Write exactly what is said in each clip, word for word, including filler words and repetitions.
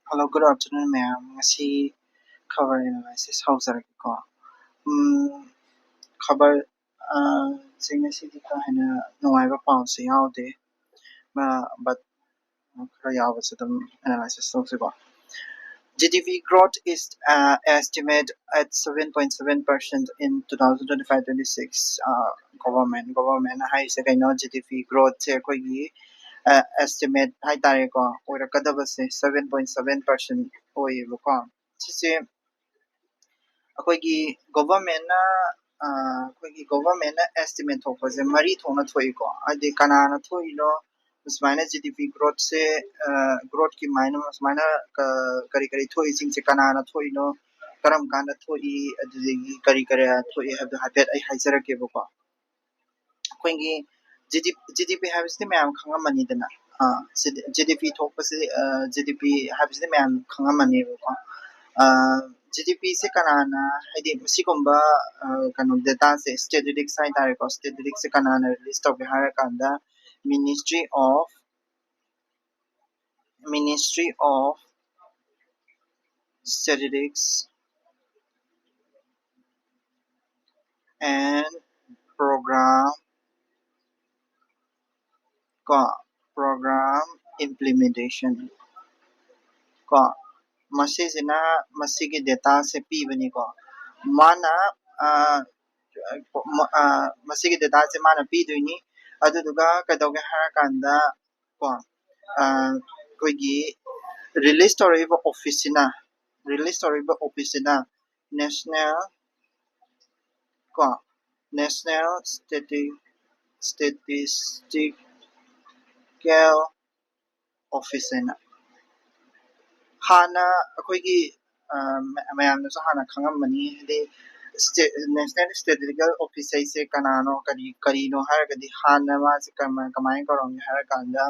Hello, good afternoon, ꯃꯌꯥꯝ꯫ ꯉꯁꯤ ꯈꯕꯔ analysis ꯍꯧꯖꯔꯒꯦꯀꯣ꯫ ꯎꯝ, ꯈꯕꯔ, ꯑ, ꯁꯦ ꯉꯁꯤꯗꯤ ꯀꯥ ꯍꯦꯟꯅ ꯅꯨꯡꯉꯥꯏꯕ ꯄꯥꯎꯁꯦ ꯌꯥꯎꯗꯦ꯫ ꯑ, but ꯈꯔ ꯌꯥꯎꯕꯁꯦ ꯑꯗꯨꯝ analysis ꯇꯧꯁꯤꯀꯣ꯫ G D P growth is, uh, estimate at seven point seven percent in two thousand twenty-five twenty-six꯫ Uh, government, government ꯍꯥꯏꯁꯦ ꯀꯩꯅꯣ? G D P growth ꯁꯦ ꯑꯩꯈꯣꯏꯒꯤ, uh, estimate ꯍꯥꯏꯇꯥꯔꯦꯀꯣ, ꯑꯣꯏꯔꯛꯀꯗꯕꯁꯦ seven point seven percent ꯑꯣꯏꯌꯦꯕꯀꯣ꯫ ꯁꯤꯁꯦ ꯑꯩꯈꯣꯏꯒꯤ government ꯅ, ꯑ, ꯑꯩꯈꯣꯏꯒꯤ government ꯅ estimate ꯊꯣꯛꯄꯁꯦ ꯃꯔꯤ ꯊꯣꯛꯅ ꯊꯣꯛꯏꯀꯣ꯫ ꯍꯥꯏꯗꯤ ꯀꯅꯥꯅ ꯊꯣꯛꯏꯅꯣ, ꯁꯨꯃꯥꯏꯅ G D P growth ꯁꯦ, ꯑ, growth ꯀꯤ ꯃꯥꯏꯅ ꯁꯨꯃꯥꯏꯅ ꯀ-, ꯀꯔꯤ ꯀꯔꯤ ꯊꯣꯛꯏꯁꯤꯡꯁꯦ ꯀꯅꯥꯅ ꯊꯣꯛꯏꯅꯣ, ꯀꯔꯝ ꯀꯥꯟꯗ ꯊꯣꯛꯏ, ꯑꯗꯨꯗꯒꯤ ꯀꯔꯤ ꯀꯔꯤ ꯊꯣꯛꯏ ꯍꯥꯏꯕꯗꯣ ꯍꯥꯏꯐꯦꯠ ꯑꯩ ꯍꯥꯏꯖꯔꯛꯀꯦꯕꯀꯣ꯫ ꯑꯩꯈꯣꯏꯒꯤ G D P, G D P ꯍꯥꯏꯕꯁꯤꯗꯤ ꯃꯌꯥꯝ ꯈꯪꯉꯝꯃꯅꯤꯗꯅ꯫ ꯑ, ꯁꯤꯗꯤ G D P ꯊꯣꯛꯄꯁꯤ, ꯑ, G D P ꯍꯥꯏꯕꯁꯤꯗꯤ ꯃꯌꯥꯝ ꯈꯪꯉꯝꯃꯅꯦꯕꯀꯣ꯫ ꯑ, G D P ꯁꯦ ꯀꯅꯥꯅ, ꯍꯥꯏꯗꯤ ꯃꯁꯤꯒꯨꯝꯕ, ꯑ, ꯀꯩꯅꯣ data ꯁꯦ, statistics ꯍꯥꯏꯇꯥꯔꯦꯀꯣ, statistics ꯁꯦ ꯀꯅꯥꯅ release ꯇꯧꯒꯦ ꯍꯥꯏꯔꯀꯥꯟꯗ Ministry of, Ministry of Statistics and Program ꯀꯣ, Program Implementation ꯀꯣ, ꯃꯁꯤꯁꯤꯅ ꯃꯁꯤꯒꯤ data ꯁꯦ ꯄꯤꯕꯅꯤꯀꯣ꯫ ꯃꯥꯅ, ꯑ, ꯃ-, ꯑ, ꯃꯁꯤꯒꯤ data ꯁꯦ ꯃꯥꯅ ꯄꯤꯗꯣꯏꯅꯤ꯫ ꯑꯗꯨꯗꯨꯒ ꯀꯩꯗꯧꯒꯦ ꯍꯥꯏꯔꯀꯥꯟꯗ ꯀꯣ, ꯑ, ꯑꯩꯈꯣꯏꯒꯤ release ꯇꯧꯔꯛꯏꯕ office ꯁꯤꯅ, release ꯇꯧꯔꯛꯏꯕ office ꯁꯤꯅ National ꯀꯣ, National Stati-, Statistical Office ꯍꯥꯏꯅ ꯍꯥꯟꯅ ꯑꯩꯈꯣꯏꯒꯤ, ꯑ, ꯃ-, ꯃꯌꯥꯝꯅꯁꯨ ꯍꯥꯟꯅ ꯈꯪꯉꯝꯃꯅꯤ, ꯍꯥꯏꯗꯤ state, National Statistical Office ꯍꯥꯏꯁꯦ ꯀꯅꯥꯅꯣ, ꯀꯔꯤ, ꯀꯔꯤꯅꯣ ꯍꯥꯏꯔꯒꯗꯤ ꯍꯥꯟꯅ ꯃꯥꯁꯦ ꯀꯃꯥꯏ-, ꯀꯃꯥꯏꯅ ꯀꯧꯔꯝꯒꯦ ꯍꯥꯏꯔꯀꯥꯟꯗ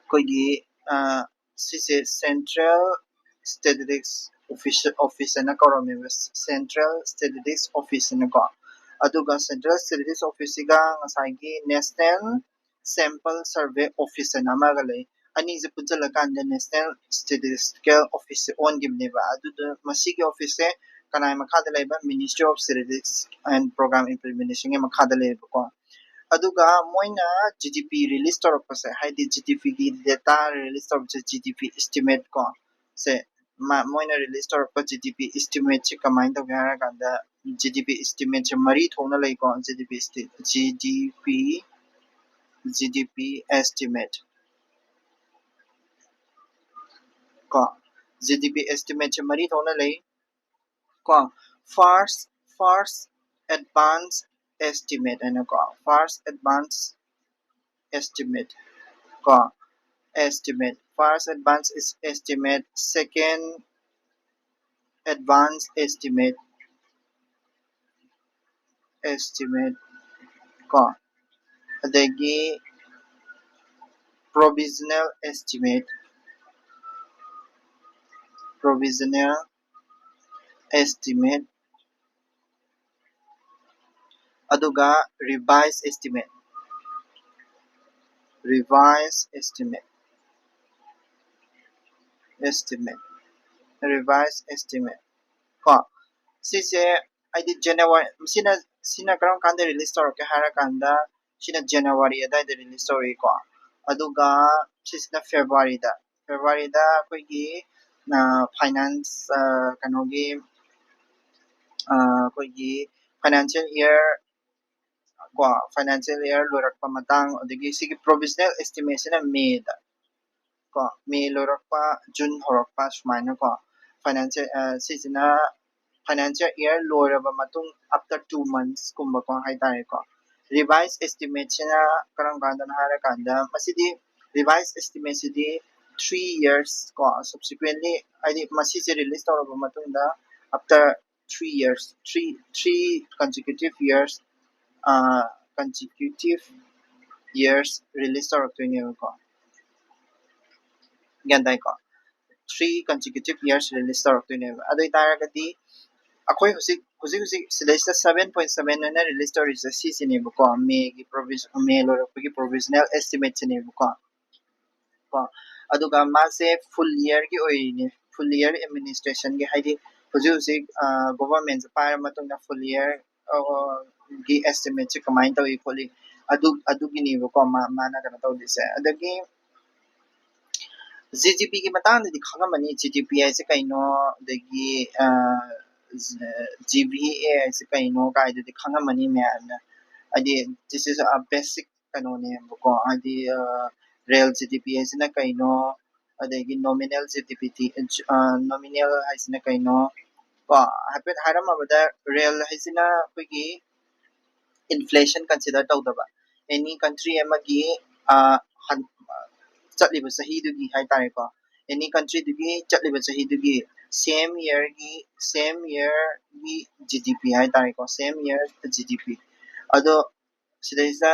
ꯑꯩꯈꯣꯏꯒꯤ, ꯑ, ꯁꯤꯁꯦ Central Statistics Office, Office ꯍꯥꯏꯅ ꯀꯧꯔꯝꯃꯦꯕ, Central Statistics Office ꯍꯥꯏꯅꯀꯣ꯫ ꯑꯗꯨꯒ Central Statistics Office ꯁꯤꯒ ꯉꯁꯥꯏꯒꯤ National Sample Survey Office ꯍꯥꯏꯅ ꯑꯃꯒ ꯂꯩ꯫ ꯑꯅꯤꯁꯦ ꯄꯨꯟꯁꯤꯜꯂꯀꯥꯟꯗ National Statistical Office ꯁꯦ ꯑꯣꯟꯈꯤꯕꯅꯦꯕ꯫ ꯑꯗꯨꯗ ꯃꯁꯤꯒꯤ office ꯁꯦ ꯀꯅꯥꯒꯤ ꯃꯈꯥꯗ ꯂꯩꯕ? Ministry of Statistics and Program Implementation ꯒꯤ ꯃꯈꯥꯗ ꯂꯩꯌꯦꯕꯀꯣ꯫ ꯑꯗꯨꯒ ꯃꯣꯏꯅ G D P release ꯇꯧꯔꯛꯄꯁꯦ, ꯍꯥꯏꯗꯤ G D P ꯒꯤ data release ꯇꯧꯔꯛꯄꯁꯦ, G D P estimate ꯀꯣ, ꯁꯦ ꯃ- ꯃꯣꯏꯅ release ꯇꯧꯔꯛꯄ G D P estimate ꯁꯦ ꯀꯃꯥꯏꯅ ꯇꯧꯒꯦ ꯍꯥꯏꯔ ꯀꯥꯟꯗ, G D P estimate ꯁꯦ ꯃꯔꯤ ꯊꯣꯛꯅ ꯂꯩꯀꯣ꯫ G D P esti- G D P G D P estimate ꯀꯣ, G D P estimate ꯁꯦ ꯃꯔꯤ ꯊꯣꯛꯅ ꯂꯩ ꯀꯣ꯫ First first advance estimate ꯍꯥꯏꯅꯀꯣ, first advance estimate ꯀꯣ, estimate, first advance is estimate, second advance estimate, estimate ꯀꯣ, ꯑꯗꯒꯤ provisional estimate, provisional estimate, ꯑꯗꯨꯒ revise estimate, revise estimate, estimate, revise estimate ꯀꯣ꯫ ꯁꯤꯁꯦ ꯍꯥꯏꯗꯤ January, ꯁꯤꯅ ꯁꯤꯅ ꯀꯔꯝ ꯀꯥꯟꯗ release ꯇꯧꯔꯛꯀꯦ ꯍꯥꯏꯔꯀꯥꯟꯗ, ꯁꯤꯅ January ꯑꯗꯥꯏꯗ release ꯇꯧꯔꯛꯏꯀꯣ꯫ ꯑꯗꯨꯒ ꯁꯤꯁꯤꯅ February ꯗ, February ꯗ ꯑꯩꯈꯣꯏꯒꯤ finance, ꯀꯩꯅꯣꯒꯤ, ꯑꯩꯈꯣꯏꯒꯤ financial year ꯀꯣ, financial year ꯂꯣꯏꯔꯛꯄ ꯃꯇꯥꯡ, ꯑꯗꯒꯤ ꯁꯤꯒꯤ provisional estimate ꯁꯤꯅ May ꯗ ꯀꯣ, May ꯂꯣꯏꯔꯛꯄ, June ꯍꯧꯔꯛꯄ, ꯁꯨꯃꯥꯏꯅ ꯀꯣ꯫ Financial, ꯁꯤꯁꯤꯅ financial year ꯂꯣꯏꯔꯕ ꯃꯇꯨꯡ, after two months ꯀꯨꯝꯕꯀꯣ ꯍꯥꯏꯇꯥꯔꯦꯀꯣ꯫ Revise estimate ꯁꯤꯅ ꯀꯔꯝ ꯀꯥꯟꯗꯅꯣ ꯍꯥꯏꯔꯀꯥꯟꯗ, ꯃꯁꯤꯗꯤ revise estimate ꯁꯤꯗꯤ three years ꯀꯣ, subsequently, ꯍꯥꯏꯗꯤ ꯃꯁꯤꯁꯦ release ꯇꯧꯔꯕ ꯃꯇꯨꯡꯗ, after three years, three three consecutive years, consecutive years release ꯇꯧꯔꯛꯇꯣꯏꯅꯦꯕꯀꯣ꯫ ꯒ꯭ꯌꯥꯟ ꯇꯥꯏꯀꯣ? Three consecutive years release ꯇꯧꯔꯛꯇꯣꯏꯅꯦꯕ꯫ ꯑꯗꯨ ꯑꯣꯏꯇꯥꯔꯒꯗꯤ ꯑꯩꯈꯣꯏ ꯍꯧꯖꯤꯛ ꯍꯧꯖꯤꯛ ꯍꯧꯖꯤꯛ ꯁꯤꯗꯩꯁꯤꯗ seven point seven ꯑꯅ release ꯇꯧꯔꯤꯁꯦ ꯁꯤꯁꯤꯅꯦꯕꯀꯣ, May ꯒꯤ provision, May ꯂꯣꯏꯔꯛꯄꯒꯤ provisional estimate ꯁꯤꯅꯦꯕꯀꯣ꯫ ꯀꯣ꯫ ꯑꯗꯨꯒ ꯃꯥꯁꯦ full yearꯒꯤ ꯑꯣꯏꯔꯤꯅꯦ, full year administrationꯒꯤ, ꯍꯥꯏꯗꯤ ꯍꯧꯖꯤꯛ ꯍꯧꯖꯤꯛ governmentꯁꯦ ꯄꯥꯏꯔ ꯃꯇꯨꯡꯗ full year ꯒꯤ estimateꯁꯦ ꯀꯃꯥꯏꯅ ꯇꯧꯏ ꯈꯣꯠꯂꯤ, ꯑꯗꯨ ꯑꯗꯨꯒꯤꯅꯦꯕꯀꯣ ꯃꯥ ꯃꯥꯅ ꯀꯩꯅꯣ ꯇꯧꯗꯣꯏꯁꯦ꯫ ꯑꯗꯒꯤ GDPꯒꯤ ꯃꯇꯥꯡꯗꯗꯤ ꯈꯪꯉꯝꯃꯅꯤ, GDP ꯍꯥꯏꯁꯦ ꯀꯩꯅꯣ, ꯑꯗꯒꯤ GVA ꯍꯥꯏꯁꯦ ꯀꯩꯅꯣ ꯀꯥꯏꯗꯨꯗꯤ ꯈꯪꯉꯝꯃꯅꯤ ꯃꯌꯥꯝꯅ꯫ ꯍꯥꯏꯗꯤ this is a basic ꯀꯩꯅꯣꯅꯦꯕꯀꯣ, ꯍꯥꯏꯗꯤ real GDP ꯍꯥꯏꯁꯤꯅ ꯀꯩꯅꯣ, ꯑꯗꯒꯤ nominal GDP, nominal ꯍꯥꯏꯁꯤꯅ ꯀꯩꯅꯣ, ꯀꯣ꯫ ꯍꯥꯏꯐꯦꯠ ꯍꯥꯏꯔꯝꯃꯕꯗ, real ꯍꯥꯏꯁꯤꯅ ꯑꯩꯈꯣꯏꯒꯤ inflation consider ꯇꯧꯗꯕ, any country ꯑꯃꯒꯤ ꯆꯠꯂꯤꯕ ꯆꯍꯤꯗꯨꯒꯤ ꯍꯥꯏꯇꯥꯔꯦꯀꯣ, any countryꯗꯨꯒꯤ ꯆꯠꯂꯤꯕ ꯆꯍꯤꯗꯨꯒꯤ same yearꯒꯤ, same yearꯒꯤ GDP ꯍꯥꯏꯇꯥꯔꯦꯀꯣ, same year GDP꯫ ꯑꯗꯣ ꯁꯤꯗꯩꯁꯤꯗ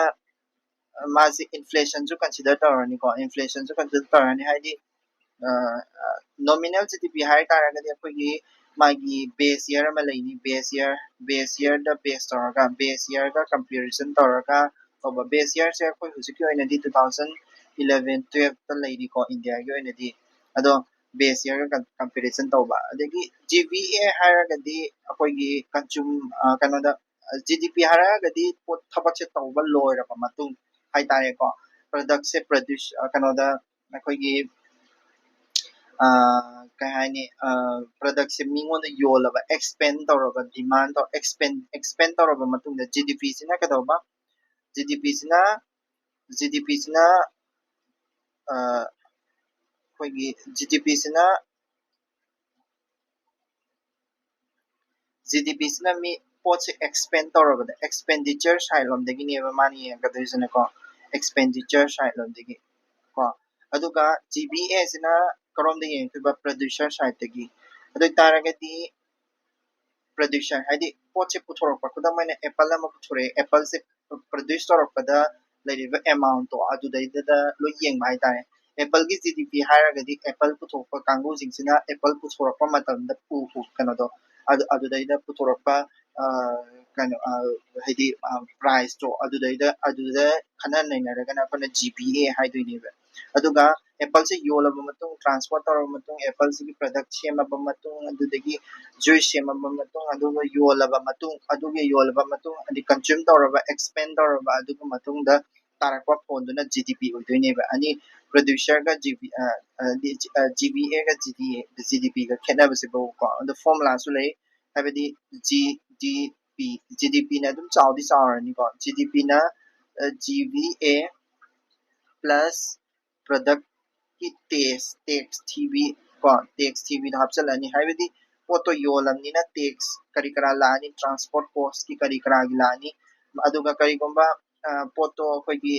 ꯃꯥꯁꯦ inflationꯁꯨ consider ꯇꯧꯔꯅꯤꯀꯣ, inflationꯁꯨ consider ꯇꯧꯔꯅꯤ, ꯍꯥꯏꯗꯤ nominal GDP ꯍꯥꯏ ꯇꯥꯔꯒꯗꯤ ꯑꯩꯈꯣꯏꯒꯤ ꯃꯥꯒꯤ base year ꯑꯃ ꯂꯩꯅꯤ, base year, base yearꯗ base ꯇꯧꯔꯒ, base yearꯒ comparison ꯇꯧꯔꯒ ꯇꯧꯕ꯫ Base yearꯁꯦ ꯑꯩꯈꯣꯏ ꯍꯧꯖꯤꯛꯀꯤ ꯑꯣꯏꯅꯗꯤ two thousand eleven twelveꯇ ꯂꯩꯔꯤꯀꯣ, ꯏꯟꯗꯤꯌꯥꯒꯤ ꯑꯣꯏꯅꯗꯤ꯫ ꯑꯗꯣ base yearꯒ comparison ꯇꯧꯕ꯫ ꯑꯗꯒꯤ GVA ꯍꯥꯏꯔꯒꯗꯤ ꯑꯩꯈꯣꯏꯒꯤ consume, ꯀꯩꯅꯣꯗ, GDP ꯍꯥꯏꯔꯒꯗꯤ ꯄꯣꯠ, ꯊꯕꯛꯁꯦ ꯇꯧꯕ ꯂꯣꯏꯔꯕ ꯃꯇꯨꯡ ꯍꯥꯏꯇꯥꯔꯦꯀꯣ, productꯁꯦ produce, ꯀꯩꯅꯣꯗ, ꯑꯩꯈꯣꯏꯒꯤ ꯀꯩ ꯍꯥꯏꯅꯤ, productꯁꯦ ꯃꯤꯉꯣꯟꯗ ꯌꯣꯜꯂꯕ, expand ꯇꯧꯔꯕ, demand ꯇꯧ expand expand ꯇꯧꯔꯕ ꯃꯇꯨꯡꯗ GDPꯁꯤꯅ ꯀꯩꯗꯧꯕ? GDPꯁꯤꯅ, GDPꯁꯤꯅ ꯑꯩꯈꯣꯏꯒꯤ GDPꯁꯤꯅ GDPꯁꯤꯅ ꯃꯤ ꯄꯣꯠꯁꯦ expand ꯇꯧꯔꯕꯗ expenditure side ꯂꯣꯝꯗꯒꯤꯅꯦꯕ ꯃꯥꯅ ꯌꯦꯡꯉꯛꯀꯗꯣꯏꯁꯤꯅꯀꯣ, expenditure side ꯂꯣꯝꯗꯒꯤ ꯀꯣ꯫ ꯑꯗꯨꯒ GVAꯁꯤꯅ ꯀꯔꯣꯝꯗ ꯌꯦꯡꯉꯛꯇꯣꯏꯕ? Producer sideꯇꯒꯤ꯫ ꯑꯗꯨ ꯑꯣꯏꯇꯥꯔꯒꯗꯤ producer ꯍꯥꯏꯗꯤ ꯄꯣꯠꯁꯦ ꯄꯨꯊꯣꯔꯛꯄ, ꯈꯨꯗꯝ ꯑꯣꯏꯅ apple ꯑꯃ ꯄꯨꯊꯣꯔꯛꯑꯦ, appleꯁꯦ produce ꯇꯧꯔꯛꯄꯗ ꯂꯩꯔꯤꯕ amountꯇꯣ ꯑꯗꯨꯗꯩꯗꯨꯗ ꯂꯣꯏ ꯌꯦꯡꯕ ꯍꯥꯏꯇꯥꯔꯦ꯫ Appleꯒꯤ GDP ꯍꯥꯏꯔꯒꯗꯤ apple ꯄꯨꯊꯣꯛꯄ ꯀꯥꯡꯕꯨꯁꯤꯡꯁꯤꯅ apple ꯄꯨꯊꯣꯔꯛꯄ ꯃꯇꯝꯗ ꯎ- ꯎ- ꯀꯩꯅꯣꯗꯣ, ꯑꯗꯨ ꯑꯗꯨꯗꯩꯗ ꯄꯨꯊꯣꯔꯛꯄ ꯀꯩꯅꯣ, ꯍꯥꯏꯗꯤ priceꯇꯣ ꯑꯗꯨꯗꯩꯗ ꯑꯗꯨꯗ ꯈꯟꯅ ꯅꯩꯅꯔꯒꯅ ꯑꯩꯈꯣꯏꯅ GVA ꯍꯥꯏꯗꯣꯏꯅꯦꯕ꯫ ꯑꯗꯨꯒ appleꯁꯦ ꯌꯣꯜꯂꯕ ꯃꯇꯨꯡ, transport ꯇꯧꯔꯕ ꯃꯇꯨꯡ, appleꯁꯤꯒꯤ product ꯁꯦꯝꯃꯕ ꯃꯇꯨꯡ, ꯑꯗꯨꯗꯒꯤ juice ꯁꯦꯝꯃꯕ ꯃꯇꯨꯡ, ꯑꯗꯨꯒ ꯌꯣꯜꯂꯕ ꯃꯇꯨꯡ, ꯑꯗꯨꯒꯤ ꯌꯣꯜꯂꯕ ꯃꯇꯨꯡ, ꯍꯥꯏꯗꯤ consume ꯇꯧꯔꯕ, expend ꯇꯧꯔꯕ, ꯑꯗꯨꯒꯤ ꯃꯇꯨꯡꯗ ꯇꯥꯔꯛꯄ ꯐꯣꯟꯗꯨꯅ GDP ꯑꯣꯏꯗꯣꯏꯅꯦꯕ꯫ ꯑꯅꯤ, producerꯒ GB, ꯑ, ꯑ, ꯗꯤ, ꯑ, GVAꯒ GDA, GDPꯒ ꯈꯦꯠꯅꯕꯁꯤꯕꯨꯀꯣ꯫ ꯑꯗꯣ formulaꯁꯨ ꯂꯩ, ꯍꯥꯏꯕꯗꯤ GDP, GDPꯅ ꯑꯗꯨꯝ ꯆꯥꯎꯗꯤ ꯆꯥꯎꯔꯅꯤꯀꯣ꯫ GDPꯅ, ꯑ, GVA plus productꯀꯤ tax, tax ꯊꯤꯕꯤ ꯀꯣ, tax ꯊꯤꯕꯤꯗꯣ ꯍꯥꯞꯆꯤꯜꯂꯅꯤ꯫ ꯍꯥꯏꯕꯗꯤ ꯄꯣꯠꯇꯣ ꯌꯣꯜꯂꯝꯅꯤꯅ tax ꯀꯔꯤ ꯀꯔꯥ ꯂꯥꯛꯑꯅꯤ, transport costꯀꯤ ꯀꯔꯤ ꯀꯔꯥꯒꯤ ꯂꯥꯛꯑꯅꯤ꯫ ꯑꯗꯨꯒ ꯀꯔꯤꯒꯨꯝꯕ, ꯑ, ꯄꯣꯠꯇꯣ ꯑꯩꯈꯣꯏꯒꯤ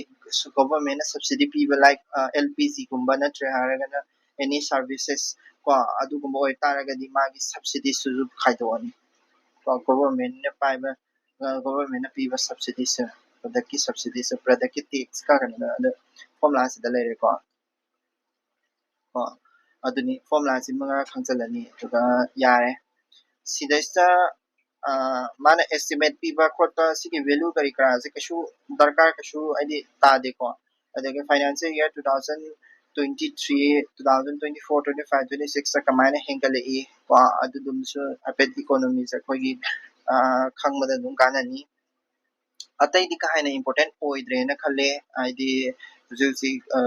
governmentꯅ subsidy ꯄꯤꯕ, like, ꯑ, LPGꯒꯨꯝꯕ ꯅꯠꯇ꯭ꯔꯦ ꯍꯥꯏꯔꯒꯅ any services ꯀꯣ, ꯑꯗꯨꯒꯨꯝꯕ ꯑꯣꯏꯇꯥꯔꯒꯗꯤ ꯃꯥꯒꯤ subsidiesꯇꯨꯁꯨ ꯈꯥꯏꯗꯣꯛꯑꯅꯤ ꯀꯣ, governmentꯅ ꯄꯥꯏꯕ, ꯑ, governmentꯅ ꯄꯤꯕ subsidiesꯁꯦ, productꯀꯤ subsidiesꯁꯦ, productꯀꯤ taxꯀ ꯀꯩꯅꯣꯗ, ꯑꯗ formulaꯁꯤꯗ ꯂꯩꯔꯦꯀꯣ꯫ ꯀꯣ, ꯑꯗꯨꯅꯤ formulaꯁꯤꯃꯒ ꯈꯪꯖꯤꯜꯂꯅꯤ, ꯑꯗꯨꯒ ꯌꯥꯔꯦ꯫ ꯁꯤꯗꯩꯁꯤꯗ, ꯑ, ꯃꯥꯅ estimate ꯄꯤꯕ ꯈꯣꯠꯄ, ꯁꯤꯒꯤ value ꯀꯔꯤ ꯀꯔꯥꯁꯦ ꯀꯩꯁꯨ ꯗꯔꯀꯥꯔ ꯀꯩꯁꯨ ꯍꯥꯏꯗꯤ ꯇꯥꯗꯦꯀꯣ꯫ ꯑꯗꯒꯤ financial year two thousand twenty three, two thousand twenty four, twenty five, twenty sixꯇ ꯀꯃꯥꯏꯅ ꯍꯦꯟꯒꯠꯂꯛꯏ ꯀꯣ, ꯑꯗꯨꯗꯨꯝꯁꯨ ꯍꯥꯏꯐꯦꯠ economyꯁꯦ ꯑꯩꯈꯣꯏꯒꯤ, ꯑ, ꯈꯪꯕꯗ ꯑꯗꯨꯝ ꯀꯥꯟꯅꯅꯤ꯫ ꯑꯇꯩꯗꯤ ꯀꯥ ꯍꯦꯟꯅ important ꯑꯣꯏꯗ꯭ꯔꯦꯅ ꯈꯜꯂꯦ꯫ ꯍꯥꯏꯗꯤ ꯍꯧꯖꯤꯛ ꯍꯧꯖꯤꯛ, ꯑ,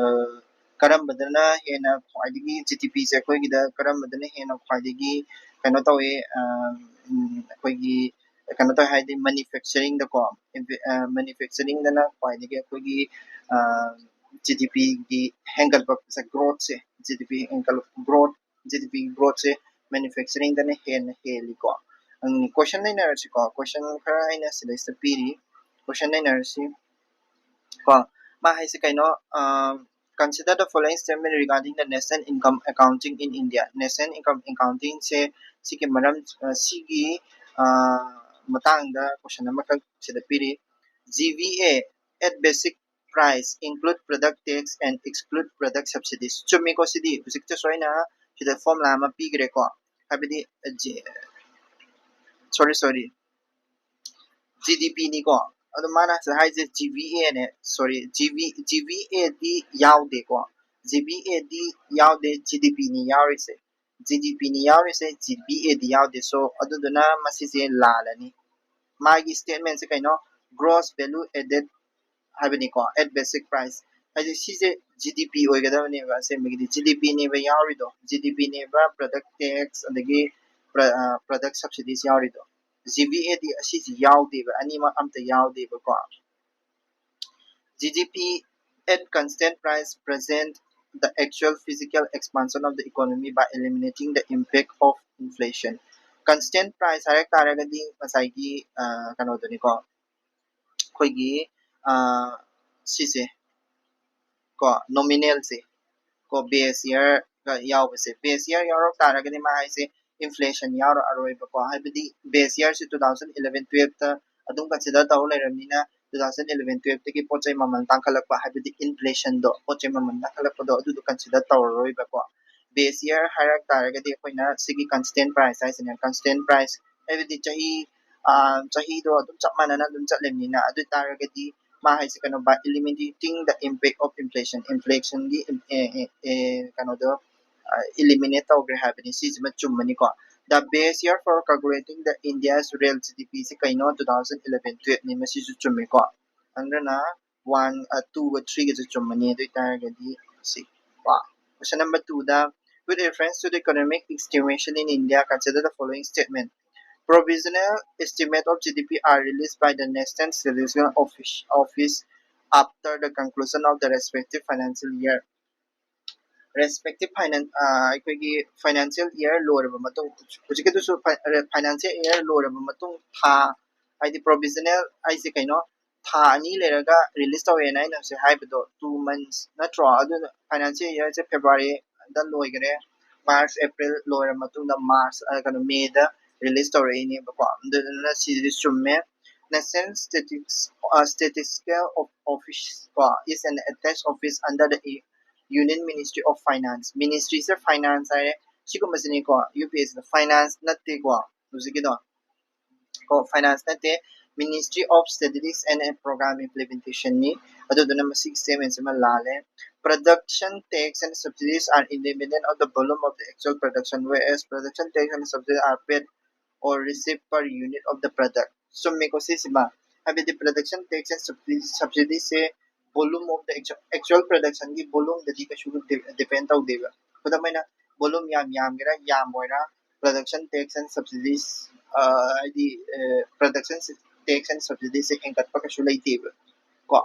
ꯀꯔꯝꯕꯗꯅ ꯍꯦꯟꯅ ꯈ꯭ꯋꯥꯏꯗꯒꯤ GDPꯁꯦ ꯑꯩꯈꯣꯏꯒꯤꯗ ꯀꯔꯝꯕꯗꯅ ꯍꯦꯟꯅ ꯈ꯭ꯋꯥꯏꯗꯒꯤ ꯀꯩꯅꯣ ꯇꯧꯋꯦ, ꯑ, ꯎꯝ, ꯑꯩꯈꯣꯏꯒꯤ ꯀꯩꯅꯣ ꯇꯧꯋꯦ ꯍꯥꯏꯗꯤ manufacturingꯗꯀꯣ, ꯏꯟꯚꯦ-, ꯑ, manufacturingꯗꯅ ꯈ꯭ꯋꯥꯏꯗꯒꯤ ꯑꯩꯈꯣꯏꯒꯤ, ꯑ, GDPꯒꯤ ꯍꯦꯟꯒꯠꯄ growthꯁꯦ, GDP ꯍꯦꯟꯒꯠ-, growth, GDP growthꯁꯦ manufacturingꯗꯅ ꯍꯦꯟꯅ ꯍꯦꯜꯂꯤꯀꯣ꯫ ꯎꯝ, question ꯅꯩꯅꯔꯁꯤꯀꯣ, question ꯈꯔ ꯑꯩꯅ ꯁꯤꯗꯩꯁꯤꯗ ꯄꯤꯔꯤ, question ꯅꯩꯅꯔꯁꯤ ꯀꯣ꯫ ꯃꯥ ꯍꯥꯏꯁꯦ ꯀꯩꯅꯣ, ꯑ, consider the following statement regarding the national income accounting in India. National income accountingꯁꯦ ꯁꯤꯒꯤ ꯃꯔꯝ, ꯑ, ꯁꯤꯒꯤ, ꯑ, ꯃꯇꯥꯡꯗ question ꯑꯃꯈꯛ ꯁꯤꯗ ꯄꯤꯔꯤ꯫ GVA at basic price include product tax and exclude product subsidies. ꯆꯨꯝꯃꯤꯀꯣ ꯁꯤꯗꯤ? ꯍꯧꯖꯤꯛꯇꯁꯨ ꯑꯩꯅ ꯁꯤꯗ formula ꯑꯃ ꯄꯤꯈ꯭ꯔꯦꯀꯣ꯫ ꯍꯥꯏꯕꯗꯤ, ꯑ, G-, sorry, sorry, GDPꯅꯤꯀꯣ꯫ ꯑꯗꯣ ꯃꯥꯅ ꯍꯥꯏꯁꯦ G V A ꯅꯦ, sorry, G V G V A D ꯌꯥꯎꯗꯦꯀꯣ꯫ G V A ꯗꯤ ꯌꯥꯎꯗꯦ, G D P ꯅꯤ ꯌꯥꯎꯔꯤꯁꯦ꯫ G D P ꯅꯤ ꯌꯥꯎꯔꯤꯁꯦ, G V A ꯗꯤ ꯌꯥꯎꯗꯦ꯫ So ꯑꯗꯨꯗꯨꯅ ꯃꯁꯤꯁꯦ ꯂꯥꯜꯂꯅꯤ꯫ ꯃꯥꯒꯤ statement ꯁꯦ ꯀꯩꯅꯣ? Gross value added ꯍꯥꯏꯕꯅꯤꯀꯣ, at basic price ꯍꯥꯏꯗꯤ ꯁꯤꯁꯦ G D P ꯑꯣꯏꯒꯗꯕꯅꯦꯕ꯫ ꯑꯁꯦꯡꯕꯒꯤꯗꯤ G D P ꯅꯦꯕ ꯌꯥꯎꯔꯤꯗꯣ, G D P ꯅꯦꯕ product tax ꯑꯗꯒꯤ product subsidies ꯌꯥꯎꯔꯤꯗꯣ꯫ G V A ꯗꯤ ꯑꯁꯤꯁꯤ ꯌꯥꯎꯗꯦꯕ, ꯑꯅꯤꯃꯛ ꯑꯝꯇ ꯌꯥꯎꯗꯦꯕꯀꯣ꯫ G D P at constant price present the actual physical expansion of the economy by eliminating the impact of inflation. Constant price ꯍꯥꯏꯔꯛ ꯇꯥꯔꯒꯗꯤ ꯉꯁꯥꯏꯒꯤ ꯀꯩꯅꯣꯗꯨꯅꯤꯀꯣ, ꯑꯩꯈꯣꯏꯒꯤ ꯁꯤꯁꯦ ꯀꯣ, nominal ꯁꯦ ꯀꯣ, base year ꯒ ꯌꯥꯎꯕꯁꯦ, base year ꯌꯥꯎꯔꯛ ꯇꯥꯔꯒꯗꯤ ꯃꯥ ꯍꯥꯏꯁꯦ inflation ꯌꯥꯎꯔꯛꯑꯔꯣꯏꯕꯀꯣ꯫ ꯍꯥꯏꯕꯗꯤ base year ꯁꯦ two thousand eleven twelve ꯇ ꯑꯗꯨꯝ consider ꯇꯧꯔ ꯂꯩꯔꯕꯅꯤꯅ, two thousand eleven twelve ꯇꯒꯤ ꯄꯣꯠ ꯆꯩ ꯃꯃꯜ ꯇꯥꯡꯈꯠꯂꯛꯄ, ꯍꯥꯏꯕꯗꯤ inflation ꯗꯣ, ꯄꯣꯠ ꯆꯩ ꯃꯃꯜ ꯇꯥꯡꯈꯠꯂꯛꯄꯗꯣ, ꯑꯗꯨꯗꯣ consider ꯇꯧꯔꯔꯣꯏꯕꯀꯣ꯫ Base year ꯍꯥꯏꯔꯛ ꯇꯥꯔꯒꯗꯤ ꯑꯩꯈꯣꯏꯅ ꯁꯤꯒꯤ constant price ꯍꯥꯏꯁꯤꯅꯦ, constant price ꯍꯥꯏꯕꯗꯤ ꯆꯍꯤ ꯆꯍꯤꯗꯣ ꯑꯗꯨꯝ ꯆꯞ ꯃꯥꯟꯅꯅ ꯑꯗꯨꯝ ꯆꯠꯂꯤꯕꯅꯤꯅ꯫ ꯑꯗꯨ ꯑꯣꯏ ꯇꯥꯔꯒꯗꯤ ꯃꯥ ꯍꯥꯏꯁꯦ ꯀꯩꯅꯣ, by eliminating the impact of inflation, inflation ꯒꯤ ꯀꯩꯅꯣꯗꯣ eliminate ꯇꯧꯈ꯭ꯔꯦ ꯍꯥꯏꯕꯅꯤ꯫ ꯁꯤꯁꯤꯃ ꯆꯨꯝꯃꯅꯤꯀꯣ꯫ The base year for calculating the India's real G D P ꯁꯤ ꯀꯩꯅꯣ? Two thousand eleven twelve ꯅꯤ꯫ ꯃꯁꯤꯁꯨ ꯆꯨꯝꯃꯤꯀꯣ꯫ ꯑꯗꯨꯅ one, two ꯒ three ꯒꯁꯨ ꯆꯨꯝꯃꯅꯤ꯫ ꯑꯗꯨ ꯑꯣꯏ ꯇꯥꯔꯒꯗꯤ ꯁꯤ ꯀꯣ꯫ Question number two the, with reference to the economic estimation in India, consider the following statement. Provisional estimate of G D P are released by the National Statistical Office, Office after the conclusion of the respective financial year. Respective finance ꯑꯩꯈꯣꯏꯒꯤ financial year ꯂꯣꯏꯔꯕ ꯃꯇꯨꯡ, ꯍꯧꯖꯤꯛꯀꯤꯗꯨꯁꯨ financial year ꯂꯣꯏꯔꯕ ꯃꯇꯨꯡ ꯊꯥ, ꯍꯥꯏꯗꯤ provisional ꯍꯥꯏꯁꯦ ꯀꯩꯅꯣ, ꯊꯥ ꯑꯅꯤ ꯂꯩꯔꯒ release ꯇꯧꯋꯦꯅ ꯑꯩꯅ ꯍꯧꯖꯤꯛ ꯍꯥꯏꯕꯗꯣ, two months ꯅꯠꯇ꯭ꯔꯣ? ꯑꯗꯨꯅ financial year ꯁꯦ February ꯗ ꯂꯣꯏꯈꯔꯦ, March, April ꯂꯣꯏꯔ ꯃꯇꯨꯡꯗ March, ꯀꯩꯅꯣ, May ꯗ release ꯇꯧꯔꯛꯏꯅꯦꯕꯀꯣ꯫ ꯑꯗꯨꯗꯨꯅ ꯁꯤꯗꯤ ꯆꯨꯝꯃꯦ꯫ National Statistics, Statistical Office ꯀꯣ, is an attached office under the Union Ministry of Finance꯫ Ministry say finance ꯍꯥꯏꯔꯦ, ꯁꯤꯒꯨꯝꯕꯁꯤꯅꯤꯀꯣ꯫ U P S ꯁꯤꯗ finance ꯅꯠꯇꯦꯀꯣ ꯍꯧꯖꯤꯛꯀꯤꯗꯣ꯫ ꯀꯣ, finance ꯅꯠꯇꯦ꯫ Ministry of Statistics and Program Implementation ꯅꯤ꯫ ꯑꯗꯨꯗꯨꯅ ꯃꯁꯤꯒꯤ statement ꯁꯤꯃ ꯂꯥꯜꯂꯦ꯫ Production tax and subsidies are independent of the volume of the actual production, whereas production tax and subsidies are paid or received per unit of the product. ꯆꯨꯝꯃꯤꯀꯣ ꯁꯤꯁꯤꯃ? ꯍꯥꯏꯕꯗꯤ production tax and subsidies say volume of the actual, actual production ꯒꯤ volume ꯗꯗꯤ ꯀꯩꯁꯨ depend ꯇꯧꯗꯦꯕ꯫ ꯈꯨꯗꯝ ꯑꯣꯏꯅ, volume ꯌꯥꯝ ꯌꯥꯝꯒꯦꯔꯥ ꯌꯥꯝꯃꯣꯏꯔꯥ, production tax and subsidies, ꯍꯥꯏꯗꯤ production tax and subsidies ꯁꯦ ꯍꯦꯟꯒꯠꯄ ꯀꯩꯁꯨ ꯂꯩꯇꯦꯕ ꯀꯣ꯫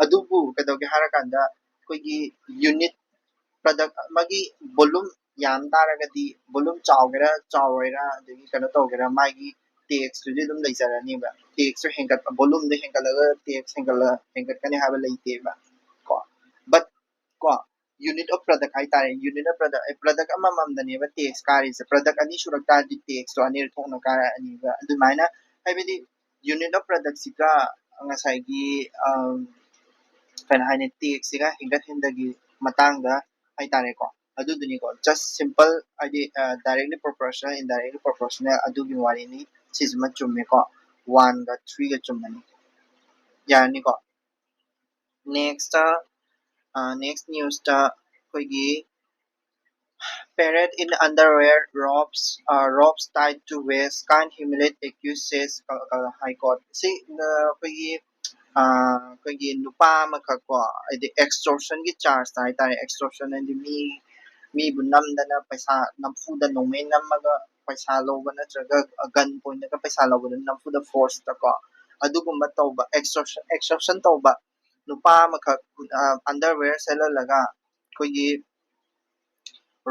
ꯑꯗꯨꯕꯨ ꯀꯩꯗꯧꯒꯦ ꯍꯥꯏꯔꯀꯥꯟꯗ, ꯑꯩꯈꯣꯏꯒꯤ unit product ꯑꯃꯒꯤ volume ꯌꯥꯝ ꯇꯥꯔꯒꯗꯤ, volume ꯆꯥꯎꯒꯦꯔꯥ ꯆꯥꯎꯔꯣꯏꯔꯥ, ꯑꯗꯒꯤ ꯀꯩꯅꯣ ꯇꯧꯒꯦꯔꯥ, ꯃꯥꯒꯤ tax ꯇꯨꯗꯤ ꯑꯗꯨꯝ ꯂꯩꯖꯔꯅꯤꯕ꯫ Tax ꯇꯨ ꯍꯦꯟꯒꯠꯄ, volume ꯗꯨ ꯍꯦꯟꯒꯠꯂꯒ tax ꯍꯦꯟꯒꯠꯂ-, ꯍꯦꯟꯒꯠꯀꯅꯤ ꯍꯥꯏꯕ ꯂꯩꯇꯦꯕ ꯀꯣ꯫ But ꯀꯣ, unit of product ꯍꯥꯏꯇꯥꯔꯦ, unit of product, product ꯑꯃꯃꯝꯗꯅꯦꯕ tax ꯀꯥꯔꯤꯁꯦ꯫ Product ꯑꯅꯤ ꯁꯨꯔꯛ ꯇꯥꯔꯗꯤ tax ꯇꯣ ꯑꯅꯤꯔꯛ ꯊꯣꯛꯅ ꯀꯥꯔꯛꯑꯅꯤꯕ꯫ ꯑꯗꯨꯃꯥꯏꯅ, ꯍꯥꯏꯕꯗꯤ unit of product ꯁꯤꯒ ꯉꯁꯥꯏꯒꯤ, ꯀꯩꯅꯣ ꯍꯥꯏꯅꯤ, tax ꯁꯤꯒ ꯍꯦꯟꯒꯠ ꯍꯦꯟꯗꯒꯤ ꯃꯇꯥꯡꯗ ꯍꯥꯏꯇꯥꯔꯦꯀꯣ꯫ ꯑꯗꯨꯗꯨꯅꯤꯀꯣ, just simple, ꯍꯥꯏꯗꯤ directly proportional, indirectly proportional ꯑꯗꯨꯒꯤ ꯋꯥꯔꯤꯅꯤ꯫ ꯁꯤꯁꯤꯃ ꯆꯨꯝꯃꯦꯀꯣ, one ꯒ three ꯒ ꯆꯨꯝꯃꯅꯤ꯫ ꯌꯥꯔꯅꯤꯀꯣ꯫ Next, next news ꯇ ꯑꯩꯈꯣꯏꯒꯤ parade in underwear, ropes, ropes tied to waist, can't humiliate accused, says Calcutta High Court꯫ ꯁꯤ ꯑꯩꯈꯣꯏꯒꯤ ꯑꯩꯈꯣꯏꯒꯤ ꯅꯨꯄꯥ ꯑꯃꯈꯛ ꯀꯣ, ꯍꯥꯏꯗꯤ extortion ꯒꯤ charge ꯇ ꯍꯥꯏꯇꯥꯔꯦ꯫ Extortion ꯍꯥꯏꯗꯤ ꯃꯤ, ꯃꯤꯕꯨ ꯅꯝꯗꯅ ꯄꯩꯁꯥ ꯅꯝꯐꯨꯗ ꯅꯣꯡꯃꯩ ꯅꯝꯃꯒ ꯄꯩꯁꯥ ꯂꯧꯕ, ꯅꯠꯇ꯭ꯔꯒ gun point ꯇꯒ ꯄꯩꯁꯥ ꯂꯧꯕꯗ ꯅꯝꯐꯨꯗ force ꯇ ꯀꯣ, ꯑꯗꯨꯒꯨꯝꯕ ꯇꯧꯕ, extortion, extortion ꯇꯧꯕ ꯅꯨꯄꯥ ꯑꯃꯈꯛ underwear ꯁꯦꯠꯍꯜꯂꯒ ꯑꯩꯈꯣꯏꯒꯤ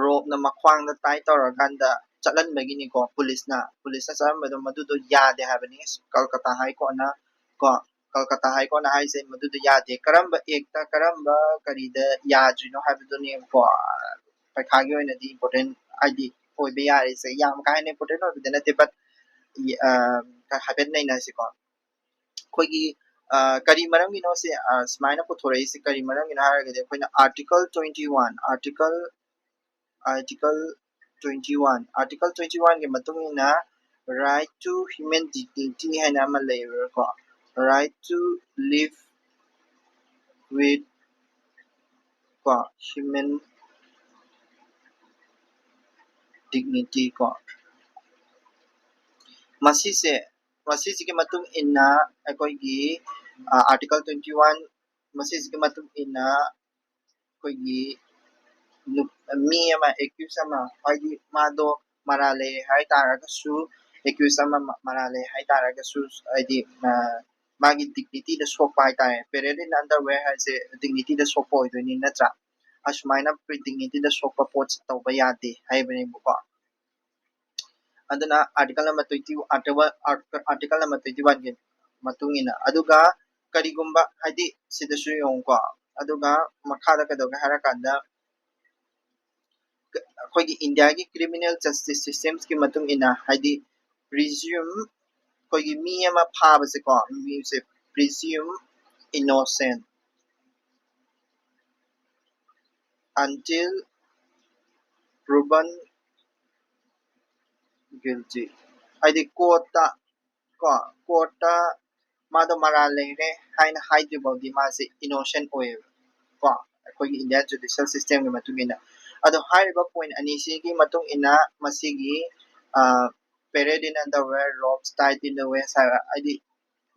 rope ꯅ ꯃꯈ꯭ꯋꯥꯡꯗ tie ꯇꯧꯔꯀꯥꯟꯗ ꯆꯠꯍꯟꯕꯒꯤꯅꯤꯀꯣ꯫ Police ꯅ, police ꯅ ꯆꯠꯍꯟꯕꯗꯣ ꯃꯗꯨꯗꯣ ꯌꯥꯗꯦ ꯍꯥꯏꯕꯅꯤ ꯀꯜꯀꯇꯥ High Court ꯅ ꯀꯣ꯫ ꯀꯜꯀꯇꯥ High Court ꯅ ꯍꯥꯏꯁꯦ ꯃꯗꯨꯗꯣ ꯌꯥꯗꯦ꯫ ꯀꯔꯝꯕ act ꯇ, ꯀꯔꯝꯕ ꯀꯔꯤꯗ ꯌꯥꯗ꯭ꯔꯤꯅꯣ ꯍꯥꯏꯕꯗꯨꯅꯦꯕꯀꯣ ꯄꯩꯈꯥꯒꯤ ꯑꯣꯏꯅꯗꯤ important ꯍꯥꯏꯗꯤ ꯑꯣꯏꯕ ꯌꯥꯔꯤꯁꯦ꯫ ꯌꯥꯝ ꯀꯥ ꯍꯦꯟꯅ important ꯑꯣꯏꯕꯗꯤ ꯅꯠꯇꯦ, but ꯍꯥꯏꯐꯦꯠ ꯅꯩꯅꯁꯤꯀꯣ꯫ ꯑꯩꯈꯣꯏꯒꯤ ꯀꯔꯤ ꯃꯔꯝꯒꯤꯅꯣ ꯁꯤ ꯁꯨꯃꯥꯏꯅ ꯄꯨꯊꯣꯔꯛꯏꯁꯤ? ꯀꯔꯤ ꯃꯔꯝꯒꯤꯅꯣ ꯍꯥꯏꯔꯒꯗꯤ, ꯑꯩꯈꯣꯏꯅ article twenty one, article, article twenty one, article twenty one ꯒꯤ ꯃꯇꯨꯡ ꯏꯟꯅ Right to human dignity ꯍꯥꯏꯅ ꯑꯃ ꯂꯩꯔꯦꯀꯣ, right to live with ꯀꯣ human dignity ꯀꯣ꯫ ꯃꯁꯤꯁꯦ ꯃꯁꯤꯁꯤꯒꯤ ꯃꯇꯨꯡ ꯏꯟꯅ ꯑꯩꯈꯣꯏꯒꯤ ꯑꯥꯔꯇꯤꯀꯜ ꯇ꯭ꯋꯦꯟꯇꯤ ꯋꯥꯟ ꯃꯁꯤꯁꯤꯒꯤ ꯃꯇꯨꯡ ꯏꯟꯅ ꯑꯩꯈꯣꯏꯒꯤ ꯅꯨ- ꯃꯤ ꯑꯃ ꯑꯦꯀ꯭ꯌꯨꯁ ꯑꯃ ꯍꯥꯏꯗꯤ ꯃꯥꯗꯣ ꯃꯔꯥꯜ ꯂꯩꯔꯦ ꯍꯥꯏ ꯇꯥꯔꯒꯁꯨ ꯑꯦꯀ꯭ꯌꯨꯁ ꯑꯃ ꯃ- ꯃꯔꯥꯜ ꯂꯩ ꯍꯥꯏ ꯇꯥꯔꯒꯁꯨ ꯍꯥꯏꯗꯤ ꯑ, ꯃꯥꯒꯤ ꯗꯤꯒꯅꯤꯇꯤꯗ ꯁꯣꯛꯄ ꯍꯥꯏꯇꯥꯔꯦ, ꯄꯦꯔꯦꯗ ꯏꯟ ꯑꯟꯗꯔꯋꯦꯌꯔ ꯍꯥꯏꯁꯦ ꯗꯤꯒꯅꯤꯇꯤꯗ ꯁꯣꯛꯄ ꯑꯣꯏꯗꯣꯏꯅꯤ ꯅꯠꯇ꯭ꯔꯥ? ꯑꯁꯨꯃꯥꯏꯅ ꯗꯤꯒꯅꯤꯇꯤꯗ ꯁꯣꯛꯄ ꯄꯣꯠꯁꯦ ꯇꯧꯕ ꯌꯥꯗꯦ ꯍꯥꯏꯕꯅꯦꯕꯀꯣ꯫ ꯑꯗꯨꯅ article number twenty article number twenty ꯋꯥꯟꯒꯤ ꯃꯇꯨꯡ ꯏꯟꯅ ꯑꯗꯨꯒ ꯀꯔꯤꯒꯨꯝꯕ ꯍꯥꯏꯗꯤ ꯁꯤꯗꯁꯨ ꯌꯦꯡꯉꯨꯀꯣ꯫ ꯑꯗꯨꯒ ꯃꯈꯥꯗ ꯀꯩꯗꯧꯒꯦ ꯍꯥꯏꯔꯀꯥꯟꯗ ꯑꯩꯈꯣꯏꯒꯤ ꯏꯟꯗꯤꯌꯥꯒꯤ ꯀ꯭ꯔꯤꯃꯤꯅꯦꯜ ꯖꯁꯇꯤꯁ ꯁꯤꯁꯇꯦꯝꯁꯀꯤ ꯃꯇꯨꯡ ꯏꯟꯅ ꯍꯥꯏꯗꯤ ꯄ꯭ꯔꯤꯖ꯭ꯌꯨꯝ ꯑꯩꯈꯣꯏꯒꯤ ꯃꯤ ꯑꯃ ꯐꯥꯕꯁꯦꯀꯣ, ꯃꯤꯁꯦ ꯄ꯭ꯔꯤꯖ꯭ꯌꯨꯝ ꯏꯅꯣꯁꯦꯟ until proven guilty ꯍꯥꯏꯗꯤ ꯀꯣꯔꯠꯇ ꯀꯣ ꯀꯣꯔꯠꯇ ꯃꯥꯗꯣ ꯃꯔꯥꯜ ꯂꯩꯔꯦ ꯍꯥꯏꯅ ꯍꯥꯏꯗ꯭ꯔꯤꯐꯥꯎꯗꯤ ꯃꯥꯁꯦ ꯏꯅꯣꯁꯦꯟ ꯑꯣꯏꯌꯦꯕ ꯀꯣ ꯑꯩꯈꯣꯏꯒꯤ ꯏꯟꯗꯤꯌꯥꯟ ꯖꯨꯗꯤꯁꯤꯌꯦꯜ ꯁꯤꯁꯇꯦꯝꯒꯤ ꯃꯇꯨꯡ ꯏꯟꯅ꯫ ꯑꯗꯣ ꯍꯥꯏꯔꯤꯕ ꯄꯣꯏꯟ ꯑꯅꯤꯁꯤꯒꯤ ꯃꯇꯨꯡ ꯏꯟꯅ ꯃꯁꯤꯒꯤ ꯄꯦꯔꯦꯗ ꯏꯟ ꯑꯟꯗꯔꯋꯦꯌꯔ, ꯔꯣꯞꯁ ꯇꯥꯏꯗ ꯏꯟ ꯗ ꯋꯦꯁ ꯍꯥꯏꯕ ꯍꯥꯏꯗꯤ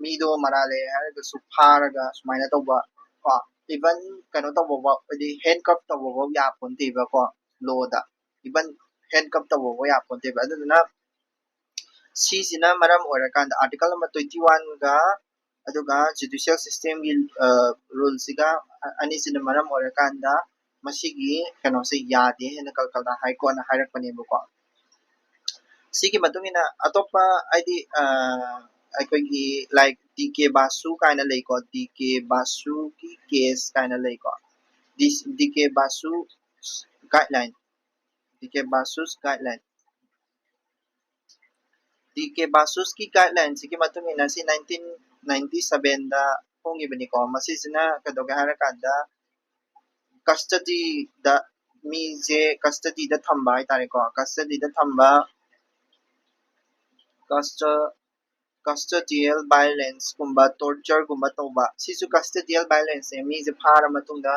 ꯃꯤꯗꯣ ꯃꯔꯥꯜ ꯂꯩꯔꯦ ꯍꯥꯏꯔꯒꯁꯨ ꯐꯥꯔꯒ ꯁꯨꯃꯥꯏꯅ ꯇꯧꯕ ꯀꯣ ꯏꯚꯟ ꯀꯩꯅꯣ ꯇꯧꯕꯐꯥꯎ ꯍꯥꯏꯗꯤ ꯍꯦꯟ ꯀꯞ ꯇꯧꯕꯐꯥꯎ ꯌꯥꯄꯣꯟꯇꯦꯕꯀꯣ ꯂꯣꯗ ꯏꯚꯟ ꯍꯦꯟ ꯀꯞ ꯇꯧꯕꯐꯥꯎ ꯌꯥꯄꯣꯟꯇꯦꯕ꯫ ꯑꯗꯨꯗꯨꯅ ꯁꯤꯁꯤꯅ ꯃꯔꯝ ꯑꯣꯏꯔꯀꯥꯟꯗ ꯑꯥꯔꯇꯤꯀꯜ ꯅꯝꯕꯔ ꯇ꯭ꯋꯦꯟꯇꯤ ꯋꯥꯟꯒ ꯑꯗꯨꯒ ꯖꯨꯗꯤꯁꯤꯌꯦꯜ ꯁꯤꯁꯇꯦꯝꯒꯤ ꯔꯨꯜꯁꯤꯒ ꯑꯅꯤꯁꯤꯅ ꯃꯔꯝ ꯑꯣꯏꯔꯀꯥꯟꯗ ꯃꯁꯤꯒꯤ ꯀꯩꯅꯣꯁꯦ ꯌꯥꯗꯦ ꯍꯥꯏꯅ ꯀꯜꯀꯇꯥ ꯍꯥꯏ ꯀꯣꯔꯠꯅ ꯍꯥꯏꯔꯛꯄꯅꯦꯕꯀꯣ꯫ ꯁꯤꯒꯤ ꯃꯇꯨꯡ ꯏꯟꯅ ꯑꯇꯣꯞꯄ ꯍꯥꯏꯗꯤ ꯑ, ꯑꯩꯈꯣꯏꯒꯤ ꯂꯥꯏꯛ ꯗꯤ ꯀꯦ ꯕꯥꯁꯨ ꯀꯥꯏꯅ ꯂꯩꯀꯣ, ꯗꯤ ꯀꯦ ꯕꯥꯁꯨꯒꯤ ꯀꯦꯁ ꯀꯥꯏꯅ ꯂꯩꯀꯣ, D K ꯕꯥꯁꯨ guideline D K ꯕꯥꯁꯨꯁ guideline D K ꯕꯥꯁꯨꯁꯀꯤ ꯒꯥꯏꯗꯂꯥꯏꯟꯁꯤꯒꯤ ꯃꯇꯨꯡ ꯏꯟꯅ ꯁꯤ ꯅꯥꯏꯟꯇꯤꯟ ꯅꯥꯏꯟꯇꯤ ꯁꯕꯦꯟꯗ ꯐꯣꯡꯈꯤꯕꯅꯤꯀꯣ꯫ ꯃꯁꯤꯁꯤꯅ ꯀꯩꯗꯧꯒꯦ ꯍꯥꯏꯔꯀꯥꯟꯗ ꯀꯁꯇꯗꯤꯗ ꯃꯤꯁꯦ ꯀꯁꯇꯗꯤꯗ ꯊꯝꯕ ꯍꯥꯏꯇꯥꯔꯦꯀꯣ, ꯀꯁꯇꯗꯤꯗ ꯊꯝꯕ custodial violence ꯀꯨꯝꯕ, torture ꯒꯨꯝꯕ ꯇꯧꯕ, ꯁꯤꯁꯨ custodial violence ꯅꯦ꯫ ꯃꯤꯁꯦ ꯐꯥꯔ ꯃꯇꯨꯡꯗ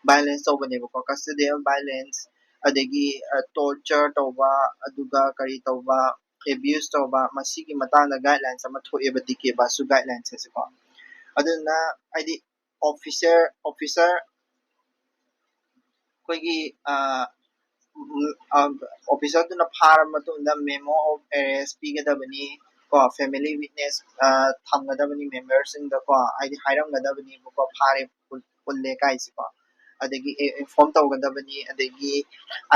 violence ꯇꯧꯕꯅꯦꯕꯀꯣ꯫ Custodial violence, ꯑꯗꯒꯤ torture ꯇꯧꯕ, ꯑꯗꯨꯒ ꯀꯔꯤ ꯇꯧꯕ, abuse ꯇꯧꯕ, ꯃꯁꯤꯒꯤ ꯃꯇꯥꯡꯗ guidelines ꯑꯃ ꯊꯣꯛꯑꯦꯕ, ꯗꯤ ꯀꯦ ꯕꯥꯁꯨ guidelines ꯍꯥꯏꯁꯦꯀꯣ꯫ ꯑꯗꯨꯅ ꯍꯥꯏꯗꯤ officer officer ꯑꯩꯈꯣꯏꯒꯤ officer ꯗꯨꯅ ꯐꯥꯔꯕ ꯃꯇꯨꯡꯗ memo of arrest ꯄꯤꯒꯗꯕꯅꯤ ꯀꯣ, family witness ꯊꯝꯒꯗꯕꯅꯤ member ꯁꯤꯡꯗꯀꯣ, ꯍꯥꯏꯗꯤ ꯍꯥꯏꯔꯝꯒꯗꯕꯅꯦꯕꯀꯣ, ꯐꯥꯔꯦ, ꯄꯨꯜꯂꯦ ꯀꯥꯏꯁꯦꯀꯣ꯫ ꯑꯗꯒꯤ inform ꯇꯧꯒꯗꯕꯅꯤ, ꯑꯗꯒꯤ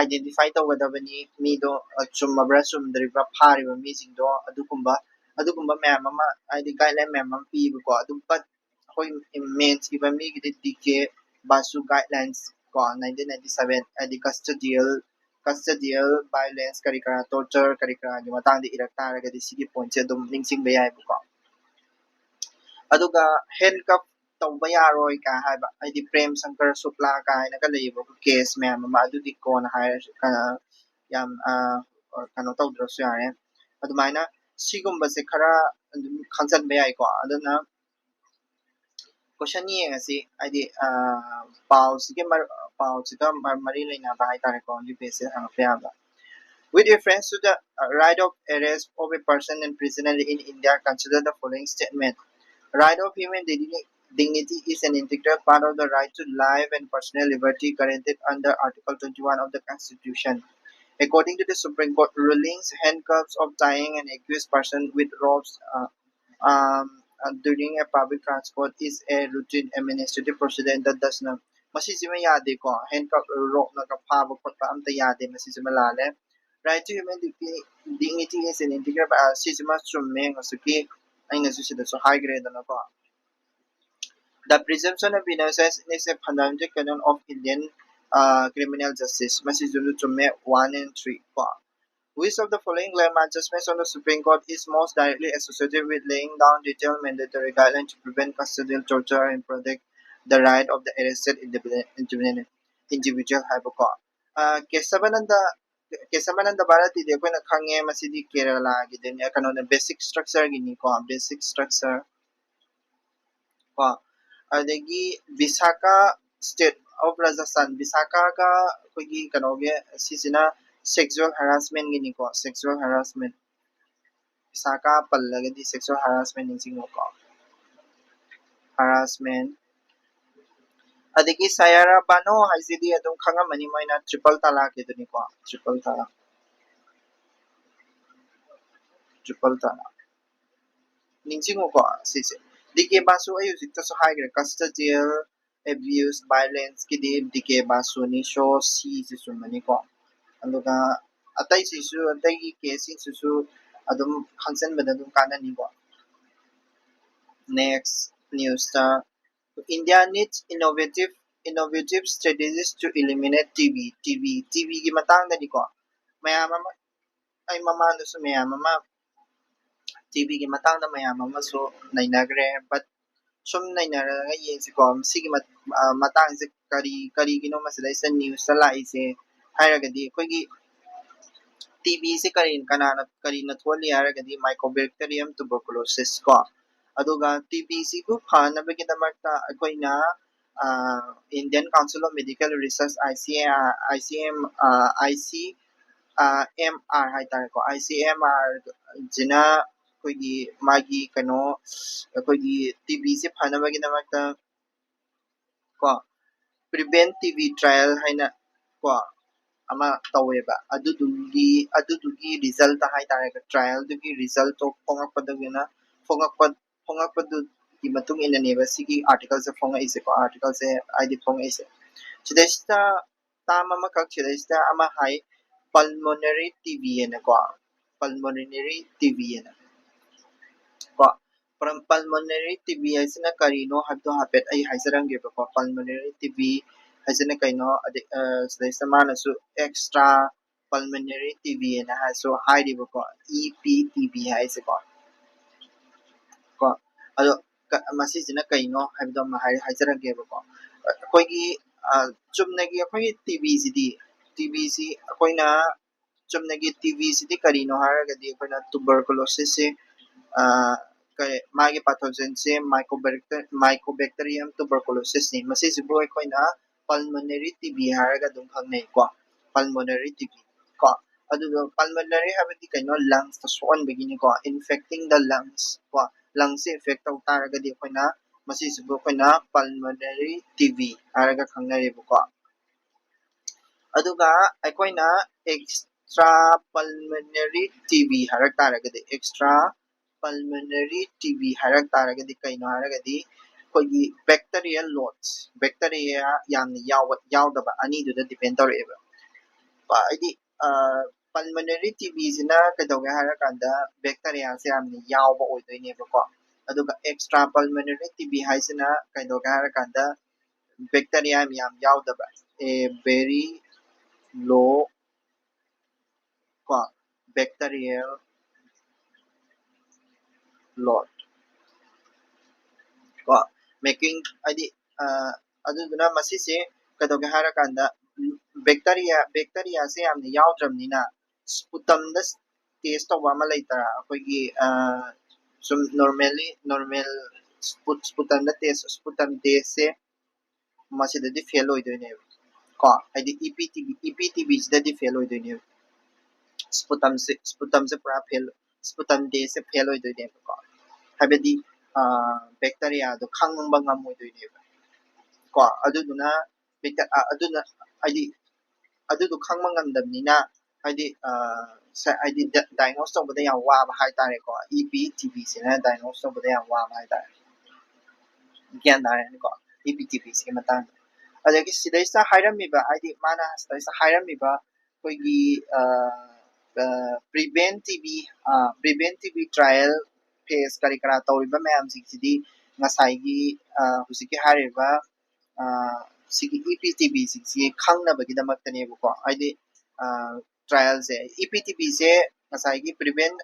identify ꯇꯧꯒꯗꯕꯅꯤ ꯃꯤꯗꯣ ꯆꯨꯝꯃꯕ꯭ꯔꯥ ꯆꯨꯝꯗ꯭ꯔꯤꯕ꯭ꯔꯥ ꯐꯥꯔꯤꯕ ꯃꯤꯁꯤꯡꯗꯣ, ꯑꯗꯨꯒꯨꯝꯕ ꯑꯗꯨꯒꯨꯝꯕ ꯃꯌꯥꯝ ꯑꯃ, ꯍꯥꯏꯗꯤ guideline ꯃꯌꯥꯝ ꯑꯃ ꯄꯤꯕꯀꯣ꯫ ꯑꯗꯨ but ꯑꯩꯈꯣꯏ main ꯏꯕ ꯃꯤꯒꯤꯗꯤ ꯗꯤ ꯀꯦ ꯕꯥꯁꯨ guidelines ꯀꯣ, nineteen ninety seven, ꯍꯥꯏꯗꯤ custodial custodial violence ꯀꯔꯤ ꯀꯔꯥ, torture ꯀꯔꯤ ꯀꯔꯥꯒꯤ ꯃꯇꯥꯡꯗ ꯏꯔꯛ ꯇꯥꯔꯒꯗꯤ ꯁꯤꯒꯤ point ꯁꯦ ꯑꯗꯨꯝ ꯅꯤꯡꯁꯤꯡꯕ ꯌꯥꯏꯕꯀꯣ꯫ ꯑꯗꯨꯒ handcuff ꯇꯧꯕ ꯌꯥꯔꯣꯏ ꯀꯥꯏ ꯍꯥꯏꯕ, ꯍꯥꯏꯗꯤ ꯄ꯭ꯔꯦꯝ ꯁꯪꯀꯔ ꯁꯨꯛꯂꯥ ꯀꯥꯏꯅꯒ ꯂꯩꯌꯦꯕ case ꯃꯌꯥꯝ ꯑꯃ, ꯑꯗꯨꯗꯤ ꯀꯣꯟꯅ ꯍꯥꯏꯔꯁꯨ, ꯌꯥꯝ ꯀꯩꯅꯣ ꯇꯧꯗ꯭ꯔꯁꯨ ꯌꯥꯔꯦ꯫ ꯑꯗꯨꯃꯥꯏꯅ ꯁꯤꯒꯨꯝꯕꯁꯦ ꯈꯔ ꯑꯗꯨꯝ ꯈꯪꯖꯟꯕ ꯌꯥꯏꯀꯣ꯫ ꯑꯗꯨꯅ question ꯌꯦꯡꯉꯁꯤ, ꯍꯥꯏꯗꯤ ꯄꯥꯎꯁꯤꯒꯤ ꯄꯥꯎꯁꯤꯒ ꯃꯔꯤ ꯂꯩꯅꯕ ꯍꯥꯏꯇꯥꯔꯦꯀꯣ, ꯌꯨ ꯄꯤ ꯑꯦꯁ ꯁꯤ ꯍꯪꯉꯛꯄ ꯌꯥꯕ꯫ With reference to the right of arrest of a person imprisoned in India, consider the following statement. Right of human dignity is an integral part of the right to life and personal liberty guaranteed under Article twenty-one of the Constitution. According to the Supreme Court rulings, handcuffs of tying an accused person with ropes uh, um, uh, during a public transport is a routine administrative procedure that does not. ꯃꯁꯤꯁꯤꯃ ꯌꯥꯗꯦꯀꯣ, handcuff, rope ꯅꯒ ꯐꯥꯕ ꯈꯣꯠꯄ ꯑꯝꯇ ꯌꯥꯗꯦ, ꯃꯁꯤꯁꯤꯃ ꯂꯥꯜꯂꯦ꯫ Right to human dignity is an integral, ꯁꯤꯁꯤꯃ ꯆꯨꯝꯃꯦ, ꯉꯁꯤꯒꯤ ꯑꯩꯅꯁꯨ ꯁꯤꯗꯁꯨ ꯍꯥꯏꯈ꯭ꯔꯦꯗꯅꯀꯣ꯫ The presumption of innocence is a fundamental canon of Indian uh, criminal justice. ꯃꯁꯤꯁꯨ ꯆꯨꯝꯃꯦ, one and three ꯀꯣ꯫ Which of the following landmark judgments of the Supreme Court is most directly associated with laying down detailed mandatory guidelines to prevent custodial torture and protect the right of the arrested individual ꯍꯥꯏꯕꯀꯣ꯫ ꯀꯦꯁꯕꯅꯟꯗ ꯀꯦꯁꯕꯥꯅꯟꯗ ꯚꯥꯔꯇꯤꯗꯤ ꯑꯩꯈꯣꯏꯅ ꯈꯪꯉꯦ, ꯃꯁꯤꯗꯤ ꯀꯦꯔꯂꯥꯒꯤꯗꯅꯤ, ꯀꯩꯅꯣꯅꯦ, basic structure ꯒꯤꯅꯤꯀꯣ, basic structure ꯀꯣ꯫ ꯑꯗꯒꯤ ꯕꯤꯁꯥꯈꯥ, state of Rajasthan, ꯕꯤꯁꯥꯈꯥꯒ ꯑꯩꯈꯣꯏꯒꯤ ꯀꯩꯅꯣꯒꯤ ꯁꯤꯁꯤꯅ sexual harassment ꯒꯤꯅꯤꯀꯣ, sexual harassment꯫ ꯕꯤꯁꯥꯈꯥ ꯄꯜꯂꯒꯗꯤ sexual harassment ꯅꯤꯡꯁꯤꯡꯉꯨꯀꯣ, harassment꯫ ꯑꯗꯒꯤ ꯁꯌꯥꯔꯥ ꯕꯥꯅꯣ ꯍꯥꯏꯁꯤꯗꯤ ꯑꯗꯨꯝ ꯈꯪꯉꯝꯃꯅꯤ, ꯃꯣꯏꯅ triple ꯇꯂꯥꯛꯀꯤꯗꯨꯅꯤꯀꯣ, triple ꯇꯂꯥꯛ, triple ꯇꯂꯥꯛ꯫ ꯅꯤꯡꯁꯤꯡꯉꯨꯀꯣ ꯁꯤꯁꯦ꯫ ꯗꯤ ꯀꯦ ꯕꯥꯁꯨ ꯑꯩ ꯍꯧꯖꯤꯛꯇꯁꯨ ꯍꯥꯏꯈ꯭ꯔꯦ, custodial abuse, violence ꯀꯤꯗꯤ ꯗꯤ ꯀꯦ ꯕꯥꯁꯨꯅꯤ, so ꯁꯤꯁꯦ ꯆꯨꯝꯃꯅꯤꯀꯣ꯫ ꯑꯗꯨꯒ ꯑꯇꯩꯁꯤꯁꯨ, ꯑꯇꯩꯒꯤ case ꯁꯤꯡꯁꯤꯁꯨ ꯑꯗꯨꯝ ꯈꯪꯖꯟꯕꯗ ꯑꯗꯨꯝ ꯀꯥꯟꯅꯅꯤꯀꯣ꯫ Next news ꯇ, India needs innovative, innovative strategies to eliminate T B, T B, T B ꯒꯤ ꯃꯇꯥꯡꯗꯅꯤꯀꯣ꯫ ꯃꯌꯥꯝ ꯑꯃ, ꯑꯩ ꯃꯃꯥꯡꯗꯁꯨ ꯃꯌꯥꯝ ꯑꯃ T B ꯒꯤ ꯃꯇꯥꯡꯗ ꯃꯌꯥꯝ ꯑꯃꯁꯨ ꯅꯩꯅꯈ꯭ꯔꯦ, but ꯁꯨꯝ ꯅꯩꯅꯔꯒ ꯌꯦꯡꯁꯤꯀꯣ, ꯃꯁꯤꯒꯤ ꯃꯠ-, ꯑ, ꯃꯇꯥꯡꯁꯦ ꯀꯔꯤ, ꯀꯔꯤꯒꯤꯅꯣ ꯃꯁꯤꯗꯩꯁꯤꯗ news ꯇ ꯂꯥꯛꯏꯁꯦ ꯍꯥꯏꯔꯒꯗꯤ, ꯑꯩꯈꯣꯏꯒꯤ T B ꯁꯦ ꯀꯔꯤ, ꯀꯅꯥꯅ, ꯀꯔꯤꯅ ꯊꯣꯛꯍꯜꯂꯤ ꯍꯥꯏꯔꯒꯗꯤ, Mycobacterium tuberculosis ꯀꯣ꯫ ꯑꯗꯨꯒ T B ꯁꯤꯕꯨ ꯐꯅꯕꯒꯤꯗꯃꯛꯇ ꯑꯩꯈꯣꯏꯅ, ꯑ, Indian Council of Medical Research, I C A, I C M, ꯑ, I C, ꯑ, M R ꯍꯥꯏꯇꯥꯔꯦꯀꯣ, I C M R ꯁꯤꯅ ꯑꯩꯈꯣꯏꯒꯤ ꯃꯥꯒꯤ ꯀꯩꯅꯣ, ꯑꯩꯈꯣꯏꯒꯤ T B ꯁꯦ ꯐꯅꯕꯒꯤꯗꯃꯛꯇ ꯀꯣ, Prevent T B Trial ꯍꯥꯏꯅ ꯀꯣ ꯑꯃ ꯇꯧꯋꯦꯕ꯫ ꯑꯗꯨꯗꯨꯒꯤ, ꯑꯗꯨꯗꯨꯒꯤ result ꯍꯥꯏꯇꯥꯔꯦ, trial ꯗꯨꯒꯤ result ꯇꯣ ꯐꯣꯡꯉꯛꯄꯗꯒꯤꯅ, ꯐꯣꯡꯉꯛꯄ, ꯐꯣꯡꯉꯛꯄꯗꯨꯒꯤ ꯃꯇꯨꯡ ꯏꯟꯅꯅꯦꯕ ꯁꯤꯒꯤ article ꯁꯦ ꯐꯣꯡꯉꯛꯏꯁꯦꯀꯣ, article ꯁꯦ ꯍꯥꯏꯗꯤ ꯐꯣꯡꯉꯛꯏꯁꯦ꯫ ꯁꯤꯗꯩꯁꯤꯗ term ꯑꯃꯈꯛ ꯁꯤꯗꯩꯁꯤꯗ ꯑꯃ ꯍꯥꯏ, pulmonary T B ꯍꯥꯏꯅꯀꯣ, pulmonary T B ꯍꯥꯏꯅ ꯀꯣ꯫ Pul-, pulmonary T B ꯍꯥꯏꯁꯤꯅ ꯀꯔꯤꯅꯣ ꯍꯥꯏꯕꯗꯣ ꯍꯥꯏꯐꯦꯠ ꯑꯩ ꯍꯥꯏꯖꯔꯝꯒꯦꯕꯀꯣ꯫ Pulmonary T B ꯍꯥꯏꯁꯤꯅ ꯀꯩꯅꯣ? ꯑꯗꯩ, ꯑ, ꯁꯤꯗꯩꯁꯤꯗ ꯃꯥꯅꯁꯨ extra pulmonary T B ꯍꯥꯏꯅ ꯍꯥꯏꯁꯨ ꯍꯥꯏꯔꯤꯕꯀꯣ, E P T B ꯍꯥꯏꯁꯦꯀꯣ꯫ ꯀꯣ, ꯑꯗꯣ ꯀ-, ꯃꯁꯤꯁꯤꯅ ꯀꯩꯅꯣ ꯍꯥꯏꯕꯗꯣ ꯑꯃ ꯍꯥꯏ-, ꯍꯥꯏꯖꯔꯛꯀꯦꯕꯀꯣ꯫ ꯑꯩꯈꯣꯏꯒꯤ, ꯑ, ꯆꯨꯝꯅꯒꯤ ꯑꯩꯈꯣꯏꯒꯤ T B ꯁꯤꯗꯤ, T ꯇꯤ ꯕꯤꯁꯤ ꯑꯩꯈꯣꯏꯅ ꯆꯨꯝꯅꯒꯤ ꯇꯤ ꯕꯤꯁꯤꯗꯤ ꯀꯔꯤꯅꯣ ꯍꯥꯏꯔꯒꯗꯤ ꯑꯩꯈꯣꯏꯅ ꯇꯨꯕꯔꯀꯨꯂꯣꯁꯤꯁꯁꯦ ꯃꯥꯒꯤ ꯄꯥꯊꯣꯖꯦꯟꯁꯦ ꯃꯥꯏꯀꯣꯕꯦꯛꯇꯔ ꯃꯥꯏꯀꯣꯕꯦꯛꯇꯔꯤꯌꯝ ꯇꯨꯕꯔꯀꯨꯂꯣꯁꯤꯁꯅꯤ꯫ ꯃꯁꯤꯁꯤꯕꯨ ꯑꯩꯈꯣꯏꯅ ꯄꯜꯃꯣꯅꯔꯤ ꯇꯤ ꯕꯤ ꯍꯥꯏꯔꯒ ꯑꯗꯨꯝ ꯈꯪꯅꯩꯀꯣ꯫ ꯄꯜꯃꯣꯅꯔꯤ ꯇꯤ ꯕꯤ ꯀꯣ꯫ ꯑꯗꯨꯒ ꯄꯜꯃꯣꯅꯔꯤ ꯍꯥꯏꯕꯗꯤ ꯀꯩꯅꯣ? ꯂꯪꯁꯇ ꯁꯣꯛꯍꯟꯕꯒꯤꯅꯤꯀꯣ, infecting the lungs ꯀꯣ꯫ ꯂꯪꯁꯁꯦ ꯏꯟꯐꯦꯛ ꯇꯧ ꯇꯥꯔꯒꯗꯤ ꯑꯩꯈꯣꯏꯅ ꯃꯁꯤꯁꯤꯕꯨ ꯑꯩꯈꯣꯏꯅ ꯄꯜꯃꯣꯅꯔꯤ ꯇꯤ ꯕꯤ ꯍꯥꯏꯔꯒ ꯈꯪꯅꯔꯦꯕꯀꯣ꯫ ꯑꯗꯨꯒ ꯑꯩꯈꯣꯏꯅ ꯑꯦꯛꯁꯇ꯭ꯔꯥ ꯄꯜꯃꯣꯅꯔꯤ ꯇꯤ ꯕꯤ ꯍꯥꯏꯔꯛ ꯇꯥꯔꯒꯗꯤ, ꯑꯦꯛꯁꯇ꯭ꯔꯥ ꯄꯜꯃꯣꯅꯔꯤ ꯇꯤ ꯕꯤ ꯍꯥꯏꯔꯛ ꯇꯥꯔꯒꯗꯤ ꯀꯩꯅꯣ ꯍꯥꯏꯔꯒꯗꯤ ꯑꯩꯈꯣꯏꯒꯤ ꯕꯦꯛꯇꯔꯤꯌꯦꯜ ꯂꯣꯗ, ꯕꯦꯛꯇꯔꯤꯌꯥ ꯌꯥꯝꯅ ꯌꯥꯎꯕ ꯌꯥꯎꯗꯕ ꯑꯅꯤꯗꯨꯗ ꯗꯤꯄꯦꯟ ꯇꯧꯔꯛꯑꯦꯕ꯫ ꯍꯥꯏꯗꯤ ꯄꯜꯃꯣꯅꯔꯤ ꯇꯤ ꯕꯤꯁꯤꯅ ꯀꯩꯗꯧꯒꯦ ꯍꯥꯏꯔꯀꯥꯟꯗ ꯕꯦꯛꯇꯔꯤꯌꯥꯁꯦ ꯌꯥꯝꯅ ꯌꯥꯎꯕ ꯑꯣꯏꯗꯣꯏꯅꯦꯕꯀꯣ꯫ ꯑꯗꯨꯒ ꯑꯦꯛꯁꯇ꯭ꯔꯥ ꯄꯜꯃꯣꯅꯔꯤ ꯇꯤ ꯕꯤ ꯍꯥꯏꯁꯤꯅ ꯀꯩꯗꯧꯒꯦ ꯍꯥꯏꯔꯀꯥꯟꯗ ꯕꯦꯛꯇꯔꯤꯌꯥ ꯌꯥꯝ ꯌꯥꯎꯗꯕ, a very low ꯀꯣ, bacterial load ꯀꯣ, making ꯍꯥꯏꯗꯤ ꯑꯗꯨꯗꯨꯅ ꯃꯁꯤꯁꯦ ꯀꯩꯗꯧꯒꯦ ꯍꯥꯏꯔꯀꯥꯟꯗ ꯕꯦꯛꯇꯔꯤꯌꯥ ꯕꯦꯛꯇꯔꯤꯌꯥꯁꯦ ꯌꯥꯝꯅ ꯌꯥꯎꯗ꯭ꯔꯕꯅꯤꯅ ꯁ꯭ꯄꯨꯇꯝꯗ ꯇꯦꯁ ꯇꯧꯕ ꯑꯃ ꯂꯩꯇ꯭ꯔꯥ? ꯑꯩꯈꯣꯏꯒꯤ ꯁꯨꯝ normally normal ꯁ꯭ꯄꯨꯇꯝꯗ ꯇꯦꯁ ꯁ꯭ꯄꯨꯇꯝ ꯇꯦꯁꯁꯦ ꯃꯁꯤꯗꯗꯤ ꯐꯦꯜ ꯑꯣꯏꯗꯣꯏꯅꯦꯕ ꯀꯣ꯫ ꯍꯥꯏꯗꯤ E P T B E P T ꯕꯤꯁꯤꯗꯗꯤ ꯐꯦꯜ ꯑꯣꯏꯗꯣꯏꯅꯦꯕ꯫ ꯁ꯭ꯄꯨꯇꯝꯁꯦ ꯁ꯭ꯄꯨꯇꯝꯁꯦ ꯄꯨꯔꯥ ꯐꯦꯜ ꯁ꯭ꯄꯨꯇꯝ ꯇꯦꯁꯁꯦ ꯐꯦꯜ ꯑꯣꯏꯗꯣꯏꯅꯦꯕꯀꯣ꯫ ꯍꯥꯏꯕꯗꯤ ꯕꯦꯛꯇꯔꯤꯌꯥꯗꯣ ꯈꯪꯕ ꯉꯝꯃꯣꯏꯗꯣꯏꯅꯦꯕ ꯀꯣ꯫ ꯑꯗꯨꯗꯨꯅ ꯑꯗꯨꯅ ꯍꯥꯏꯗꯤ ꯑꯗꯨꯗꯣ ꯈꯪꯕ ꯉꯝꯗꯕꯅꯤꯅ ꯍꯥꯏꯗꯤ ꯍꯥꯏꯗꯤ ꯗꯥꯏꯒꯅꯣꯁ ꯇꯧꯕꯗ ꯌꯥꯝ ꯋꯥꯕ ꯍꯥꯏꯇꯥꯔꯦꯀꯣ꯫ ꯏ ꯄꯤ ꯇꯤ ꯕꯤꯁꯤꯅ ꯗꯥꯏꯒꯅꯣꯁ ꯇꯧꯕꯗ ꯌꯥꯝ ꯋꯥꯕ ꯍꯥꯏꯇꯥꯔꯦ꯫ ꯒ꯭ꯌꯥꯟ ꯇꯥꯔꯦꯅꯦꯀꯣ? ꯏ ꯄꯤ ꯇꯤ ꯕꯤꯁꯤꯒꯤ ꯃꯇꯥꯡꯗ꯫ ꯑꯗꯒꯤ ꯁꯤꯗꯩꯁꯤꯗ ꯍꯥꯏꯔꯝꯃꯤꯕ ꯍꯥꯏꯗꯤ ꯃꯥꯅ ꯁꯤꯗꯩꯁꯤꯗ ꯍꯥꯏꯔꯝꯃꯤꯕ ꯑꯩꯈꯣꯏꯒꯤ prevent T B prevent T B trial face ꯀꯔꯤ ꯀꯔꯥ ꯇꯧꯔꯤꯕ ꯃꯌꯥꯝꯁꯤꯡꯁꯤꯗꯤ ꯉꯁꯥꯏꯒꯤ ꯍꯧꯖꯤꯛꯀꯤ ꯍꯥꯏꯔꯤꯕ ꯁꯤꯒꯤ ꯏ ꯄꯤ ꯇꯤ ꯕꯤꯁꯤꯡꯁꯤ ꯈꯪꯅꯕꯒꯤꯗꯃꯛꯇꯅꯦꯕꯀꯣ꯫ ꯍꯥꯏꯗꯤ ꯇ꯭ꯔꯥꯏꯌꯦꯜꯁꯦ ꯏ ꯄꯤ ꯇꯤ ꯕꯤꯁꯦ ꯉꯁꯥꯏꯒꯤ ꯄ꯭ꯔꯤꯚꯦꯟ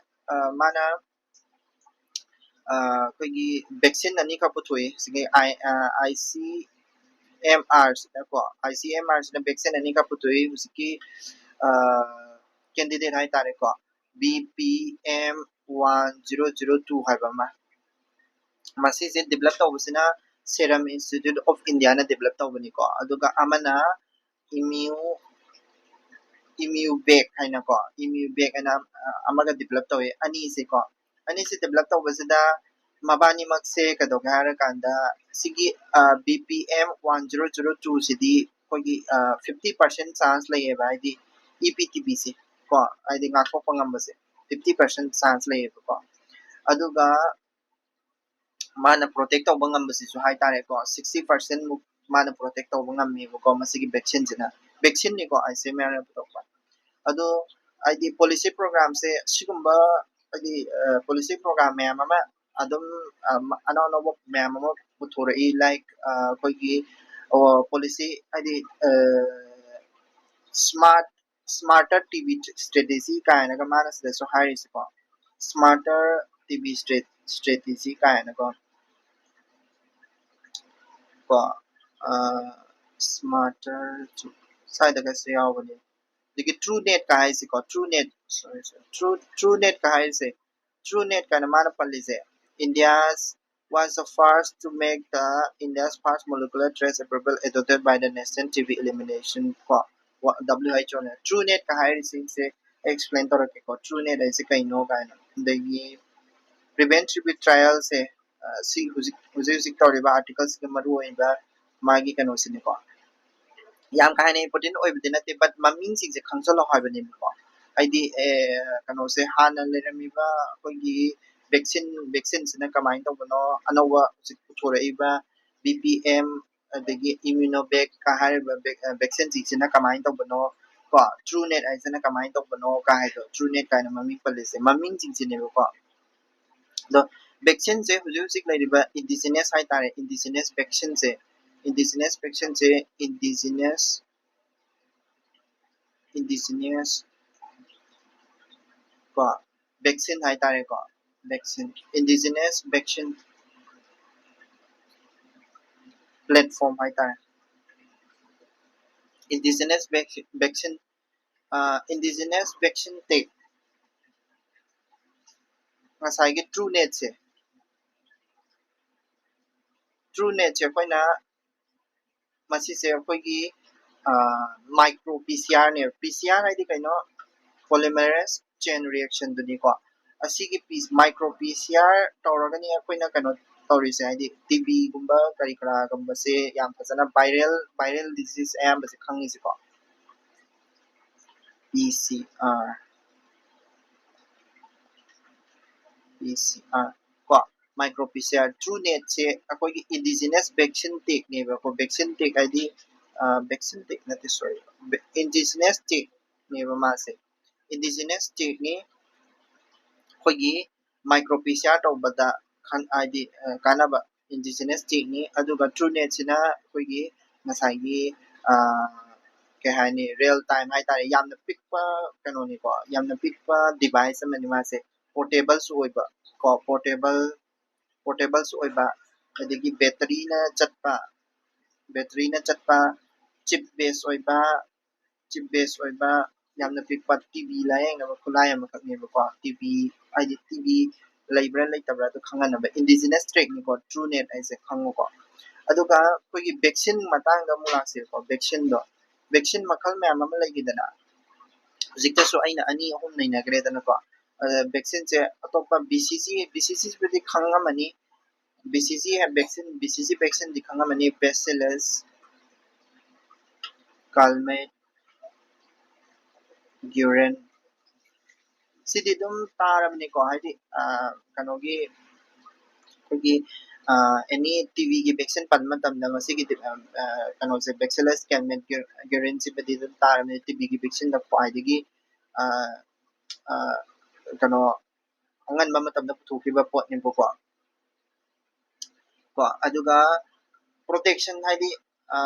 ꯃꯥꯅ ꯑꯩꯈꯣꯏꯒꯤ ꯚꯦꯛꯁꯤꯟ ꯑꯅꯤꯈꯛ ꯄꯨꯊꯣꯛꯏ꯫ ꯁꯤꯒꯤ ꯑꯥꯏ I C I C M R ꯁꯤꯅꯀꯣ, I C M R ꯁꯤꯅ vaccine ꯑꯅꯤꯈꯛ ꯄꯨꯊꯣꯛꯏ ꯍꯧꯖꯤꯛꯀꯤ candidate ꯍꯥꯏꯇꯥꯔꯦꯀꯣ, B P M one zero zero two ꯍꯥꯏꯕ ꯑꯃ꯫ ꯃꯁꯤꯁꯦ develop ꯇꯧꯕꯁꯤꯅ Serum Institute of Indiaꯅ develop ꯇꯧꯕꯅꯤꯀꯣ꯫ ꯑꯗꯨꯒ ꯑꯃꯅ ꯏꯝꯃ꯭ꯌꯨ ꯏꯝꯃ꯭ꯌꯨꯕꯦꯛ ꯍꯥꯏꯅꯀꯣ, ꯏꯝꯃ꯭ꯌꯨꯕꯦꯛ ꯍꯥꯏꯅ ꯑꯃꯒ develop ꯇꯧꯋꯦ꯫ ꯑꯅꯤꯁꯦꯀꯣ, ꯑꯅꯤꯁꯦ develop ꯇꯧꯕꯁꯤꯗ ꯃꯕꯥꯅꯤꯃꯛꯁꯦ ꯀꯩꯗꯧꯒꯦ ꯍꯥꯏꯔꯀꯥꯟꯗ ꯁꯤꯒꯤ B P M one zero zero ꯇꯨꯁꯤꯗꯤ ꯑꯩꯈꯣꯏꯒꯤ ꯐꯤꯐꯇꯤ ꯄꯥꯔꯁꯦꯟ ꯆꯥꯟꯁ ꯂꯩꯌꯦꯕ, ꯍꯥꯏꯗꯤ ꯏ ꯄꯤ ꯇꯤ ꯕꯤꯁꯦ ꯀꯣ, ꯍꯥꯏꯗꯤ ꯉꯥꯛꯊꯣꯛꯄ ꯉꯝꯕꯁꯦ ꯐꯤꯐꯇꯤ ꯄꯥꯔꯁꯦꯟ ꯆꯥꯟꯁ ꯂꯩꯌꯦꯕꯀꯣ꯫ ꯑꯗꯨꯒ ꯃꯥꯅ protect ꯇꯧꯕ ꯉꯝꯕꯁꯤꯁꯨ ꯍꯥꯏꯇꯥꯔꯦꯀꯣ, ꯁꯤꯛꯁꯇꯤ ꯄꯥꯔꯁꯦꯟ ꯃꯨꯛ ꯃꯥꯅ protect ꯇꯧꯕ ꯉꯝꯃꯦꯕꯀꯣ ꯃꯁꯤꯒꯤ vaccineꯁꯤꯅ꯫ Vaccineꯅꯤꯀꯣ, ꯑꯥꯏ ꯁꯤ ꯑꯦꯝ ꯑꯥꯔꯅ ꯄꯨꯊꯣꯛꯄ꯫ ꯑꯗꯣ ꯍꯥꯏꯗꯤ policy programꯁꯦ ꯁꯤꯒꯨꯝꯕ ꯍꯥꯏꯗꯤ policy program ꯃꯌꯥꯝ ꯑꯃ ꯑꯗꯨꯝ ꯑꯅꯧ ꯑꯅꯧꯕ ꯃꯌꯥꯝ ꯑꯃ ꯄꯨꯊꯣꯔꯛꯏ, like ꯑꯩꯈꯣꯏꯒꯤ policy ꯍꯥꯏꯗꯤ smart smarter T V strategy ꯀꯥꯏꯅꯒ ꯃꯥꯅ ꯁꯤꯗꯁꯨ ꯍꯥꯏꯔꯤꯁꯦꯀꯣ, smarter ꯇꯤ ꯚꯤ strategy ꯀꯥꯏꯅꯀꯣ, ꯀꯣ smarter ꯁ꯭ꯋꯥꯏꯗꯒꯁꯨ ꯌꯥꯎꯕꯅꯦ꯫ ꯑꯗꯒꯤ TrueNat ꯀ ꯍꯥꯏꯁꯤꯀꯣ, TrueNat, sorry, sorry, True TrueNat ꯀ ꯍꯥꯏꯔꯤꯁꯦ, TrueNat ꯀꯥꯏꯅ ꯃꯥꯅ ꯄꯜꯂꯤꯁꯦ, India's was the first to make the India's first molecular test approvable adopted by the National T V Elimination ꯀꯣ, W H O ꯅ꯫ TrueNat ꯀ ꯍꯥꯏꯔꯤꯁꯤꯡꯁꯦ ꯑꯩ explain ꯇꯧꯔꯛꯀꯦꯀꯣ, TrueNat ꯍꯥꯏꯁꯦ ꯀꯩꯅꯣ ꯀꯥꯏꯅ꯫ ꯑꯗꯒꯤ prevent TB trialꯁꯦ, ꯁꯤ ꯍꯧꯖꯤꯛ ꯍꯧꯖꯤꯛ ꯍꯧꯖꯤꯛ ꯇꯧꯔꯤꯕ articleꯁꯤꯒꯤ ꯃꯔꯨꯑꯣꯏꯕ ꯃꯥꯒꯤ ꯀꯩꯅꯣꯁꯤꯅꯤꯀꯣ꯫ ꯌꯥꯝ ꯀꯥ ꯍꯦꯟꯅ important ꯑꯣꯏꯕꯗꯤ ꯅꯠꯇꯦ, but ꯃꯃꯤꯡꯁꯤꯡꯁꯦ ꯈꯪꯖꯤꯜꯂꯣ ꯍꯥꯏꯕꯅꯦꯕꯀꯣ꯫ ꯍꯥꯏꯗꯤ ꯀꯩꯅꯣꯁꯦ, ꯍꯥꯟꯅ ꯂꯩꯔꯝꯃꯤꯕ ꯑꯩꯈꯣꯏꯒꯤ vaccine vaccineꯁꯤꯅ ꯀꯃꯥꯏꯅ ꯇꯧꯕꯅꯣ, ꯑꯅꯧꯕ ꯍꯧꯖꯤꯛ ꯄꯨꯊꯣꯔꯛꯏꯕ ꯕꯤ ꯄꯤ ꯑꯦꯝ, ꯑꯗꯒꯤ Immunovac ꯀ ꯍꯥꯏꯔꯤꯕ vaccineꯁꯤꯡꯁꯤꯅ ꯀꯃꯥꯏꯅ ꯇꯧꯕꯅꯣ ꯀꯣ, TrueNat ꯍꯥꯏꯁꯤꯅ ꯀꯃꯥꯏꯅ ꯇꯧꯕꯅꯣ ꯀ ꯍꯥꯏꯗꯣ, TrueNat ꯀꯥꯏꯅ ꯃꯃꯤꯡ ꯄꯜꯂꯤꯁꯦ ꯃꯃꯤꯡꯁꯤꯡꯁꯤꯅꯦꯕꯀꯣ꯫ ꯑꯗꯣ vaccineꯁꯦ ꯍꯧꯖꯤꯛ ꯍꯧꯖꯤꯛ ꯂꯩꯔꯤꯕ indigenous ꯍꯥꯏꯇꯥꯔꯦ, indigenous vaccineꯁꯦ, indigenous vaccineꯁꯦ, indigenous indigenous ꯀꯣ vaccine ꯍꯥꯏꯇꯥꯔꯦꯀꯣ, vaccine, indigenous vaccine platform ꯍꯥꯏꯇꯥꯔꯦ꯫ indigenous vaccine vaccine indigenous vaccine tech, ꯉꯁꯥꯏꯒꯤ TrueNat ꯁꯦ, TrueNat ꯁꯦ ꯑꯩꯈꯣꯏꯅ ꯃꯁꯤꯁꯦ ꯑꯩꯈꯣꯏꯒꯤ micro PCR ꯅꯦ꯫ PCR ꯍꯥꯏꯗꯤ ꯀꯩꯅꯣ? Polymerase chain reaction ꯗꯨꯅꯤꯀꯣ꯫ ꯑꯁꯤꯒꯤ micro PCR ꯇꯧꯔꯒꯅꯤ ꯑꯩꯈꯣꯏꯅ ꯀꯩꯅꯣ ꯇꯧꯔꯤꯁꯦ, ꯍꯥꯏꯗꯤ TB ꯒꯨꯝꯕ ꯀꯔꯤ ꯀꯔꯥꯒꯨꯝꯕꯁꯦ ꯌꯥꯝ ꯐꯖꯅ viral viral disease ꯑꯌꯥꯝꯕꯁꯦ ꯈꯪꯉꯤꯁꯦꯀꯣ꯫ PCR, PCR ꯀꯣ, micro PCR TrueNat ꯁꯦ ꯑꯩꯈꯣꯏꯒꯤ indigenous vaccine tech ꯅꯦꯕꯀꯣ꯫ Vaccine tech ꯍꯥꯏꯗꯤ vaccine tech ꯅꯠꯇꯦ, sorry, indigenous tech ꯅꯦꯕ ꯃꯥꯁꯦ꯫ Indigenous tech ꯅꯤ꯫ ꯑꯩꯈꯣꯏꯒꯤ micro PCR ꯇꯧꯕꯗ ꯍꯥꯏꯗꯤ ꯀꯥꯟꯅꯕ indigenous tech ꯅꯤ꯫ ꯑꯗꯨꯒ TrueNat ꯁꯤꯅ ꯑꯩꯈꯣꯏꯒꯤ ꯉꯁꯥꯏꯒꯤ ꯀꯩ ꯍꯥꯏꯅꯤ, real time ꯍꯥꯏꯇꯥꯔꯦ, ꯌꯥꯝꯅ ꯄꯤꯛꯄ ꯀꯩꯅꯣꯅꯤꯀꯣ, ꯌꯥꯝꯅ ꯄꯤꯛꯄ device ꯑꯃꯅꯤ ꯃꯥꯁꯦ꯫ Portable ꯁꯨ ꯑꯣꯏꯕ ꯀꯣ, portable portable ꯁꯨ ꯑꯣꯏꯕ, ꯑꯗꯒꯤ battery ꯅ ꯆꯠꯄ, battery ꯅ ꯆꯠꯄ, chip base ꯑꯣꯏꯕ, chip base ꯑꯣꯏꯕ, ꯌꯥꯝꯅ ꯄꯤꯛꯄ TB ꯂꯥꯌꯦꯡꯅꯕ ꯈꯨꯠꯂꯥꯏ ꯑꯃꯈꯛꯅꯦꯕꯀꯣ꯫ TB ꯍꯥꯏꯗꯤ TB ꯂꯩꯕ꯭ꯔꯥ ꯂꯩꯇꯕ꯭ꯔꯥ ꯑꯗꯨ ꯈꯪꯍꯟꯅꯕ indigenous tech ꯅꯤꯀꯣ TrueNat ꯍꯥꯏꯁꯦ, ꯈꯪꯉꯨꯀꯣ꯫ ꯑꯗꯨꯒ ꯑꯩꯈꯣꯏꯒꯤ vaccine ꯃꯇꯥꯡꯗ ꯑꯃꯨꯛ ꯂꯥꯛꯁꯦꯕꯀꯣ꯫ Vaccine ꯗꯣ, vaccine ꯃꯈꯜ ꯃꯌꯥꯝ ꯑꯃ ꯂꯩꯈꯤꯗꯅ, ꯍꯧꯖꯤꯛꯇꯁꯨ ꯑꯩꯅ ꯑꯅꯤ ꯑꯍꯨꯝ ꯅꯩꯅꯈ꯭ꯔꯦꯗꯅꯀꯣ꯫ ꯑꯗ vaccine ꯁꯦ ꯑꯇꯣꯞꯄ BCG, BCG ꯕꯨꯗꯤ ꯈꯪꯉꯝꯃꯅꯤ꯫ BCG vaccine, BCG vaccine ꯗꯤ ꯈꯪꯉꯝꯃꯅꯤ, Bacillus Calmette-Guerin꯫ ꯁꯤꯗꯤ ꯑꯗꯨꯝ ꯇꯥꯔꯕꯅꯤꯀꯣ, ꯍꯥꯏꯗꯤ ꯀꯩꯅꯣꯒꯤ, ꯑꯩꯈꯣꯏꯒꯤ any TB ꯒꯤ vaccine ꯄꯟꯕ ꯃꯇꯝꯗ ꯃꯁꯤꯒꯤ ꯀꯩꯅꯣꯁꯦ, Bacillus Calmette-Guerin ꯁꯤꯃꯗꯤ ꯑꯗꯨꯝ ꯇꯥꯔꯕꯅꯤ, TB ꯒꯤ vaccine ꯗ ꯈ꯭ꯋꯥꯏꯗꯒꯤ ꯀꯩꯅꯣ, ꯑꯉꯟꯕ ꯃꯇꯝꯗ ꯄꯨꯊꯣꯛꯈꯤꯕ ꯄꯣꯠꯅꯦꯕꯀꯣ꯫ ꯀꯣ, ꯑꯗꯨꯒ protection ꯍꯥꯏꯗꯤ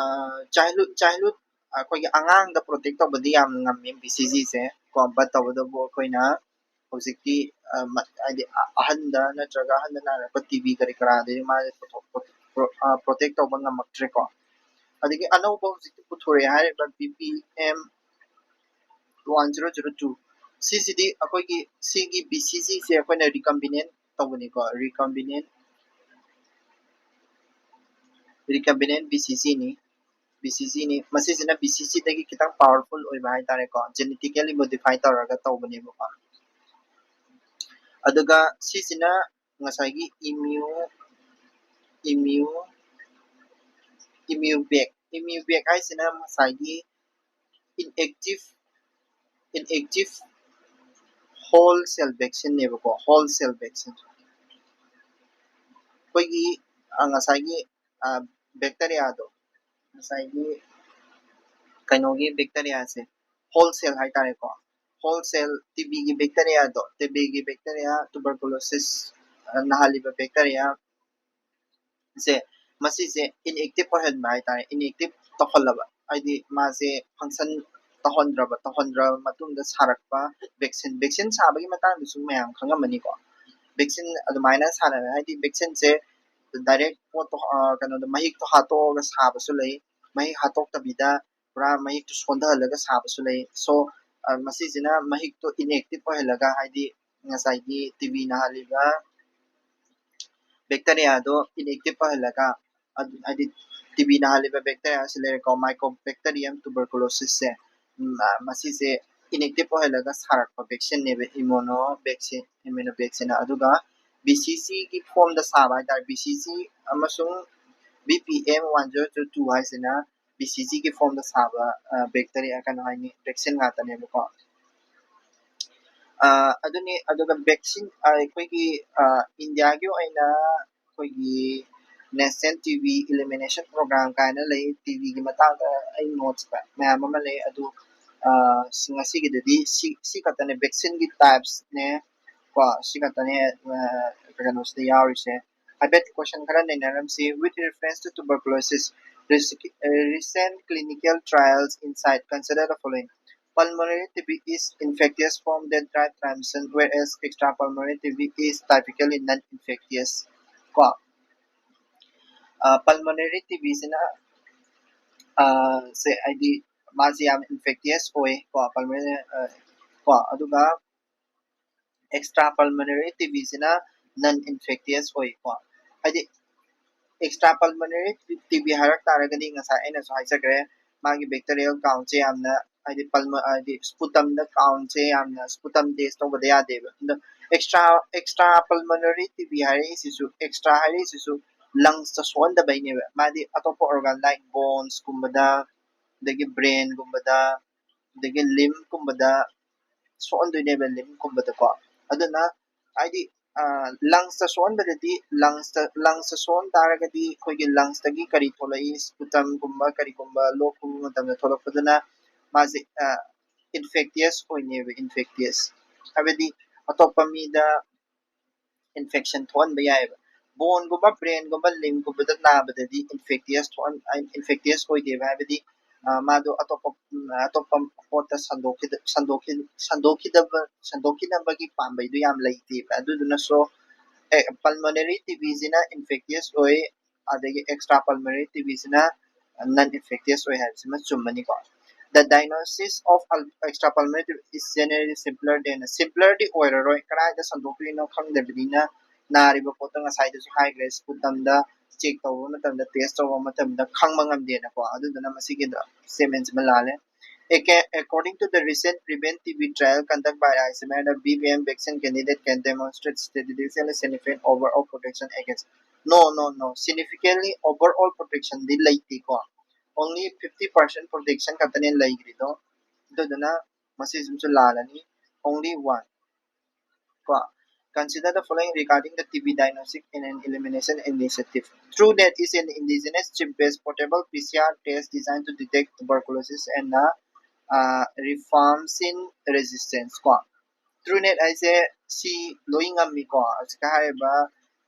childhood, childhood ꯑꯩꯈꯣꯏꯒꯤ ꯑꯉꯥꯡꯗ protect ꯇꯧꯕꯗꯤ ꯌꯥꯝ ꯉꯝꯃꯤ BCG ꯁꯦ ꯀꯣ꯫ But ꯇꯧꯕꯇꯕꯨ ꯑꯩꯈꯣꯏꯅ ꯍꯧꯖꯤꯛꯇꯤ ꯍꯥꯏꯗꯤ ꯑꯍꯟꯗ ꯅꯠꯇ꯭ꯔꯒ ꯑꯍꯟꯗ ꯅꯥꯔꯛꯄ TB ꯀꯔꯤ ꯀꯔꯥꯗꯒꯤ ꯃꯥꯁꯦ protect ꯇꯧꯕ ꯉꯝꯃꯛꯇ꯭ꯔꯦꯀꯣ꯫ ꯑꯗꯒꯤ ꯑꯅꯧꯕ ꯍꯧꯖꯤꯛꯇꯤ ꯄꯨꯊꯣꯔꯛꯑꯦ ꯍꯥꯏꯔꯤꯕ B P M one zero zero two, ꯁꯤꯁꯤꯗꯤ ꯑꯩꯈꯣꯏꯒꯤ ꯁꯤꯒꯤ B C C ꯁꯦ ꯑꯩꯈꯣꯏꯅ recombinant ꯇꯧꯕꯅꯤꯀꯣ, recombinant recombinant B C C ꯅꯤ, B C C ꯅꯤ꯫ ꯃꯁꯤꯁꯤꯅ B C C ꯗꯒꯤ ꯈꯤꯇꯪ powerful ꯑꯣꯏꯕ ꯍꯥꯏꯇꯥꯔꯦꯀꯣ, genetically modify ꯇꯧꯔꯒ ꯇꯧꯕꯅꯦꯕꯀꯣ꯫ ꯑꯗꯨꯒ ꯁꯤꯁꯤꯅ ꯉꯁꯥꯏꯒꯤ immune immune immune back, immune back ꯍꯥꯏꯁꯤꯅ ꯉꯁꯥꯏꯒꯤ inactive inactive whole cell vaccine ꯅꯦꯕꯀꯣ, whole cell vaccine꯫ ꯑꯩꯈꯣꯏꯒꯤ ꯑ, ꯉꯁꯥꯏꯒꯤ bacteria ꯗꯣ, ꯉꯁꯥꯏꯒꯤ ꯀꯩꯅꯣꯒꯤ bacteria ꯁꯦ, whole cell ꯍꯥꯏꯇꯥꯔꯦꯀꯣ, whole cell T B ꯒꯤ bacteria ꯗꯣ, T B ꯒꯤ bacteria, tuberculosis ꯅꯥꯍꯜꯂꯤꯕ bacteria ꯁꯦ, ꯃꯁꯤꯁꯦ inactive ꯑꯣꯏꯍꯟꯕ ꯍꯥꯏꯇꯥꯔꯦ, inactive ꯇꯧꯍꯜꯂꯕ, ꯍꯥꯏꯗꯤ ꯃꯥꯁꯦ function ꯇꯧꯍꯟꯗ꯭ꯔꯕ, ꯇꯧꯍꯟꯗ꯭ꯔꯕ ꯃꯇꯨꯡꯗ ꯁꯥꯔꯛꯄ vaccine, vaccine ꯁꯥꯕꯒꯤ ꯃꯇꯥꯡꯗꯁꯨ ꯃꯌꯥꯝ ꯈꯪꯉꯝꯃꯅꯤꯀꯣ꯫ Vaccine ꯑꯗꯨꯃꯥꯏꯅ ꯁꯥꯟꯅꯔꯦ, ꯍꯥꯏꯗꯤ vaccine ꯁꯦ direct ꯄꯣꯠꯇꯣ, ꯑ, ꯀꯩꯅꯣꯗꯣ, ꯃꯍꯤꯛꯇꯣ ꯍꯥꯠꯇꯣꯛꯑꯒ ꯁꯥꯕꯁꯨ ꯂꯩ, ꯃꯍꯤꯛ ꯍꯥꯠꯇꯣꯛꯇꯕꯤꯗ ꯄꯨꯔꯥ ꯃꯍꯤꯛꯇꯣ ꯁꯣꯟꯊꯍꯜꯂꯒ ꯁꯥꯕꯁꯨ ꯂꯩ꯫ So, ꯑ, ꯃꯁꯤꯁꯤꯅ ꯃꯍꯤꯛꯇꯣ inactive ꯑꯣꯏꯍꯜꯂꯒ, ꯍꯥꯏꯗꯤ ꯉꯁꯥꯏꯒꯤ T B ꯅꯥꯍꯜꯂꯤꯕ bacteria ꯗꯣ inactive ꯑꯣꯏꯍꯜꯂꯒ, ꯑꯗꯨ, ꯍꯥꯏꯗꯤ T B ꯅꯥꯍꯜꯂꯤꯕ bacteria ꯁꯤ ꯂꯩꯔꯦꯀꯣ, Mycobacterium tuberculosis ꯁꯦ, ꯎꯝ, ꯑ, ꯃꯁꯤꯁꯦ inactive ꯑꯣꯏꯍꯜꯂꯒ ꯁꯥꯔꯛꯄ vaccine ꯅꯦꯕ, immuno vaccine, immuno vaccine꯫ ꯑꯗꯨꯒ B C C ꯒꯤ form ꯗ ꯁꯥꯕ ꯍꯥꯏꯇꯥꯔꯦ, B C C ꯑꯃꯁꯨꯡ B P M one zero two ꯍꯥꯏꯁꯤꯅ B C C ꯒꯤ form ꯗ ꯁꯥꯕ, ꯑ, bacteria, ꯀꯩꯅꯣ ꯍꯥꯏꯅꯤ, vaccine ꯉꯥꯛꯇꯅꯦꯕꯀꯣ꯫ ꯑ, ꯑꯗꯨꯅꯤ, ꯑꯗꯨꯒ vaccine, ꯑ, ꯑꯩꯈꯣꯏꯒꯤ, ꯑ, ꯏꯟꯗꯤꯌꯥꯒꯤ ꯑꯣꯏꯅ ꯑꯩꯈꯣꯏꯒꯤ National T B Elimination Program ꯀꯥꯏꯅ ꯂꯩ, T B ꯒꯤ ꯃꯇꯥꯡꯗ ꯑꯩ notes ꯃꯌꯥꯝ ꯑꯃ ꯂꯩ, ꯑꯗꯨ, ꯑ, ꯉꯁꯤꯒꯤꯗꯗꯤ ꯁꯤ, ꯁꯤ ꯈꯛꯇꯅꯦ, vaccine ꯒꯤ types ꯅꯦ ꯀꯣ, ꯁꯤ ꯈꯛꯇꯅꯦ, ꯑ, ꯀꯩꯅꯣꯁꯤꯗ ꯌꯥꯎꯔꯤꯁꯦ꯫ ꯍꯥꯏꯐꯦꯠ question ꯈꯔ ꯅꯩꯅꯔꯝꯁꯤ꯫ With reference to tuberculosis, rec-, uh, recent clinical trials insight, consider the following: pulmonary T B is infectious form that drive transmission, whereas extrapulmonary T B is typically non-infectious. ꯀꯣ, ꯑ, pulmonary T B ꯁꯤꯅ ꯁꯦ ꯍꯥꯏꯗꯤ ꯃꯥꯁꯦ ꯌꯥꯝ ꯏꯟꯐꯦꯛꯇꯤꯌꯁ ꯑꯣꯏ ꯀꯣ, ꯄꯜꯃꯣꯅꯔꯤ ꯀꯣ꯫ ꯑꯗꯨꯒ extra pulmonary TB ꯁꯤꯅ non infectious ꯑꯣꯏꯀꯣ꯫ ꯍꯥꯏꯗꯤ extra pulmonary TB ꯍꯥꯏꯔꯛ ꯇꯥꯔꯒꯗꯤ ꯉꯁꯥꯏ ꯑꯩꯅꯁꯨ ꯍꯥꯏꯖꯈ꯭ꯔꯦ, ꯃꯥꯒꯤ bacterial count ꯁꯦ ꯌꯥꯝꯅ ꯍꯥꯏꯗꯤ ꯄꯜꯃ ꯍꯥꯏꯗꯤ sputum ꯗ count ꯁꯦ ꯌꯥꯝꯅ sputum test ꯇꯧꯕꯗ ꯌꯥꯗꯦꯕ꯫ ꯑꯗꯣ extra extra pulmonary TB ꯍꯥꯏꯔꯛꯏꯁꯤꯁꯨ, extra ꯍꯥꯏꯔꯛꯏꯁꯤꯁꯨ lungs ꯇ ꯁꯣꯛꯍꯟꯗꯕꯩꯅꯦꯕ꯫ ꯃꯥꯗꯤ ꯑꯇꯣꯞꯄ organ like bones ꯀꯨꯝꯕꯗ, ꯑꯗꯒꯤ brain ꯒꯨꯝꯕꯗ, ꯑꯗꯒꯤ limb ꯀꯨꯝꯕꯗ ꯁꯣꯛꯍꯟꯗꯣꯏꯅꯦꯕ, limb ꯀꯨꯝꯕꯗꯀꯣ꯫ ꯑꯗꯨꯅ ꯍꯥꯏꯗꯤ lungs ꯇ ꯁꯣꯛꯍꯟꯕꯗꯗꯤ, lungs ꯇ lungs ꯇ ꯁꯣꯛꯍꯟ ꯇꯥꯔꯒꯗꯤ ꯑꯩꯈꯣꯏꯒꯤ lungs ꯇꯒꯤ ꯀꯔꯤ ꯊꯣꯛꯂꯛꯏ, sputum ꯒꯨꯝꯕ ꯀꯔꯤꯒꯨꯝꯕ ꯂꯣꯛ ꯈꯨꯕ ꯃꯇꯝꯗ ꯊꯣꯛꯂꯛꯄꯗꯨꯅ ꯃꯥꯁꯦ infectious ꯑꯣꯏꯅꯦꯕ, infectious ꯍꯥꯏꯕꯗꯤ ꯑꯇꯣꯞꯄ ꯃꯤꯗ infection ꯊꯣꯛꯍꯟꯕ ꯌꯥꯏꯑꯕ꯫ Bone ꯒꯨꯝꯕ, brain ꯒꯨꯝꯕ, limb ꯒꯨꯝꯕꯗ ꯅꯥꯕꯗꯗꯤ infectious ꯊꯣꯛꯍꯟ infectious ꯑꯣꯏꯗꯦꯕ, ꯍꯥꯏꯕꯗꯤ ꯃꯥꯗꯣ ꯑꯇꯣꯞꯄ ꯑꯇꯣꯞꯄ ꯄꯣꯠꯇ ꯁꯟꯗꯣꯛꯈꯤꯗꯕ ꯁꯟꯗꯣꯛꯈꯤꯅꯕꯒꯤ ꯄꯥꯝꯕꯩꯗꯨ ꯌꯥꯝ ꯂꯩꯇꯦꯕ꯫ ꯑꯗꯨꯗꯨꯅꯁꯨ pulmonary TB ꯁꯤꯅ infectious ꯑꯣꯏ, ꯑꯗꯒꯤ extra pulmonary TB ꯁꯤꯅ non infectious ꯑꯣꯏ ꯍꯥꯏꯕꯁꯤꯃ ꯆꯨꯝꯃꯅꯤꯀꯣ꯫ The diagnosis of extra pulmonary TB is generally simpler than, simpler ꯗꯤ ꯑꯣꯏꯔꯔꯣꯏ, ꯀꯗꯥꯏꯗ ꯁꯟꯗꯣꯛꯇꯣꯏꯅꯣ ꯈꯪꯗꯕꯅꯤꯅ ꯅꯥꯔꯤꯕ ꯄꯣꯠꯇꯣ ꯉꯁꯥꯏꯗꯁꯨ ꯍꯥꯏꯈ꯭ꯔꯦ, sputum ꯗ check ꯇꯧꯕ ꯃꯇꯝꯗ, test ꯇꯧꯕ ꯃꯇꯝꯗ ꯈꯪꯕ ꯉꯝꯗꯦꯅꯀꯣ꯫ ꯑꯗꯨꯗꯨꯅ ꯃꯁꯤꯒꯤ statement ꯁꯤꯃ ꯂꯥꯜꯂꯦ꯫ According to the recent PREVENT TB trial conduct by ICMR, the BVM vaccine candidate can demonstrate statistically significant overall protection against, no no no, significantly overall protection ꯗꯤ ꯂꯩꯇꯦꯀꯣ, only fifty percent protection ꯈꯛꯇꯅꯦ ꯂꯩꯈ꯭ꯔꯤꯗꯣ꯫ ꯑꯗꯨꯗꯨꯅ ꯃꯁꯤꯁꯤꯃꯁꯨ ꯂꯥꯜꯂꯅꯤ꯫ Only one ꯀꯣ꯫ Consider the following regarding the TB diagnostic and elimination initiative. TrueNat is an indigenous chip-based portable PCR test designed to detect tuberculosis and uh, rifampicin resistance ꯀꯣ꯫ TrueNat ꯍꯥꯏꯁꯦ ꯁꯤ ꯂꯣꯏ ꯉꯝꯃꯤꯀꯣ꯫ ꯍꯧꯖꯤꯛ ꯍꯥꯏꯔꯤꯕ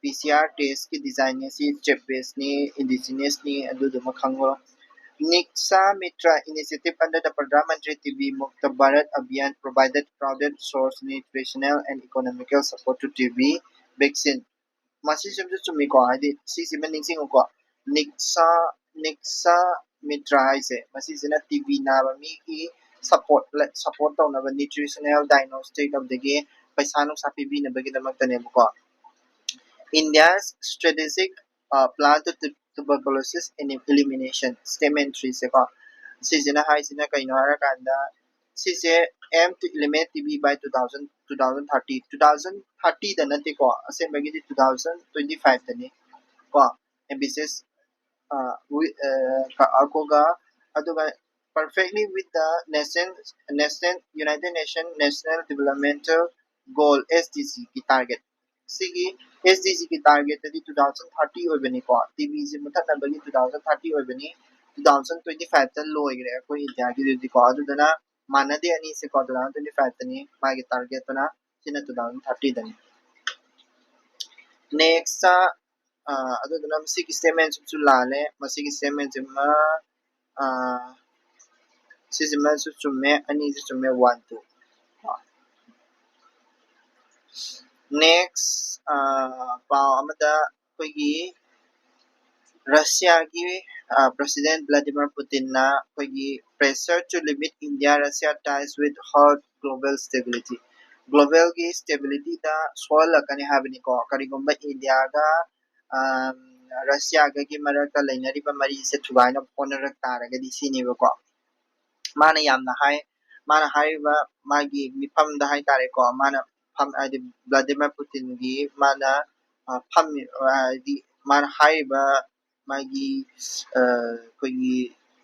PCR test ꯀꯤ design ꯑꯁꯤ chip based ꯅꯤ, indigenous ꯅꯤ, ꯑꯗꯨꯗꯨꯃ ꯈꯪꯉꯣ꯫ NICSA Mitra initiative under the Pradhan Mantri TB Mukt Bharat Abhiyan provided crowded source nutritional and economical support to TB vaccine. ꯃꯁꯤꯁꯤꯃꯁꯨ ꯆꯨꯝꯃꯤꯀꯣ, ꯍꯥꯏꯗꯤ ꯁꯤꯁꯤꯃ ꯅꯤꯡꯁꯤꯡꯉꯨꯀꯣ, NICSA NICSA ꯃꯤꯇ꯭ꯔ ꯍꯥꯏꯁꯦ, ꯃꯁꯤꯁꯤꯅ ꯇꯤ ꯕꯤ ꯅꯥꯕ ꯃꯤꯒꯤ support support ꯇꯧꯅꯕ, nutritional diagnostic, ꯑꯗꯨꯗꯒꯤ ꯄꯩꯁꯥ ꯅꯨꯡꯁꯥ ꯄꯤꯕꯤꯅꯕꯒꯤꯗꯃꯛꯇꯅꯦꯕꯀꯣ꯫ India's strategic plan to tuberculosis elimination, statement three ꯁꯦꯀꯣ꯫ ꯁꯤꯁꯤꯅ ꯍꯥꯏꯁꯤꯅ ꯀꯩꯅꯣ ꯍꯥꯏꯔꯀꯥꯟꯗ, ꯁꯤꯁꯦ aim to eliminate T B by two thousand, two thousand thirty, two thousand thirty ꯗ ꯅꯠꯇꯦꯀꯣ, ꯑꯁꯦꯡꯕꯒꯤꯗꯤ two thousand twenty five ꯗꯅꯤ ꯀꯣ, ambitious, ꯑꯗꯨꯒ ꯑꯗꯨꯒ perfectly with the nation, nation, United Nations National Developmental Goal, S D G ꯒꯤ target꯫ ꯁꯤꯒꯤ S D G ꯒꯤ target ꯇꯗꯤ two thousand thirty ꯑꯣꯏꯕꯅꯤꯀꯣ, T ꯕꯤꯁꯤ ꯃꯨꯊꯠꯅꯕꯒꯤ two thousand thirty ꯑꯣꯏꯕꯅꯤ꯫ Two thousand twenty five ꯇ ꯂꯣꯏꯈ꯭ꯔꯦ ꯑꯩꯈꯣꯏ ꯏꯟꯗꯤꯌꯥꯒꯤꯗꯨꯗꯤꯀꯣ꯫ ꯑꯗꯨꯗꯨꯅ ꯃꯥꯟꯅꯗꯦ ꯑꯅꯤꯁꯦꯀꯣ, two thousand twenty five ꯇꯅꯤ ꯃꯥꯒꯤ target ꯇꯨꯅ, ꯁꯤꯅ two thousand thirty ꯗꯅꯤ꯫ Next, ꯑꯗꯨꯗꯨꯅ ꯃꯁꯤꯒꯤ statement ꯁꯤꯁꯨ ꯂꯥꯜꯂꯦ꯫ ꯃꯁꯤꯒꯤ statement ꯁꯤꯃ ꯁꯤꯁꯤꯃꯁꯨ ꯆꯨꯝꯃꯦ, ꯑꯅꯤꯁꯤ ꯆꯨꯝꯃꯦ, one, two꯫ Next, ꯄꯥꯎ ꯑꯃꯗ ꯑꯩꯈꯣꯏꯒꯤ ꯔꯁꯤꯌꯥꯒꯤ President Vladimir Putinꯅ ꯑꯩꯈꯣꯏꯒꯤ pressure to limit India Russia ties with hurt global stability꯫ Globalꯒꯤ stabilityꯗ ꯁꯣꯛꯍꯜꯂꯛꯀꯅꯤ ꯍꯥꯏꯕꯅꯤꯀꯣ, ꯀꯔꯤꯒꯨꯝꯕ ꯏꯟꯗꯤꯌꯥꯒ ꯔꯁꯤꯌꯥꯒꯒꯤ ꯃꯔꯛꯇ ꯂꯩꯅꯔꯤꯕ ꯃꯔꯤꯁꯦ ꯊꯨꯒꯥꯏꯅꯕ ꯍꯣꯠꯅꯔꯛ ꯇꯥꯔꯒꯗꯤ ꯁꯤꯅꯦꯕꯀꯣ꯫ ꯃꯥꯅ ꯌꯥꯝꯅ ꯍꯥꯏ, ꯃꯥꯅ ꯍꯥꯏꯔꯤꯕ ꯃꯥꯒꯤ ꯃꯤꯐꯝꯗ ꯍꯥꯏꯇꯥꯔꯦꯀꯣ, ꯃꯥꯅ ꯐꯝ-, ꯍꯥꯏꯗꯤ ꯕ꯭ꯂꯥꯗꯤꯃꯤꯔ ꯄꯨꯇꯤꯟꯒꯤ ꯃꯥꯅ, ꯑ, ꯐꯝꯃꯤ-, ꯑ, ꯍꯥꯏꯗꯤ ꯃꯥꯅ ꯍꯥꯏꯔꯤꯕ ꯃꯥꯒꯤ, ꯑ, ꯑꯩꯈꯣꯏꯒꯤ,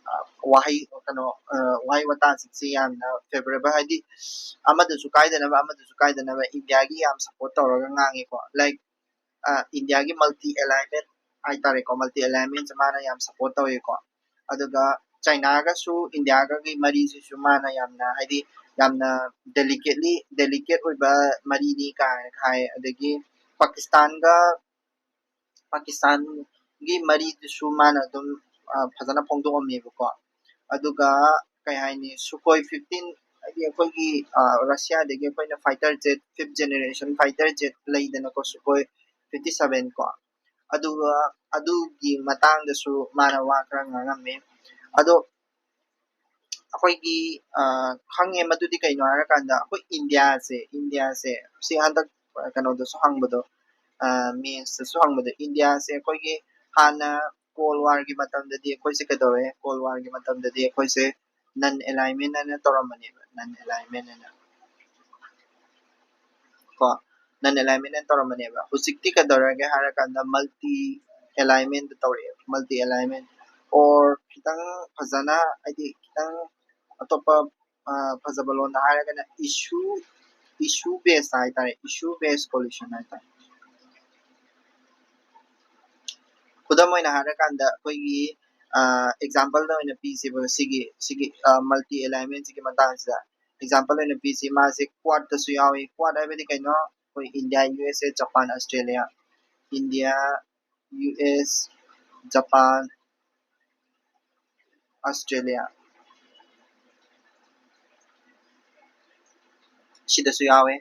ꯑ, ꯋꯥꯍꯩ, ꯀꯩꯅꯣ, ꯑ, ꯋꯥꯍꯩ ꯋꯥꯇꯥꯁꯤꯡꯁꯦ ꯌꯥꯝꯅ favorable, ꯍꯥꯏꯗꯤ ꯑꯃꯗꯁꯨ ꯀꯥꯏꯗꯅꯕ, ꯑꯃꯗꯁꯨ ꯀꯥꯏꯗꯅꯕ ꯏꯟꯗꯤꯌꯥꯒꯤ ꯌꯥꯝ support ꯇꯧꯔꯒ ꯉꯥꯡꯉꯦꯀꯣ꯫ Like, ꯑ, ꯏꯟꯗꯤꯌꯥꯒꯤ multi alignment ꯍꯥꯏꯇꯥꯔꯦꯀꯣ, multi alignmentꯁꯦ ꯃꯥꯅ ꯌꯥꯝ support ꯇꯧꯋꯦꯀꯣ꯫ ꯑꯗꯨꯒ ꯆꯥꯏꯅꯥꯒꯁꯨ ꯏꯟꯗꯤꯌꯥꯒꯒꯤ ꯃꯔꯤꯁꯤꯁꯨ ꯃꯥꯅ ꯌꯥꯝꯅ, ꯍꯥꯏꯗꯤ ꯌꯥꯝꯅ delicately, delicate ꯑꯣꯏꯕ ꯃꯔꯤꯅꯤ ꯀꯥꯏꯅ ꯍꯥꯏ꯫ ꯑꯗꯒꯤ ꯄꯥꯀꯤꯁꯇꯥꯟꯒ, ꯄꯥꯀꯤꯁꯇꯥꯟꯒꯤ ꯃꯔꯤꯗꯨꯁꯨ ꯃꯥꯅ ꯑꯗꯨꯝ, ꯑ, ꯐꯖꯅ ꯐꯣꯡꯗꯣꯛꯑꯝꯃꯦꯕꯀꯣ꯫ ꯑꯗꯨꯒ ꯀꯩ ꯍꯥꯏꯅꯤ, Sukhoi fifteen, ꯍꯥꯏꯗꯤ ꯑꯩꯈꯣꯏꯒꯤ, ꯑ, ꯔꯁꯤꯌꯥꯗꯒꯤ ꯑꯩꯈꯣꯏꯅ fighter jet, fifth generation fighter jet ꯂꯩꯗꯅꯀꯣ, Sukhoi fifty seven ꯀꯣ꯫ ꯑꯗꯨꯒ ꯑꯗꯨꯒꯤ ꯃꯇꯥꯡꯗꯁꯨ ꯃꯥꯅ ꯋꯥ ꯈꯔ ꯉꯥꯡꯉꯝꯃꯤ꯫ ꯑꯗꯣ ꯑꯩꯈꯣꯏꯒꯤ ꯈꯪꯉꯦ, ꯃꯗꯨꯗꯤ ꯀꯩꯅꯣ ꯍꯥꯏꯔꯀꯥꯟꯗ ꯑꯩꯈꯣꯏ ꯏꯟꯗꯤꯌꯥꯁꯦ ꯏꯟꯗꯤꯌꯥꯁꯦ ꯁꯤ ꯍꯟꯗꯛ ꯀꯩꯅꯣꯗꯁꯨ ꯍꯪꯕꯗꯣ, ꯃꯦꯟꯁꯇꯁꯨ ꯍꯪꯕꯗꯣ, ꯏꯟꯗꯤꯌꯥꯁꯦ ꯑꯩꯈꯣꯏꯒꯤ ꯍꯥꯟꯅ ꯀꯣꯜ ꯋꯥꯔꯒꯤ ꯃꯇꯝꯗꯗꯤ ꯑꯩꯈꯣꯏꯁꯦ ꯀꯩꯗꯧꯋꯦ? ꯀꯣꯜ ꯋꯥꯔꯒꯤ ꯃꯇꯝꯗꯗꯤ ꯑꯩꯈꯣꯏꯁꯦ ꯅꯟ ꯑꯦꯂꯥꯏꯟꯃꯦꯟ ꯍꯥꯏꯅ ꯇꯧꯔꯝꯕꯅꯦꯕ, ꯅꯟ ꯑꯦꯂꯥꯏꯟꯃꯦꯟ ꯍꯥꯏꯅ ꯀꯣ, ꯅꯟ ꯑꯦꯂꯥꯏꯟꯃꯦꯟ ꯍꯥꯏꯅ ꯇꯧꯔꯝꯕꯅꯦꯕ꯫ ꯍꯧꯖꯤꯛꯇꯤ ꯀꯩꯗꯧꯔꯒꯦ ꯍꯥꯏꯔꯀꯥꯟꯗ ꯃꯜꯇꯤ ꯑꯦꯂꯥꯏꯟꯃꯦꯟꯗ ꯇꯧꯔꯛꯑꯦꯕ, ꯃꯜꯇꯤ ꯑꯦꯂꯥꯏꯟꯃꯦꯟ꯫ ꯑꯣꯔ ꯈꯤꯇꯪ ꯐꯖꯅ, ꯍꯥꯏꯗꯤ ꯈꯤꯇꯪ ꯑꯇꯣꯞꯄ ꯐꯖꯕ ꯂꯣꯟꯗ ꯍꯥꯏꯔꯒꯅ ꯏꯁꯨ ꯏꯁꯨ ꯕꯦꯁ ꯍꯥꯏꯇꯥꯔꯦ, ꯏꯁꯨ ꯕꯦꯁ ꯀꯣꯂꯤꯁꯟ ꯍꯥꯏꯇꯥꯔꯦ꯫ ꯈꯨꯗꯝ ꯑꯣꯏꯅ ꯍꯥꯏꯔꯀꯥꯟꯗ ꯑꯩꯈꯣꯏꯒꯤ ꯑꯦꯛꯖꯥꯝꯄꯜꯗ ꯑꯣꯏꯅ ꯄꯤꯁꯦꯕ ꯁꯤꯒꯤ ꯁꯤꯒꯤ ꯃꯜꯇꯤ ꯑꯦꯂꯥꯏꯟꯃꯦꯟꯁꯤꯒꯤ ꯃꯇꯥꯡꯁꯤꯗ꯫ ꯑꯦꯛꯖꯥꯝꯄꯜ ꯑꯣꯏꯅ ꯄꯤꯁꯤ, ꯃꯥꯁꯦ ꯀ꯭ꯋꯥꯠꯇꯁꯨ ꯌꯥꯎꯏ꯫ ꯀ꯭ꯋꯥꯠ ꯍꯥꯏꯕꯗꯤ ꯀꯩꯅꯣ? ꯑꯩꯈꯣꯏ India, U S A, Japan, Australia. India, U S, Japan, Australia. ꯁꯤꯗꯁꯨ ꯌꯥꯎꯋꯦ꯫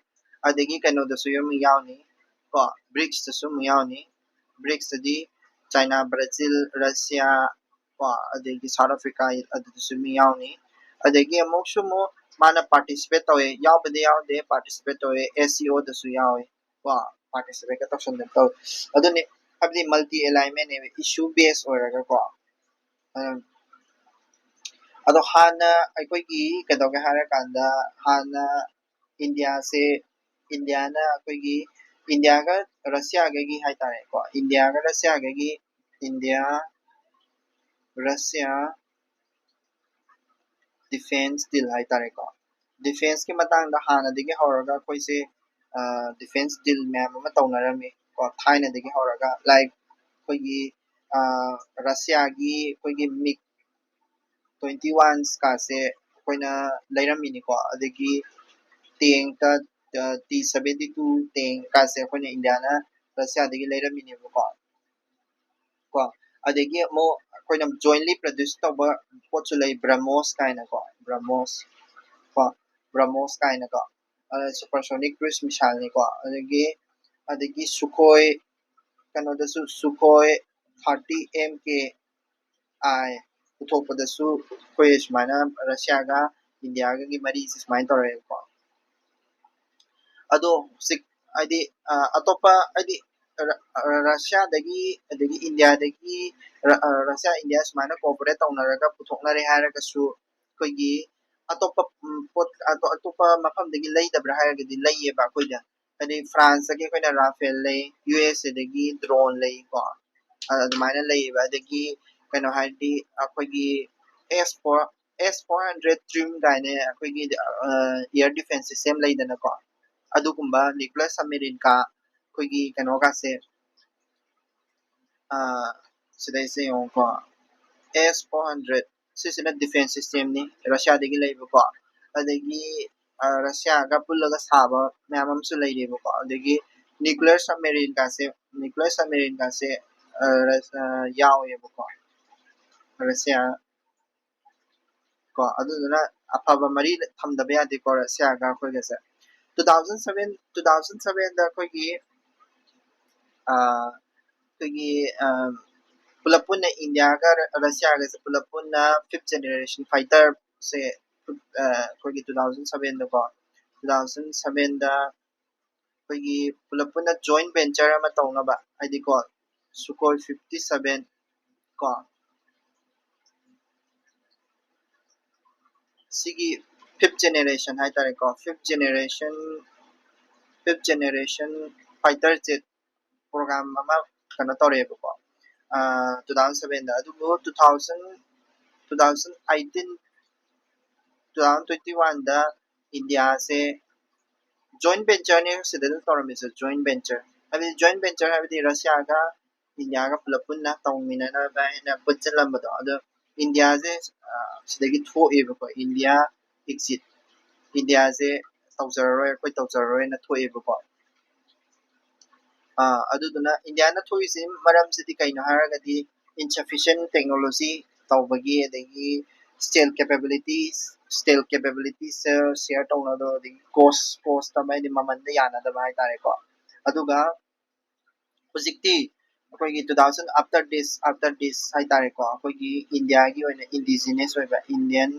ꯑꯗꯒꯤ ꯀꯩꯅꯣꯗꯁꯨ ꯑꯃꯨꯛ ꯌꯥꯎꯅꯤ ꯀꯣ, ꯕ꯭ꯔꯤꯛꯁꯇꯁꯨ ꯑꯃꯨꯛ ꯌꯥꯎꯅꯤ꯫ ꯕ꯭ꯔꯤꯛꯁꯇꯗꯤ ꯆꯥꯏꯅꯥ, ꯕ꯭ꯔꯥꯖꯤꯜ, ꯔꯁꯤꯌꯥ ꯀꯣ, ꯑꯗꯒꯤ ꯁꯥꯎꯠ ꯑꯐ꯭ꯔꯤꯀꯥ, ꯑꯗꯨꯗꯁꯨ ꯃꯤ ꯌꯥꯎꯅꯤ꯫ ꯑꯗꯒꯤ ꯑꯃꯨꯛꯁꯨ ꯑꯃꯨꯛ ꯃꯥꯅ ꯄꯥꯔꯇꯤꯁꯤꯄꯦꯠ ꯇꯧꯋꯦ, ꯌꯥꯎꯕꯗꯤ ꯌꯥꯎꯗꯦ, ꯄꯥꯔꯇꯤꯁꯤꯄꯦꯠ ꯇꯧꯋꯦ, ꯑꯦꯁ ꯁꯤ ꯑꯣꯗꯁꯨ ꯌꯥꯎꯋꯦ ꯀꯣ, ꯄꯥꯔꯇꯤꯁꯤꯄꯦꯠꯀ ꯇꯧꯁꯟꯗꯅ ꯇꯧꯋꯦ꯫ ꯑꯗꯨꯅꯤ, ꯍꯥꯏꯕꯗꯤ ꯃꯜꯇꯤ ꯑꯦꯂꯥꯏꯟꯃꯦꯟꯅꯦꯕ, ꯏꯁꯨ ꯕꯦꯁ ꯑꯣꯏꯔꯒꯀꯣ꯫ ꯑꯗꯨꯝ, ꯑꯗꯣ ꯍꯥꯟꯅ ꯑꯩꯈꯣꯏꯒꯤ ꯀꯩꯗꯧꯒꯦ ꯍꯥꯏꯔꯀꯥꯟꯗ, ꯍꯥꯟꯅ ꯏꯟꯗꯤꯌꯥꯁꯦ, ꯏꯟꯗꯤꯌꯥꯅ ꯑꯩꯈꯣꯏꯒꯤ ꯏꯟꯗꯤꯌꯥꯒ ꯔꯁꯤꯌꯥꯒꯒꯤ ꯍꯥꯏꯇꯥꯔꯦꯀꯣ, ꯏꯟꯗꯤꯌꯥꯒ ꯔꯁꯤꯌꯥꯒꯒꯤ, ꯏꯟꯗꯤꯌꯥ ꯔꯁꯤꯌꯥ ꯗꯤꯐꯦꯟꯁ ꯗꯤꯜ ꯍꯥꯏꯇꯥꯔꯦꯀꯣ꯫ ꯗꯤꯐꯦꯟꯁꯀꯤ ꯃꯇꯥꯡꯗ ꯍꯥꯟꯅꯗꯒꯤ ꯍꯧꯔꯒ ꯑꯩꯈꯣꯏꯁꯦ ꯗꯤꯐꯦꯟꯁ ꯗꯤꯜ ꯃꯌꯥꯝ ꯑꯃ ꯇꯧꯅꯔꯝꯃꯤ ꯀꯣ, ꯊꯥꯏꯅꯗꯒꯤ ꯍꯧꯔꯒ꯫ ꯂꯥꯏꯛ ꯑꯩꯈꯣꯏꯒꯤ ꯔꯁꯤꯌꯥꯒꯤ ꯑꯩꯈꯣꯏꯒꯤ ꯃꯤꯛ ꯇ꯭ꯋꯦꯟꯇꯤ ꯋꯥꯟꯁꯀꯥꯁꯦ ꯑꯩꯈꯣꯏꯅ ꯂꯩꯔꯝꯃꯤꯅꯤꯀꯣ꯫ ꯑꯗꯒꯤ ꯇꯦꯡꯀ ꯇꯤ ꯁꯕꯦꯟꯇꯤ ꯇꯨ ꯇꯦꯡꯀꯥꯁꯦ ꯑꯩꯈꯣꯏꯅ ꯏꯟꯗꯤꯌꯥꯅ ꯔꯁꯤꯌꯥꯗꯒꯤ ꯂꯩꯔꯝꯃꯤꯅꯦꯕꯀꯣ꯫ ꯀꯣ, ꯑꯗꯒꯤ ꯑꯃꯨꯛ ꯑꯩꯈꯣꯏꯅ ꯖꯣꯏꯟꯂꯤ ꯄ꯭ꯔꯗ꯭ꯌꯨꯁ ꯇꯧꯕ ꯄꯣꯠꯁꯨ ꯂꯩ, ꯕ꯭ꯔꯃꯣꯁ ꯀꯥꯏꯅꯀꯣ, ꯕ꯭ꯔꯃꯣꯁ ꯀꯣ, ꯕ꯭ꯔꯃꯣꯁ ꯀꯥꯏꯅꯀꯣ꯫ ꯁꯨꯄꯔꯁꯣꯅꯤꯛ ꯀ꯭ꯔꯨꯏꯁ ꯃꯤꯁꯥꯏꯜꯅꯤꯀꯣ꯫ ꯑꯗꯒꯤ ꯑꯗꯒꯤ ꯁꯨꯈꯣꯏ, ꯀꯩꯅꯣꯗꯁꯨ ꯁꯨꯈꯣꯏ ꯊꯥꯔꯇꯤ ꯑꯦꯝ ꯀꯦ ꯑꯥꯏ ꯄꯨꯊꯣꯛꯄꯗꯁꯨ ꯑꯩꯈꯣꯏ ꯁꯨꯃꯥꯏꯅ ꯔꯁꯤꯌꯥꯒ ꯏꯟꯗꯤꯌꯥꯒꯒꯤ ꯃꯔꯤꯁꯦ ꯁꯨꯃꯥꯏꯅ ꯇꯧꯔꯛꯑꯦꯕꯀꯣ꯫ ꯑꯗꯣ ꯍꯧꯖꯤꯛ ꯍꯥꯏꯗꯤ ꯑꯇꯣꯞꯄ ꯍꯥꯏꯗꯤ ꯔꯁꯤꯌꯥꯗꯒꯤ ꯑꯗꯒꯤ ꯏꯟꯗꯤꯌꯥꯗꯒꯤ ꯔꯁꯤꯌꯥ ꯏꯟꯗꯤꯌꯥ ꯁꯨꯃꯥꯏꯅ ꯀꯣꯑꯣꯄꯔꯦꯠ ꯇꯧꯅꯔꯒ ꯄꯨꯊꯣꯛꯅꯔꯦ ꯍꯥꯏꯔꯒꯁꯨ ꯑꯩꯈꯣꯏꯒꯤ ꯑꯇꯣꯞꯄ ꯄꯣꯠ ꯑꯇꯣꯞꯄ ꯃꯐꯝꯗꯒꯤ ꯂꯩꯗꯕ꯭ꯔꯥ ꯍꯥꯏꯔꯒꯗꯤ ꯂꯩꯌꯦꯕ ꯑꯩꯈꯣꯏꯗ꯫ ꯍꯥꯏꯗꯤ ꯐ꯭ꯔꯥꯟꯁꯇꯒꯤ ꯑꯩꯈꯣꯏꯅ ꯔꯥꯐꯦꯜ ꯂꯩ, ꯌꯨ ꯑꯦꯁ ꯑꯦꯗꯒꯤ ꯗ꯭ꯔꯣꯟ ꯂꯩꯀꯣ꯫ ꯑꯗꯨꯃꯥꯏꯅ ꯂꯩꯌꯦꯕ꯫ ꯑꯗꯒꯤ ꯀꯩꯅꯣ ꯍꯥꯏꯔꯗꯤ ꯑꯩꯈꯣꯏꯒꯤ ꯑꯦꯁ ꯐꯣꯔ ꯑꯦꯁ ꯐꯣꯔ ꯍꯟꯗ꯭ꯔꯦꯠ ꯇ꯭ꯔꯤꯝ ꯀꯥꯏꯅ ꯑꯩꯈꯣꯏꯒꯤ ꯏꯌꯥꯔ ꯗꯤꯐꯦꯟꯁ ꯁꯤꯁꯇꯦꯝ ꯂꯩꯗꯅꯀꯣ꯫ ꯑꯗꯨꯒꯨꯝꯕ ꯅ꯭ꯌꯨꯀ꯭ꯂꯤꯌꯔ ꯁꯕꯃꯦꯔꯤꯟ ꯀ ꯑꯩꯈꯣꯏꯒꯤ ꯀꯩꯅꯣꯒꯁꯦ ꯁꯤꯗꯩꯁꯦ ꯌꯦꯡꯉꯨꯀꯣ, ꯑꯦꯁ ꯐꯣꯔ ꯍꯟꯗ꯭ꯔꯦꯠ ꯁꯤꯁꯤꯅ ꯗꯤꯐꯦꯟꯁ ꯁꯤꯁꯇꯦꯝꯅꯤ ꯔꯁꯤꯌꯥꯗꯒꯤ ꯂꯩꯕꯀꯣ꯫ ꯑꯗꯒꯤ ꯔꯁꯤꯌꯥꯒ ꯄꯨꯜꯂꯒ ꯁꯥꯕ ꯃꯌꯥꯝ ꯑꯃꯁꯨ ꯂꯩꯔꯤꯕꯀꯣ꯫ ꯑꯗꯒꯤ ꯅ꯭ꯌꯨꯀ꯭ꯂꯤꯌꯔ ꯁꯕꯃꯦꯔꯤꯟꯒꯁꯦ ꯅ꯭ꯌꯨꯀ꯭ꯂꯤꯌꯔ ꯁꯕꯃꯦꯔꯤꯟꯒꯁꯦ ꯌꯥꯎꯋꯦꯕꯀꯣ ꯔꯁꯤꯌꯥ ꯀꯣ꯫ ꯑꯗꯨꯗꯨꯅ ꯑꯐꯕ ꯃꯔꯤ ꯊꯝꯗꯕ ꯌꯥꯗꯦꯀꯣ ꯔꯁꯤꯌꯥꯒ ꯑꯩꯈꯣꯏꯒꯁꯦ꯫ Two thousand seven two thousand sevenꯗ ꯑꯩꯈꯣꯏꯒꯤ ꯑꯩꯈꯣꯏꯒꯤ ꯄꯨꯂꯞ ꯄꯨꯟꯅ ꯏꯟꯗꯤꯌꯥꯒ ꯔꯁꯤꯌꯥꯒꯁꯦ ꯄꯨꯂꯞ ꯄꯨꯟꯅ fifth generation fighterꯁꯦ ꯑꯩꯈꯣꯏꯒꯤ two thousand sevenꯗꯀꯣ two thousand sevenꯗ ꯑꯩꯈꯣꯏꯒꯤ ꯄꯨꯂꯞ ꯄꯨꯟꯅ joint venture ꯑꯃ ꯇꯧꯅꯕ ꯍꯥꯏꯗꯤꯀꯣ Sukhoi fifty seven ꯀꯣ ꯁꯤꯒꯤ fifth generation ꯍꯥꯏꯇꯥꯔꯦꯀꯣ fifth generation fifth generation fighter jet program ꯑꯃ ꯀꯩꯅꯣ ꯇꯧꯔꯛꯑꯦꯕꯀꯣ two thousand sevenꯗ꯫ ꯑꯗꯨꯕꯨ two thousand two thousand eighteen two thousand twenty oneꯗ ꯏꯟꯗꯤꯌꯥꯁꯦ joint ventureꯅꯦ ꯁꯤꯗ ꯑꯗꯨꯝ ꯇꯧꯔꯝꯃꯤꯁꯦ꯫ Joint venture ꯍꯥꯏꯕꯗꯤ joint venture ꯍꯥꯏꯕꯗꯤ ꯔꯁꯤꯌꯥꯒ ꯏꯟꯗꯤꯌꯥꯒ ꯄꯨꯂꯞ ꯄꯨꯟꯅ ꯇꯧꯃꯤꯟꯅꯅꯕ ꯍꯥꯏꯅ ꯄꯨꯟꯁꯤꯜꯂꯝꯕꯗꯣ꯫ ꯑꯗꯣ ꯏꯟꯗꯤꯌꯥꯁꯦ ꯁꯤꯗꯒꯤ ꯊꯣꯛꯑꯦꯕꯀꯣ꯫ ꯏꯟꯗꯤꯌꯥ exit, ꯏꯟꯗꯤꯌꯥꯁꯦ ꯇꯧꯖꯔꯔꯣꯏ, ꯑꯩꯈꯣꯏ ꯇꯧꯖꯔꯔꯣꯏꯅ ꯊꯣꯛꯑꯦꯕꯀꯣ꯫ ꯑꯗꯨꯗꯨꯅ ꯏꯟꯗꯤꯌꯥꯅ ꯊꯣꯛꯏꯁꯤ ꯃꯔꯝꯁꯤꯗꯤ ꯀꯩꯅꯣ ꯍꯥꯏꯔꯒꯗꯤ insufficient technology ꯇꯧꯕꯒꯤ, ꯑꯗꯒꯤ stealth capabilities, stealth capabilities share ꯇꯧꯅꯗꯕ, ꯑꯗꯒꯤ cost cost ꯑꯃ ꯍꯥꯏꯗꯤ ꯃꯃꯟꯗ ꯌꯥꯅꯗꯕ ꯍꯥꯏꯇꯥꯔꯦꯀꯣ꯫ ꯑꯗꯨꯒ ꯍꯧꯖꯤꯛꯇꯤ ꯑꯩꯈꯣꯏꯒꯤ two thousand, after this, after this ꯍꯥꯏꯇꯥꯔꯦꯀꯣ, ꯑꯩꯈꯣꯏꯒꯤ ꯏꯟꯗꯤꯌꯥꯒꯤ ꯑꯣꯏꯅ ꯏꯟꯗꯤꯖꯤꯅꯁ ꯑꯣꯏꯕ, Indian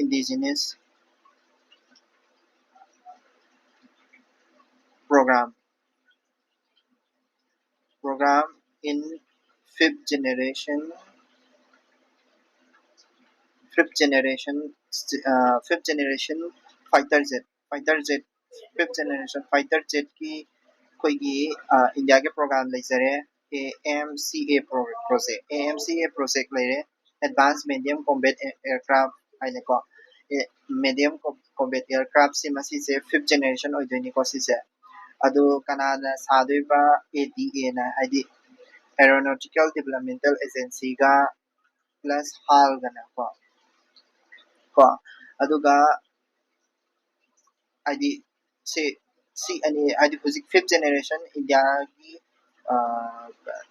indigenous program, program in fifth generation, fifth generation, uh, fifth generation fighter jet, fighter jet, fifth generation fighter jetꯀꯤ ꯑꯩꯈꯣꯏꯒꯤ ꯏꯟꯗꯤꯌꯥꯒꯤ program ꯂꯩꯖꯔꯦ꯫ AMCA project, AMCA project ꯂꯩꯔꯦ, Advanced Medium Combat Aircraft ꯍꯥꯏꯅꯀꯣ꯫ Medium Combat Aircraftꯁꯤ ꯃꯁꯤꯁꯦ fifth generation ꯑꯣꯏꯗꯣꯏꯅꯤꯀꯣ ꯁꯤꯁꯦ꯫ ꯑꯗꯨ ꯀꯅꯥꯅ ꯁꯥꯗꯣꯏꯕ? ADAꯅ, ꯍꯥꯏꯗꯤ Aeronautical Developmental Agencyꯒ plus HALꯒꯅꯀꯣ꯫ ꯀꯣ, ꯑꯗꯨꯒ ꯍꯥꯏꯗꯤ ꯁꯤ ꯁꯤ ꯑꯅꯤ, ꯍꯥꯏꯗꯤ ꯍꯧꯖꯤꯛ fifth generation ꯏꯟꯗꯤꯌꯥꯒꯤ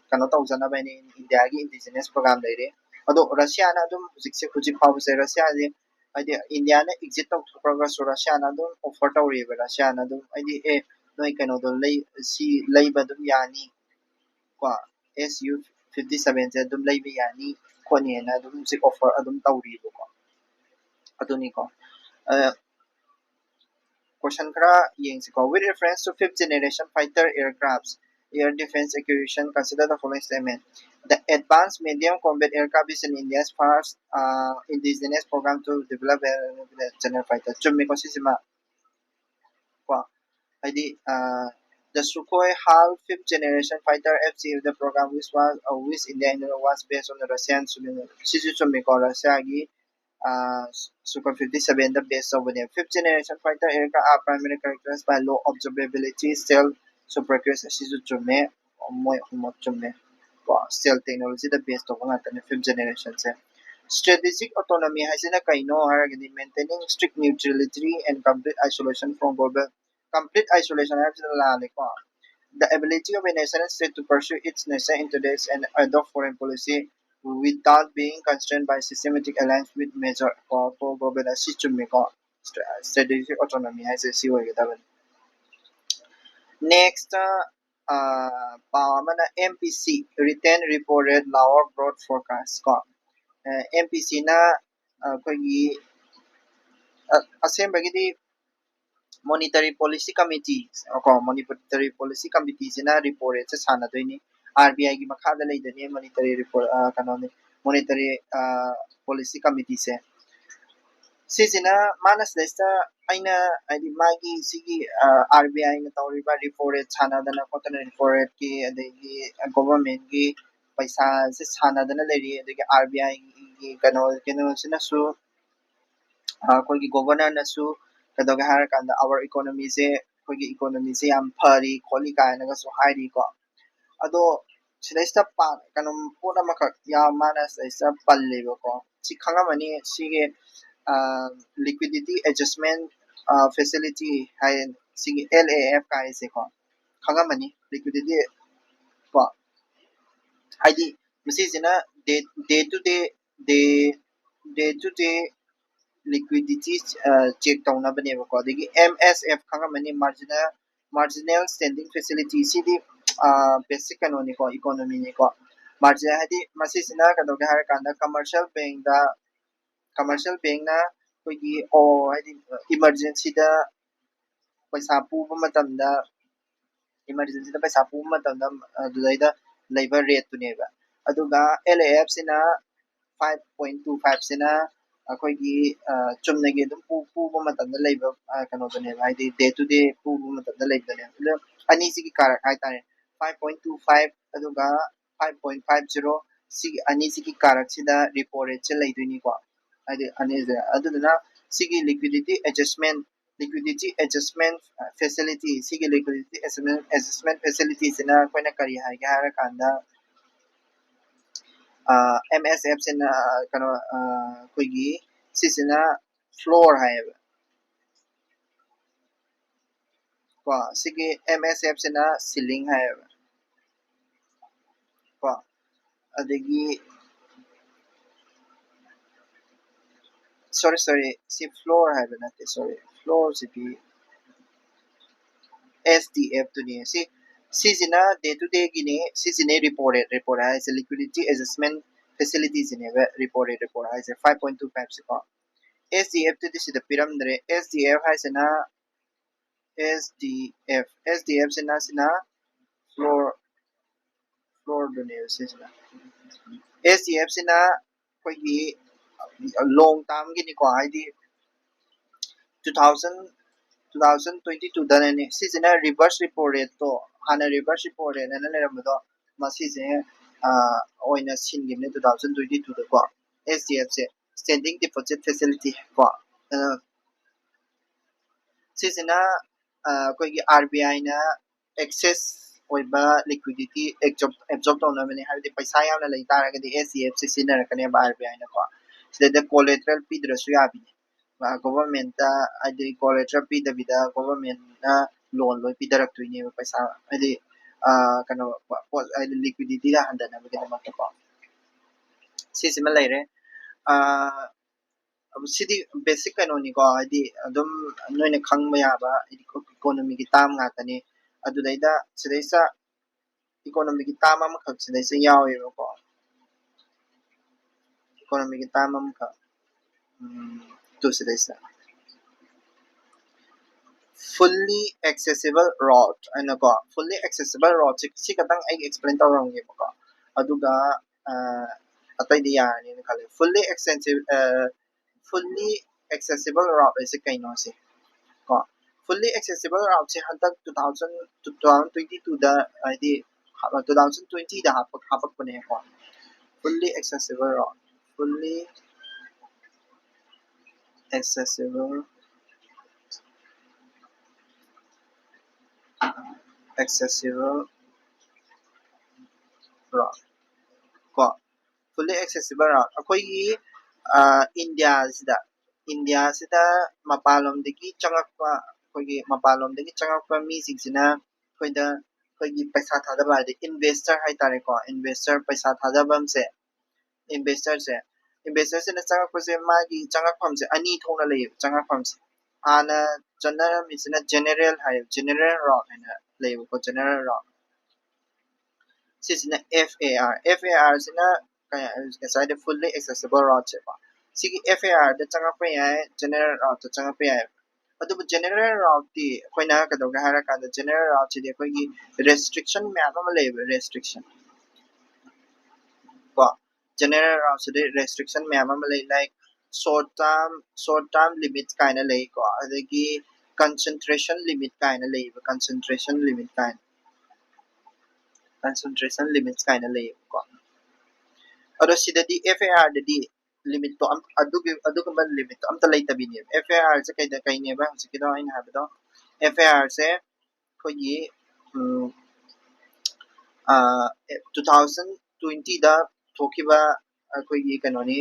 ꯀꯩꯅꯣ ꯇꯧꯖꯅꯕ ꯍꯥꯏꯅ ꯏꯟꯗꯤꯌꯥꯒꯤ ꯏꯟꯗꯤꯖꯤꯅꯁ program ꯂꯩꯔꯦ꯫ ꯑꯗꯣ ꯔꯁꯤꯌꯥꯅ ꯑꯗꯨꯝ ꯍꯧꯖꯤꯛꯁꯦ, ꯍꯧꯖꯤꯛ ꯐꯥꯎꯕꯁꯦ ꯔꯁꯤꯌꯥꯁꯦ, ꯍꯥꯏꯗꯤ ꯏꯟꯗꯤꯌꯥꯅ exit ꯇꯧꯊꯣꯛꯈ꯭ꯔꯒꯁꯨ ꯔꯁꯤꯌꯥꯅ ꯑꯗꯨꯝ offer ꯇꯧꯔꯤꯑꯕ꯫ ꯔꯁꯤꯌꯥꯅ ꯑꯗꯨꯝ, ꯍꯥꯏꯗꯤ, ꯑꯦ, ꯅꯣꯏ ꯀꯩꯅꯣꯗꯣ ꯂꯩ, ꯁꯤ ꯂꯩꯕ ꯑꯗꯨꯝ ꯌꯥꯅꯤ ꯀꯣ, SU fifty sevenꯁꯦ ꯑꯗꯨꯝ ꯂꯩꯕ ꯌꯥꯅꯤ ꯈꯣꯠꯅꯤꯅ ꯑꯗꯨꯝ ꯍꯧꯖꯤꯛ offer ꯑꯗꯨꯝ ꯇꯧꯔꯤꯕꯀꯣ꯫ ꯑꯗꯨꯅꯤꯀꯣ꯫ Question ꯈꯔ ꯌꯦꯡꯁꯤꯀꯣ꯫ With reference to fifth generation fighter aircrafts, air defense acquisition, consider the following statement: "The advanced medium combat aircraft is an India's first uh, indigenous program to develop a general fighter." ꯆꯨꯝꯃꯤꯀꯣ ꯁꯤꯁꯤꯃ? ꯀꯣ, ꯍꯥꯏꯗꯤ, the Sukhoi HAL fifth generation fighter F C, the program which was, uh, which India was based on the Russian Sukhoi. ꯁꯤꯁꯨ ꯆꯨꯝꯃꯤꯀꯣ, ꯔꯁꯤꯌꯥꯒꯤ Sukhoi fifty sevenꯗ base ꯇꯧꯕꯅꯦ꯫ Fifth generation fighter aircraft are primarily characterized by low observability, stealth, super accuracy. ꯁꯤꯁꯨ ꯆꯨꯝꯃꯦ, ꯃꯣꯏ ꯑꯍꯨꯝꯃꯛ ꯆꯨꯝꯃꯦ꯫ ꯀꯣ, stealth technologyꯗ base ꯇꯧꯕ ꯉꯥꯛꯇꯅꯦ fifth generationꯁꯦ꯫ Strategic autonomy ꯍꯥꯏꯁꯤꯅ ꯀꯩꯅꯣ ꯍꯥꯏꯔꯒꯗꯤ, maintaining strict neutrality and complete isolation from global, complete isolation ꯍꯥꯏꯕꯁꯤꯅ ꯂꯥꯜꯂꯦꯀꯣ꯫ The ability of a nation state to pursue its national interests and adopt foreign policy without being constrained by systematic alliance with major powerful global, ꯑꯁꯤ ꯆꯨꯝꯃꯤꯀꯣ꯫ Strategic autonomy ꯍꯥꯏꯁꯦ ꯁꯤ ꯑꯣꯏꯒꯗꯕꯅꯤ꯫ Next, ꯄꯥꯎ ꯑꯃꯅ M P C, Written Report Rate Lower Growth Forecast ꯀꯣ꯫ M P Cꯅ ꯑꯩꯈꯣꯏꯒꯤ ꯑꯁꯦꯡꯕꯒꯤꯗꯤ Monetary Policy Committee ꯀꯣ, Monetary Policy Committeeꯁꯤꯅ repo rateꯁꯦ ꯁꯥꯟꯅꯗꯣꯏꯅꯤ꯫ R B Iꯒꯤ ꯃꯈꯥꯗ ꯂꯩꯗꯣꯏꯅꯤ monetary repo, ꯀꯩꯅꯣꯅꯤ, Monetary Policy Committeeꯁꯦ꯫ ꯁꯤꯁꯤꯅ ꯃꯥꯅ ꯁꯤꯗꯩꯁꯤꯗ ꯑꯩꯅ ꯍꯥꯏꯗꯤ ꯃꯥꯒꯤ ꯁꯤꯒꯤ R B Iꯅ ꯇꯧꯔꯤꯕ repo rate ꯁꯥꯟꯅꯗꯅ ꯈꯣꯠꯇꯅ, repo rateꯀꯤ ꯑꯗꯒꯤ governmentꯀꯤ ꯄꯩꯁꯥꯁꯦ ꯁꯥꯟꯅꯗꯅ ꯂꯩꯔꯤ꯫ ꯑꯗꯒꯤ R B Iꯒꯤ ꯀꯩꯅꯣ ꯀꯩꯅꯣꯁꯤꯅꯁꯨ ꯑꯩꯈꯣꯏꯒꯤ governorꯅꯁꯨ ꯀꯩꯗꯧꯒꯦ ꯍꯥꯏꯔꯀꯥꯟꯗ our economyꯁꯦ, ꯑꯩꯈꯣꯏꯒꯤ economyꯁꯦ ꯌꯥꯝ ꯐꯔꯤ ꯈꯣꯠꯂꯤ ꯀꯥꯏꯅꯒꯁꯨ ꯍꯥꯏꯔꯤꯀꯣ꯫ ꯑꯗꯣ ꯁꯤꯗꯩꯁꯤꯗ ꯄꯥ-, ꯀꯩꯅꯣ ꯄꯣꯠ ꯑꯃꯈꯛ ꯌꯥꯝ ꯃꯥꯅ ꯁꯤꯗꯩꯁꯤꯗ ꯄꯜꯂꯦꯕꯀꯣ꯫ ꯁꯤ ꯈꯪꯉꯝꯃꯅꯤ, ꯁꯤꯒꯤ liquidity adjustment facility ꯍꯥꯏ, ꯁꯤꯒꯤ L A F ꯀꯥꯏꯁꯦꯀꯣ, ꯈꯪꯉꯝꯃꯅꯤ꯫ Liquidity ꯀꯣ, ꯍꯥꯏꯗꯤ ꯃꯁꯤꯁꯤꯅ day, day to day, day, day to day liquidity check ꯇꯧꯅꯕꯅꯦꯕꯀꯣ꯫ ꯑꯗꯒꯤ M S F ꯈꯪꯉꯝꯃꯅꯤ, marginal, marginal standing facility꯫ ꯁꯤꯗꯤ basic ꯀꯩꯅꯣꯅꯤꯀꯣ, economyꯅꯤꯀꯣ꯫ Marginal ꯍꯥꯏꯗꯤ ꯃꯁꯤꯁꯤꯅ ꯀꯩꯗꯧꯒꯦ ꯍꯥꯏꯔꯀꯥꯟꯗ commercial bankꯇ, commercial bankꯅ ꯑꯩꯈꯣꯏꯒꯤ ꯑꯣ ꯍꯥꯏꯗꯤ emergencyꯗ ꯄꯩꯁꯥ ꯄꯨꯕ ꯃꯇꯝꯗ, emergencyꯗ ꯄꯩꯁꯥ ꯄꯨꯕ ꯃꯇꯝꯗ ꯑꯗꯨꯗꯩꯗ ꯂꯩꯕ rateꯇꯨꯅꯦꯕ꯫ ꯑꯗꯨꯒ L A Fꯁꯤꯅ five point two fiveꯁꯤꯅ ꯑꯩꯈꯣꯏꯒꯤ ꯆꯨꯝꯅꯒꯤ ꯑꯗꯨꯝ ꯄꯨ-, ꯄꯨꯕ ꯃꯇꯝꯗ ꯂꯩꯕ ꯀꯩꯅꯣꯗꯨꯅꯦꯕ, ꯍꯥꯏꯗꯤ day to day ꯄꯨꯕ ꯃꯇꯝꯗ ꯂꯩꯕꯗꯨꯅꯦꯕ꯫ ꯑꯗꯣ ꯑꯅꯤꯁꯤꯒꯤ ꯀꯥꯔꯛ ꯍꯥꯏꯇꯥꯔꯦ, five point two five ꯑꯗꯨꯒ five point five zero, ꯁꯤꯒꯤ ꯑꯅꯤꯁꯤꯒꯤ ꯀꯥꯔꯛꯁꯤꯗ repo rateꯁꯦ ꯂꯩꯗꯣꯏꯅꯤꯀꯣ꯫ ꯍꯥꯏꯗꯤ ꯑꯅꯤꯁꯦ, ꯑꯗꯨꯗꯨꯅ ꯁꯤꯒꯤ liquidity adjustment, liquidity adjustment facility, ꯁꯤꯒꯤ liquidity adjustment, adjustment facilityꯁꯤꯅ ꯑꯩꯈꯣꯏꯅ ꯀꯔꯤ ꯍꯥꯏꯒꯦ ꯍꯥꯏꯔꯀꯥꯟꯗ, M S Fꯁꯤꯅ ꯀꯩꯅꯣ, ꯑꯩꯈꯣꯏꯒꯤ ꯁꯤꯁꯤꯅ floor ꯍꯥꯏꯌꯦꯕ ꯀꯣ, ꯁꯤꯒꯤ M S Fꯁꯤꯅ ceiling ꯍꯥꯏꯌꯦꯕ ꯀꯣ꯫ ꯑꯗꯒꯤ sorry, sorry, ꯁꯤ floor ꯍꯥꯏꯕ ꯅꯠꯇꯦ, sorry, floorꯁꯤꯗꯤ S D Fꯇꯨꯅꯤ꯫ ꯁꯤ ꯁꯤꯁꯤꯅ day to day ꯒꯤꯅꯤ꯫ ꯁꯤꯁꯤꯅꯦ repo rate꯫ Repo rate ꯍꯥꯏꯁꯦ liquidity adjustment facility ꯁꯤꯅꯦꯕ repo rate꯫ Repo rate ꯍꯥꯏꯁꯦ five point two five ꯁꯤꯀꯣ꯫ S D F ꯇꯨꯗꯤ ꯁꯤꯗ ꯄꯤꯔꯝꯗ꯭ꯔꯦ꯫ S D F ꯍꯥꯏꯁꯤꯅ S D F, S D F ꯁꯤꯅ ꯁꯤꯅ floor floor ꯗꯨꯅꯦꯕ ꯁꯤꯁꯤꯅ꯫ S D F ꯁꯤꯅ ꯑꯩꯈꯣꯏꯒꯤ long term ꯒꯤꯅꯤꯀꯣ, ꯍꯥꯏꯗꯤ two thousand two thousand twenty two ꯗꯅꯅꯦ꯫ ꯁꯤꯁꯤꯅ reverse repo rate ꯇꯣ, ꯍꯥꯟꯅ reverse repo rate ꯑꯅ ꯂꯩꯔꯝꯕꯗꯣ, ꯃꯁꯤꯁꯦ ꯑꯣꯏꯅ ꯁꯤꯟꯈꯤꯕꯅꯦ two thousand twenty two ꯗꯀꯣ꯫ S D F ꯁꯦ standing deposit facility ꯀꯣ꯫ ꯁꯤꯁꯤꯅ ꯑꯩꯈꯣꯏꯒꯤ R B I ꯅ excess ꯑꯣꯏꯕ liquidity absorb ꯇꯧꯅꯕꯅꯦ꯫ ꯍꯥꯏꯕꯗꯤ ꯄꯩꯁꯥ ꯌꯥꯝꯅ ꯂꯩ ꯇꯥꯔꯒꯗꯤ S D F say ꯁꯤꯖꯤꯟꯅꯔꯛꯀꯅꯦꯕ R B I ꯅꯀꯣ꯫ ꯁꯤꯗꯩꯗ collateral ꯄꯤꯗ꯭ꯔꯁꯨ ꯌꯥꯕꯤꯅꯦ꯫ Government ꯇ, ꯍꯥꯏꯗꯤ collateral ꯄꯤꯗꯕꯤꯗ government ꯅ loan ꯂꯣꯏ ꯄꯤꯊꯔꯛꯇꯣꯏꯅꯦꯕ ꯄꯩꯁꯥ, ꯍꯥꯏꯗꯤ ꯀꯩꯅꯣ, ꯄꯣꯠ ꯍꯥꯏꯗꯤ liquidity ꯗ ꯍꯟꯊꯅꯕꯒꯤꯗꯃꯛꯇꯀꯣ꯫ ꯁꯤꯁꯤꯃ ꯂꯩꯔꯦ꯫ ꯁꯤꯗꯤ basic ꯀꯩꯅꯣꯅꯤꯀꯣ, ꯍꯥꯏꯗꯤ ꯑꯗꯨꯝ ꯅꯣꯏꯅ ꯈꯪꯕ ꯌꯥꯕ economy ꯒꯤ term ꯉꯥꯛꯇꯅꯤ꯫ ꯑꯗꯨꯗꯩꯗ ꯁꯤꯗꯩꯁꯤꯗ economy ꯒꯤ term ꯑꯃꯈꯛ ꯁꯤꯗꯩꯁꯤꯗ ꯌꯥꯎꯋꯦꯕꯀꯣ꯫ Economy ꯒꯤ term ꯑꯃꯈꯛ, ꯎꯝ, ꯇꯨ ꯁꯤꯗꯩꯁꯤꯗ fully accessible route ꯍꯥꯏꯅꯀꯣ꯫ Fully accessible route ꯁꯤ, ꯁꯤ ꯈꯛꯇꯪ ꯑꯩ explain ꯇꯧꯔꯝꯒꯦꯕꯀꯣ꯫ ꯑꯗꯨꯒ ꯑꯇꯩꯗꯤ ꯌꯥꯔꯅꯤꯅ ꯈꯜꯂꯦ꯫ Fully accessible, fully accessible route ꯍꯥꯏꯁꯦ ꯀꯩꯅꯣ ꯁꯤ ꯀꯣ? Fully accessible route ꯁꯦ ꯍꯟꯗꯛ two thousand, two thousand twenty two ꯗ, ꯍꯥꯏꯗꯤ two thousand twenty ꯗ ꯍꯥꯞꯄꯛꯄꯅꯦꯀꯣ꯫ Fully accessible route, fully accessible, accessible route ꯀꯣ꯫ Fully accessible route ꯑꯩꯈꯣꯏꯒꯤ India ꯁꯤꯗ, India ꯁꯤꯗ ꯃꯄꯥꯟꯂꯣꯝꯗꯒꯤ ꯆꯪꯉꯛꯄ, ꯑꯩꯈꯣꯏꯒꯤ ꯃꯄꯥꯟꯂꯣꯝꯗꯒꯤ ꯆꯪꯉꯛꯄ ꯃꯤꯁꯤꯡꯁꯤꯅ ꯑꯩꯈꯣꯏꯗ, ꯑꯩꯈꯣꯏꯒꯤ ꯄꯩꯁꯥ ꯊꯥꯗꯕ, ꯍꯥꯏꯗꯤ investor ꯍꯥꯏꯇꯥꯔꯦꯀꯣ, investor ꯄꯩꯁꯥ ꯊꯥꯗꯐꯝꯁꯦ, investor ꯁꯦ, investor ꯁꯤꯅ ꯆꯪꯉꯛꯄꯁꯦ, ꯃꯥꯒꯤ ꯆꯪꯉꯛꯐꯝꯁꯦ ꯑꯅꯤ ꯊꯣꯛꯅ ꯂꯩꯌꯦꯕ꯫ ꯆꯪꯉꯛꯐꯝꯁꯦ ꯍꯥꯟꯅ ꯆꯠꯅꯔꯝꯃꯤꯁꯤꯅ general ꯍꯥꯏ, general route ꯍꯥꯏꯅ ꯂꯩꯌꯦꯕꯀꯣ, general route꯫ ꯁꯤꯁꯤꯅ F A R꯫ F A R ꯁꯤꯅ ꯀꯩ-, ꯉꯁꯥꯏꯗꯤ fully accessible route ꯁꯦꯀꯣ꯫ ꯁꯤꯒꯤ F A R ꯗ ꯆꯪꯉꯛꯄ ꯌꯥꯏ, general route ꯇ ꯆꯪꯉꯛꯄ ꯌꯥꯏ꯫ ꯑꯗꯨꯕꯨ general route ꯇꯤ ꯑꯩꯈꯣꯏꯅ ꯀꯩꯗꯧꯒꯦ ꯍꯥꯏꯔꯀꯥꯟꯗ, general route ꯁꯤꯗꯤ ꯑꯩꯈꯣꯏꯒꯤ restriction ꯃꯌꯥꯝ ꯑꯃ ꯂꯩꯌꯦꯕ, restriction꯫ ꯀꯣ, general route ꯁꯤꯗꯤ restriction ꯃꯌꯥꯝ ꯑꯃ ꯂꯩ, like short term, short term limit ꯀꯥꯏꯅ ꯂꯩꯀꯣ, ꯑꯗꯒꯤ concentration limit ꯀꯥꯏꯅ ꯂꯩꯌꯦꯕ, concentration limit ꯀꯥꯏꯅ, concentration limits ꯀꯥꯏꯅ ꯂꯩꯌꯦꯕꯀꯣ꯫ ꯑꯗꯣ ꯁꯤꯗꯗꯤ F A R ꯗꯗꯤ limit ꯇꯣ ꯑꯝ-, ꯑꯗꯨꯒꯤ, ꯑꯗꯨꯒꯨꯝꯕ limit ꯇꯣ ꯑꯝꯇ ꯂꯩꯇꯕꯤꯅꯦꯕ꯫ F A R ꯁꯦ ꯀꯩꯗ, ꯀꯩꯅꯦꯕ ꯍꯧꯖꯤꯛꯀꯤꯗꯣ ꯑꯩꯅ ꯍꯥꯏꯕꯗꯣ? F A R ꯁꯦ ꯑꯩꯈꯣꯏꯒꯤ, ꯎꯝ, ꯑ, two thousand twenty ꯗ ꯊꯣꯛꯈꯤꯕ ꯑꯩꯈꯣꯏꯒꯤ ꯀꯩꯅꯣꯅꯤ,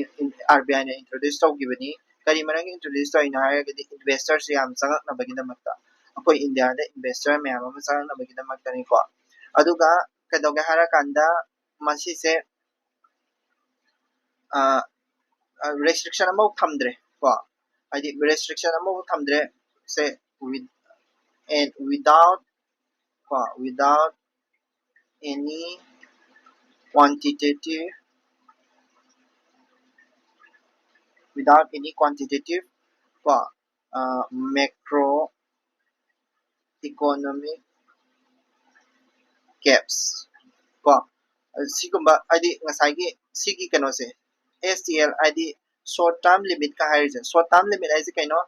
R B I ꯅ introduce ꯇꯧꯈꯤꯕꯅꯤ꯫ ꯀꯔꯤ ꯃꯔꯝꯒꯤ introduce ꯇꯧꯔꯤꯅꯣ ꯍꯥꯏꯔꯒꯗꯤ, investors ꯁꯦ ꯌꯥꯝ ꯆꯪꯉꯛꯅꯕꯒꯤꯗꯃꯛꯇ, ꯑꯩꯈꯣꯏ ꯏꯟꯗꯤꯌꯥꯗ investor ꯃꯌꯥꯝ ꯑꯃ ꯆꯪꯉꯛꯅꯕꯒꯤꯗꯃꯛꯇꯅꯤꯀꯣ꯫ ꯑꯗꯨꯒ ꯀꯩꯗꯧꯒꯦ ꯍꯥꯏꯔꯀꯥꯟꯗ, ꯃꯁꯤꯁꯦ, ꯑ, ꯑ, restriction ꯑꯃꯐꯥꯎ ꯊꯝꯗ꯭ꯔꯦ ꯀꯣ, ꯍꯥꯏꯗꯤ restriction ꯑꯃꯐꯥꯎ ꯊꯝꯗ꯭ꯔꯦ꯫ ꯁꯦ, with, and without, ꯀꯣ, without any quantitative, without any quantitative, ꯀꯣ, ꯑ, macro economic caps ꯀꯣ꯫ ꯁꯤꯒꯨꯝꯕ, ꯍꯥꯏꯗꯤ ꯉꯁꯥꯏꯒꯤ ꯁꯤꯒꯤ ꯀꯩꯅꯣꯁꯦ, S T L, ꯍꯥꯏꯗꯤ short term limit ꯀ ꯍꯥꯏꯔꯤꯁꯦ, short term limit ꯍꯥꯏꯁꯦ ꯀꯩꯅꯣ?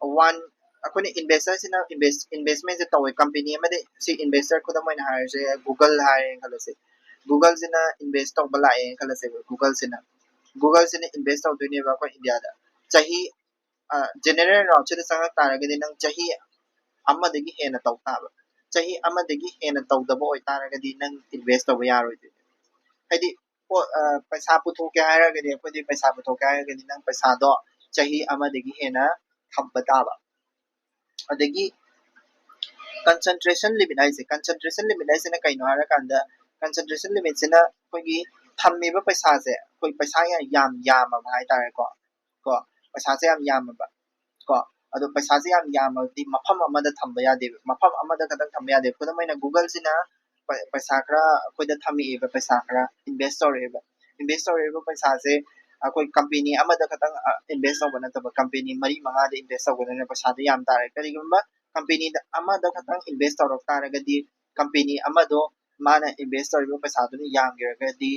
One, ꯑꯩꯈꯣꯏꯅ investor ꯁꯤꯅ invest, investment ꯁꯦ ꯇꯧꯋꯦ, company ꯑꯃꯗ, ꯁꯤ investor ꯈꯨꯗꯝ ꯑꯣꯏꯅ ꯍꯥꯏꯔꯁꯦ, Google ꯍꯥꯏꯔꯦꯅ ꯈꯜꯂꯁꯦ꯫ Google ꯁꯤꯅ invest ꯇꯧꯕ ꯂꯥꯛꯑꯦꯅ ꯈꯜꯂꯁꯦꯕ, Google ꯁꯤꯅ, Google ꯁꯤꯅ invest ꯇꯧꯗꯣꯏꯅꯦꯕ ꯑꯩꯈꯣꯏ ꯏꯟꯗꯤꯌꯥꯗ꯫ ꯆꯍꯤ, ꯑ, general route ꯁꯤꯗ ꯆꯪꯉꯛ ꯇꯥꯔꯒꯗꯤ ꯅꯪ ꯆꯍꯤ ꯑꯃꯗꯒꯤ ꯍꯦꯟꯅ ꯇꯧ ꯇꯥꯕ꯫ ꯆꯍꯤ ꯑꯃꯗꯒꯤ ꯍꯦꯟꯅ ꯇꯧꯗꯕ ꯑꯣꯏꯇꯥꯔꯒꯗꯤ ꯅꯪ invest ꯇꯧꯕ ꯌꯥꯔꯣꯏꯗꯣꯏꯅꯦ꯫ ꯍꯥꯏꯗꯤ, ꯄꯣꯠ, ꯑ, ꯄꯩꯁꯥ ꯄꯨꯊꯣꯛꯀꯦ ꯍꯥꯏꯔꯒꯗꯤ, ꯑꯩꯈꯣꯏꯗꯤ ꯄꯩꯁꯥ ꯄꯨꯊꯣꯛꯀꯦ ꯍꯥꯏꯔꯒꯗꯤ ꯅꯪ ꯄꯩꯁꯥꯗꯣ ꯆꯍꯤ ꯑꯃꯗꯒꯤ ꯍꯦꯟꯅ ꯊꯝꯕ ꯇꯥꯕ꯫ ꯑꯗꯒꯤ concentration limit ꯍꯥꯏꯁꯦ, concentration limit ꯍꯥꯏꯁꯤꯅ ꯀꯩꯅꯣ ꯍꯥꯏꯔꯀꯥꯟꯗ, concentration limit ꯁꯤꯅ ꯑꯩꯈꯣꯏꯒꯤ ꯊꯝꯃꯤꯕ ꯄꯩꯁꯥꯁꯦ, ꯑꯩꯈꯣꯏ ꯄꯩꯁꯥ ꯌꯥꯝ, ꯌꯥꯝ ꯌꯥꯝꯃꯕ ꯍꯥꯏꯇꯥꯔꯦꯀꯣ, ꯀꯣ, ꯄꯩꯁꯥꯁꯦ ꯌꯥꯝ ꯌꯥꯝꯃꯕ ꯀꯣ, ꯑꯗꯣ ꯄꯩꯁꯥꯁꯦ ꯌꯥꯝ ꯌꯥꯝꯃꯗꯤ ꯃꯐꯝ ꯑꯃꯗ ꯊꯝꯕ ꯌꯥꯗꯦꯕ, ꯃꯐꯝ ꯑꯃꯗ ꯈꯛꯇꯪ ꯊꯝꯕ ꯌꯥꯗꯦꯕ꯫ ꯈꯨꯗꯝ ꯑꯣꯏꯅ Google ꯁꯤꯅ ꯄ- ꯄꯩꯁꯥ ꯈꯔ ꯑꯩꯈꯣꯏꯗ ꯊꯝꯃꯛꯑꯦꯕ, ꯄꯩꯁꯥ ꯈꯔ ꯏꯟꯚꯦꯁ ꯇꯧꯔꯛꯑꯦꯕ꯫ ꯏꯟꯚꯦꯁ ꯇꯧꯔꯛꯏꯕ ꯄꯩꯁꯥꯁꯦ ꯑꯩꯈꯣꯏ ꯀꯝꯄꯦꯅꯤ ꯑꯃꯗ ꯈꯛꯇꯪ ꯏꯟꯚꯦꯁ ꯇꯧꯕ ꯅꯠꯇꯕ, ꯀꯝꯄꯦꯅꯤ ꯃꯔꯤ ꯃꯉꯥꯗ ꯏꯟꯚꯦꯁ ꯇꯧꯒꯗꯕꯅꯤꯅ ꯄꯩꯁꯥꯗꯣ ꯌꯥꯝ ꯇꯥꯔꯦ꯫ ꯀꯔꯤꯒꯨꯝꯕ ꯀꯝꯄꯦꯅꯤꯗ ꯑꯃꯗ ꯈꯛꯇꯪ ꯏꯟꯚꯦꯁ ꯇꯧꯔꯛ ꯇꯥꯔꯒꯗꯤ ꯀꯝꯄꯦꯅꯤ ꯑꯃꯗꯣ ꯃꯥꯅ ꯏꯟꯚꯦꯁ ꯇꯧꯔꯤꯕ ꯄꯩꯁꯥꯗꯨꯅ ꯌꯥꯝꯈ꯭ꯔꯒꯗꯤ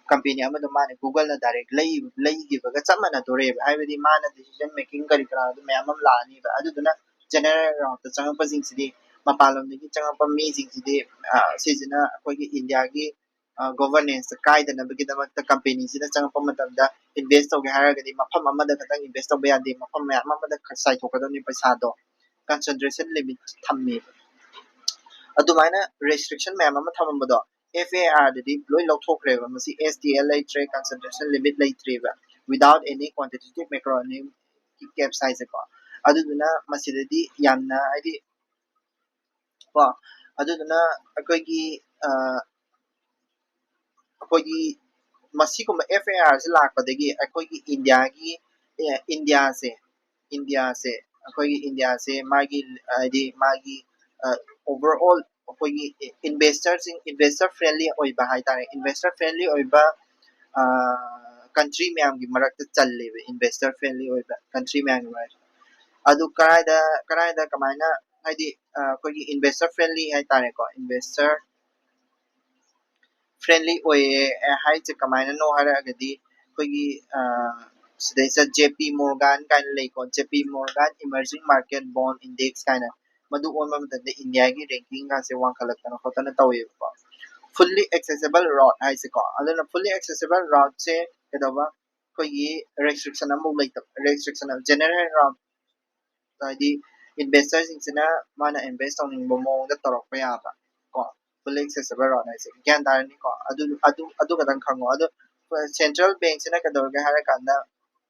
ꯀꯝꯄꯦꯅꯤ ꯑꯃꯗꯣ ꯃꯥꯅ Gooleꯅ ꯗꯥꯏꯔꯦꯛ ꯂꯩ ꯂꯩꯈꯤꯕꯒ ꯆꯞ ꯃꯥꯟꯅꯗꯣꯔꯦꯕ꯫ ꯍꯥꯏꯕꯗꯤ ꯃꯥꯅ ꯗꯤꯁꯤꯖꯟ ꯃꯦꯀꯤꯡ ꯀꯔꯤ ꯀꯔꯥꯗꯣ ꯃꯌꯥꯝ ꯑꯃ ꯂꯥꯛꯑꯅꯤꯕ꯫ ꯑꯗꯨꯗꯨꯅ ꯖꯦꯅꯔꯦꯜ ꯔꯥꯎꯟꯗ ꯆꯪꯉꯛꯄꯁꯤꯡꯁꯤꯗꯤ, ꯃꯄꯥꯟꯂꯣꯝꯗꯒꯤ ꯆꯪꯉꯛꯄ ꯃꯤꯁꯤꯡꯁꯤꯗꯤ, ꯑ, ꯁꯤꯁꯤꯅ ꯑꯩꯈꯣꯏꯒꯤ ꯏꯟꯗꯤꯌꯥꯒꯤ ꯒꯣꯚꯔꯅꯦꯟꯁꯇ ꯀꯥꯏꯗꯅꯕꯒꯤꯗꯃꯛꯇ ꯀꯝꯄꯦꯅꯤꯁꯤꯗ ꯆꯪꯉꯛꯄ ꯃꯇꯝꯗ ꯏꯟꯚꯦꯁ ꯇꯧꯒꯦ ꯍꯥꯏꯔꯒꯗꯤ ꯃꯐꯝ ꯑꯃꯗ ꯈꯛꯇꯪ ꯏꯟꯚꯦꯁ ꯇꯧꯕ ꯌꯥꯗꯦ, ꯃꯐꯝ ꯃꯌꯥꯝ ꯑꯃꯗ ꯈ- ꯆꯥꯏꯊꯣꯛꯀꯗꯕꯅꯤ ꯄꯩꯁꯥꯗꯣ꯫ ꯀꯟꯁꯦꯟꯇ꯭ꯔꯦꯁꯟ ꯂꯤꯃꯤꯠ ꯊꯝꯃꯦꯕ꯫ ꯑꯗꯨꯃꯥꯏꯅ ꯔꯦꯁꯇ꯭ꯔꯤꯛꯁꯟ ꯃꯌꯥꯝ ꯑꯃ ꯊꯝꯃꯝꯕꯗꯣ F A R ꯗꯗꯤ ꯂꯣꯏ ꯂꯧꯊꯣꯛꯈ꯭ꯔꯦꯕ꯫ ꯃꯁꯤ S T L ꯂꯩꯇ꯭ꯔꯦ, ꯀꯟꯁꯦꯟꯇ꯭ꯔꯦꯁꯟ ꯂꯤꯃꯤꯠ ꯂꯩꯇ꯭ꯔꯦꯕ, without any quantitative macroeconomic caps ꯍꯥꯏꯁꯦꯀꯣ꯫ ꯑꯗꯨꯗꯨꯅ ꯃꯁꯤꯗꯗꯤ ꯌꯥꯝꯅ ꯍꯥꯏꯗꯤ ꯀꯣ, ꯑꯗꯨꯗꯨꯅ ꯑꯩꯈꯣꯏꯒꯤ ꯑ, ꯑꯩꯈꯣꯏꯒꯤ ꯃꯁꯤꯒꯨꯝꯕ F A R ꯁꯦ ꯂꯥꯛꯄꯗꯒꯤ ꯑꯩꯈꯣꯏꯒꯤ ꯏꯟꯗꯤꯌꯥꯒꯤ ꯑꯦ, ꯏꯟꯗꯤꯌꯥꯁꯦ ꯏꯟꯗꯤꯌꯥꯁꯦ ꯑꯩꯈꯣꯏꯒꯤ ꯏꯟꯗꯤꯌꯥꯁꯦ ꯃꯥꯒꯤ ꯍꯥꯏꯗꯤ ꯃꯥꯒꯤ overall ꯑꯩꯈꯣꯏꯒꯤ ꯏꯟꯚꯦꯁꯇꯔꯁꯤꯡ, ꯏꯟꯚꯦꯁꯇꯔ ꯐ꯭ꯔꯦꯟꯂꯤ ꯑꯣꯏꯕ ꯍꯥꯏꯇꯥꯔꯦ, ꯏꯟꯚꯦꯁꯇꯔ ꯐ꯭ꯔꯦꯟꯂꯤ ꯑꯣꯏꯕ ꯀꯟꯇ꯭ꯔꯤ ꯃꯌꯥꯝꯒꯤ ꯃꯔꯛꯇ ꯆꯜꯂꯦꯕ, ꯏꯟꯚꯦꯁꯇꯔ ꯐ꯭ꯔꯦꯟꯂꯤ ꯑꯣꯏꯕ ꯀꯟꯇ꯭ꯔꯤ ꯃꯌꯥꯝꯒꯤ ꯃꯔꯛꯇ꯫ ꯑꯗꯨ ꯀꯔꯥꯏꯗ ꯀꯔꯥꯏꯗ ꯀꯃꯥꯏꯅ ꯍꯥꯏꯗꯤ ꯑ, ꯑꯩꯈꯣꯏꯒꯤ ꯏꯟꯚꯦꯁꯇꯔ ꯐ꯭ꯔꯦꯟꯂꯤ ꯍꯥꯏꯇꯥꯔꯦꯀꯣ, ꯏꯟꯚꯦꯁꯇꯔ ꯐ꯭ꯔꯦꯟꯂꯤ ꯑꯣꯏꯌꯦ ꯍꯥꯏꯁꯦ ꯀꯃꯥꯏꯅꯅꯣ ꯍꯥꯏꯔꯒꯗꯤ ꯑꯩꯈꯣꯏꯒꯤ ꯑ, ꯁꯤꯗꯩꯁꯤꯗ J P Morgan ꯀꯥꯏꯅ ꯂꯩꯀꯣ, J P Morgan Emerging Market Bond Index ꯀꯥꯏꯅ꯫ ꯃꯗꯨ ꯑꯣꯟꯕ ꯃꯇꯝꯗ ꯏꯟꯗꯤꯌꯥꯒꯤ ꯔꯦꯡꯀꯤꯡꯒꯁꯦ ꯋꯥꯡꯈꯠꯂꯛꯇꯅ ꯈꯣꯠꯇꯅ ꯇꯧꯋꯦꯕꯀꯣ꯫ Fully accessible route ꯍꯥꯏꯁꯦꯀꯣ, ꯑꯗꯨꯅ fully accessible route ꯁꯦ ꯀꯩꯗꯧꯕ, ꯑꯩꯈꯣꯏꯒꯤ ꯔꯦꯁꯇ꯭ꯔꯤꯛꯁꯟ ꯑꯃꯐꯥꯎ ꯂꯩꯇꯕ, ꯔꯦꯁꯇ꯭ꯔꯤꯛꯁꯟ ꯖꯦꯅꯔꯦꯜ ꯔꯥꯎꯟ ꯍꯥꯏꯗꯤ ꯏꯟꯚꯦꯁꯇꯔꯁꯤꯡꯁꯤꯅ ꯃꯥꯅ ꯏꯟꯚꯦꯁ ꯇꯧꯅꯤꯡꯕ ꯃꯑꯣꯡꯗ ꯇꯧꯔꯛꯄ ꯌꯥꯕ ꯀꯣ꯫ Fully accessible route ꯍꯥꯏꯁꯦ ꯒ꯭ꯌꯥꯟ ꯇꯥꯔꯅꯤꯀꯣ꯫ ꯑꯗꯨ ꯑꯗꯨ ꯑꯗꯨ ꯈꯛꯇꯪ ꯈꯪꯉꯣ꯫ ꯑꯗꯣ ꯁꯦꯟꯇ꯭ꯔꯦꯜ ꯕꯦꯡꯁꯤꯅ ꯀꯩꯗꯧꯔꯒꯦ ꯍꯥꯏꯔ ꯀꯥꯟꯗ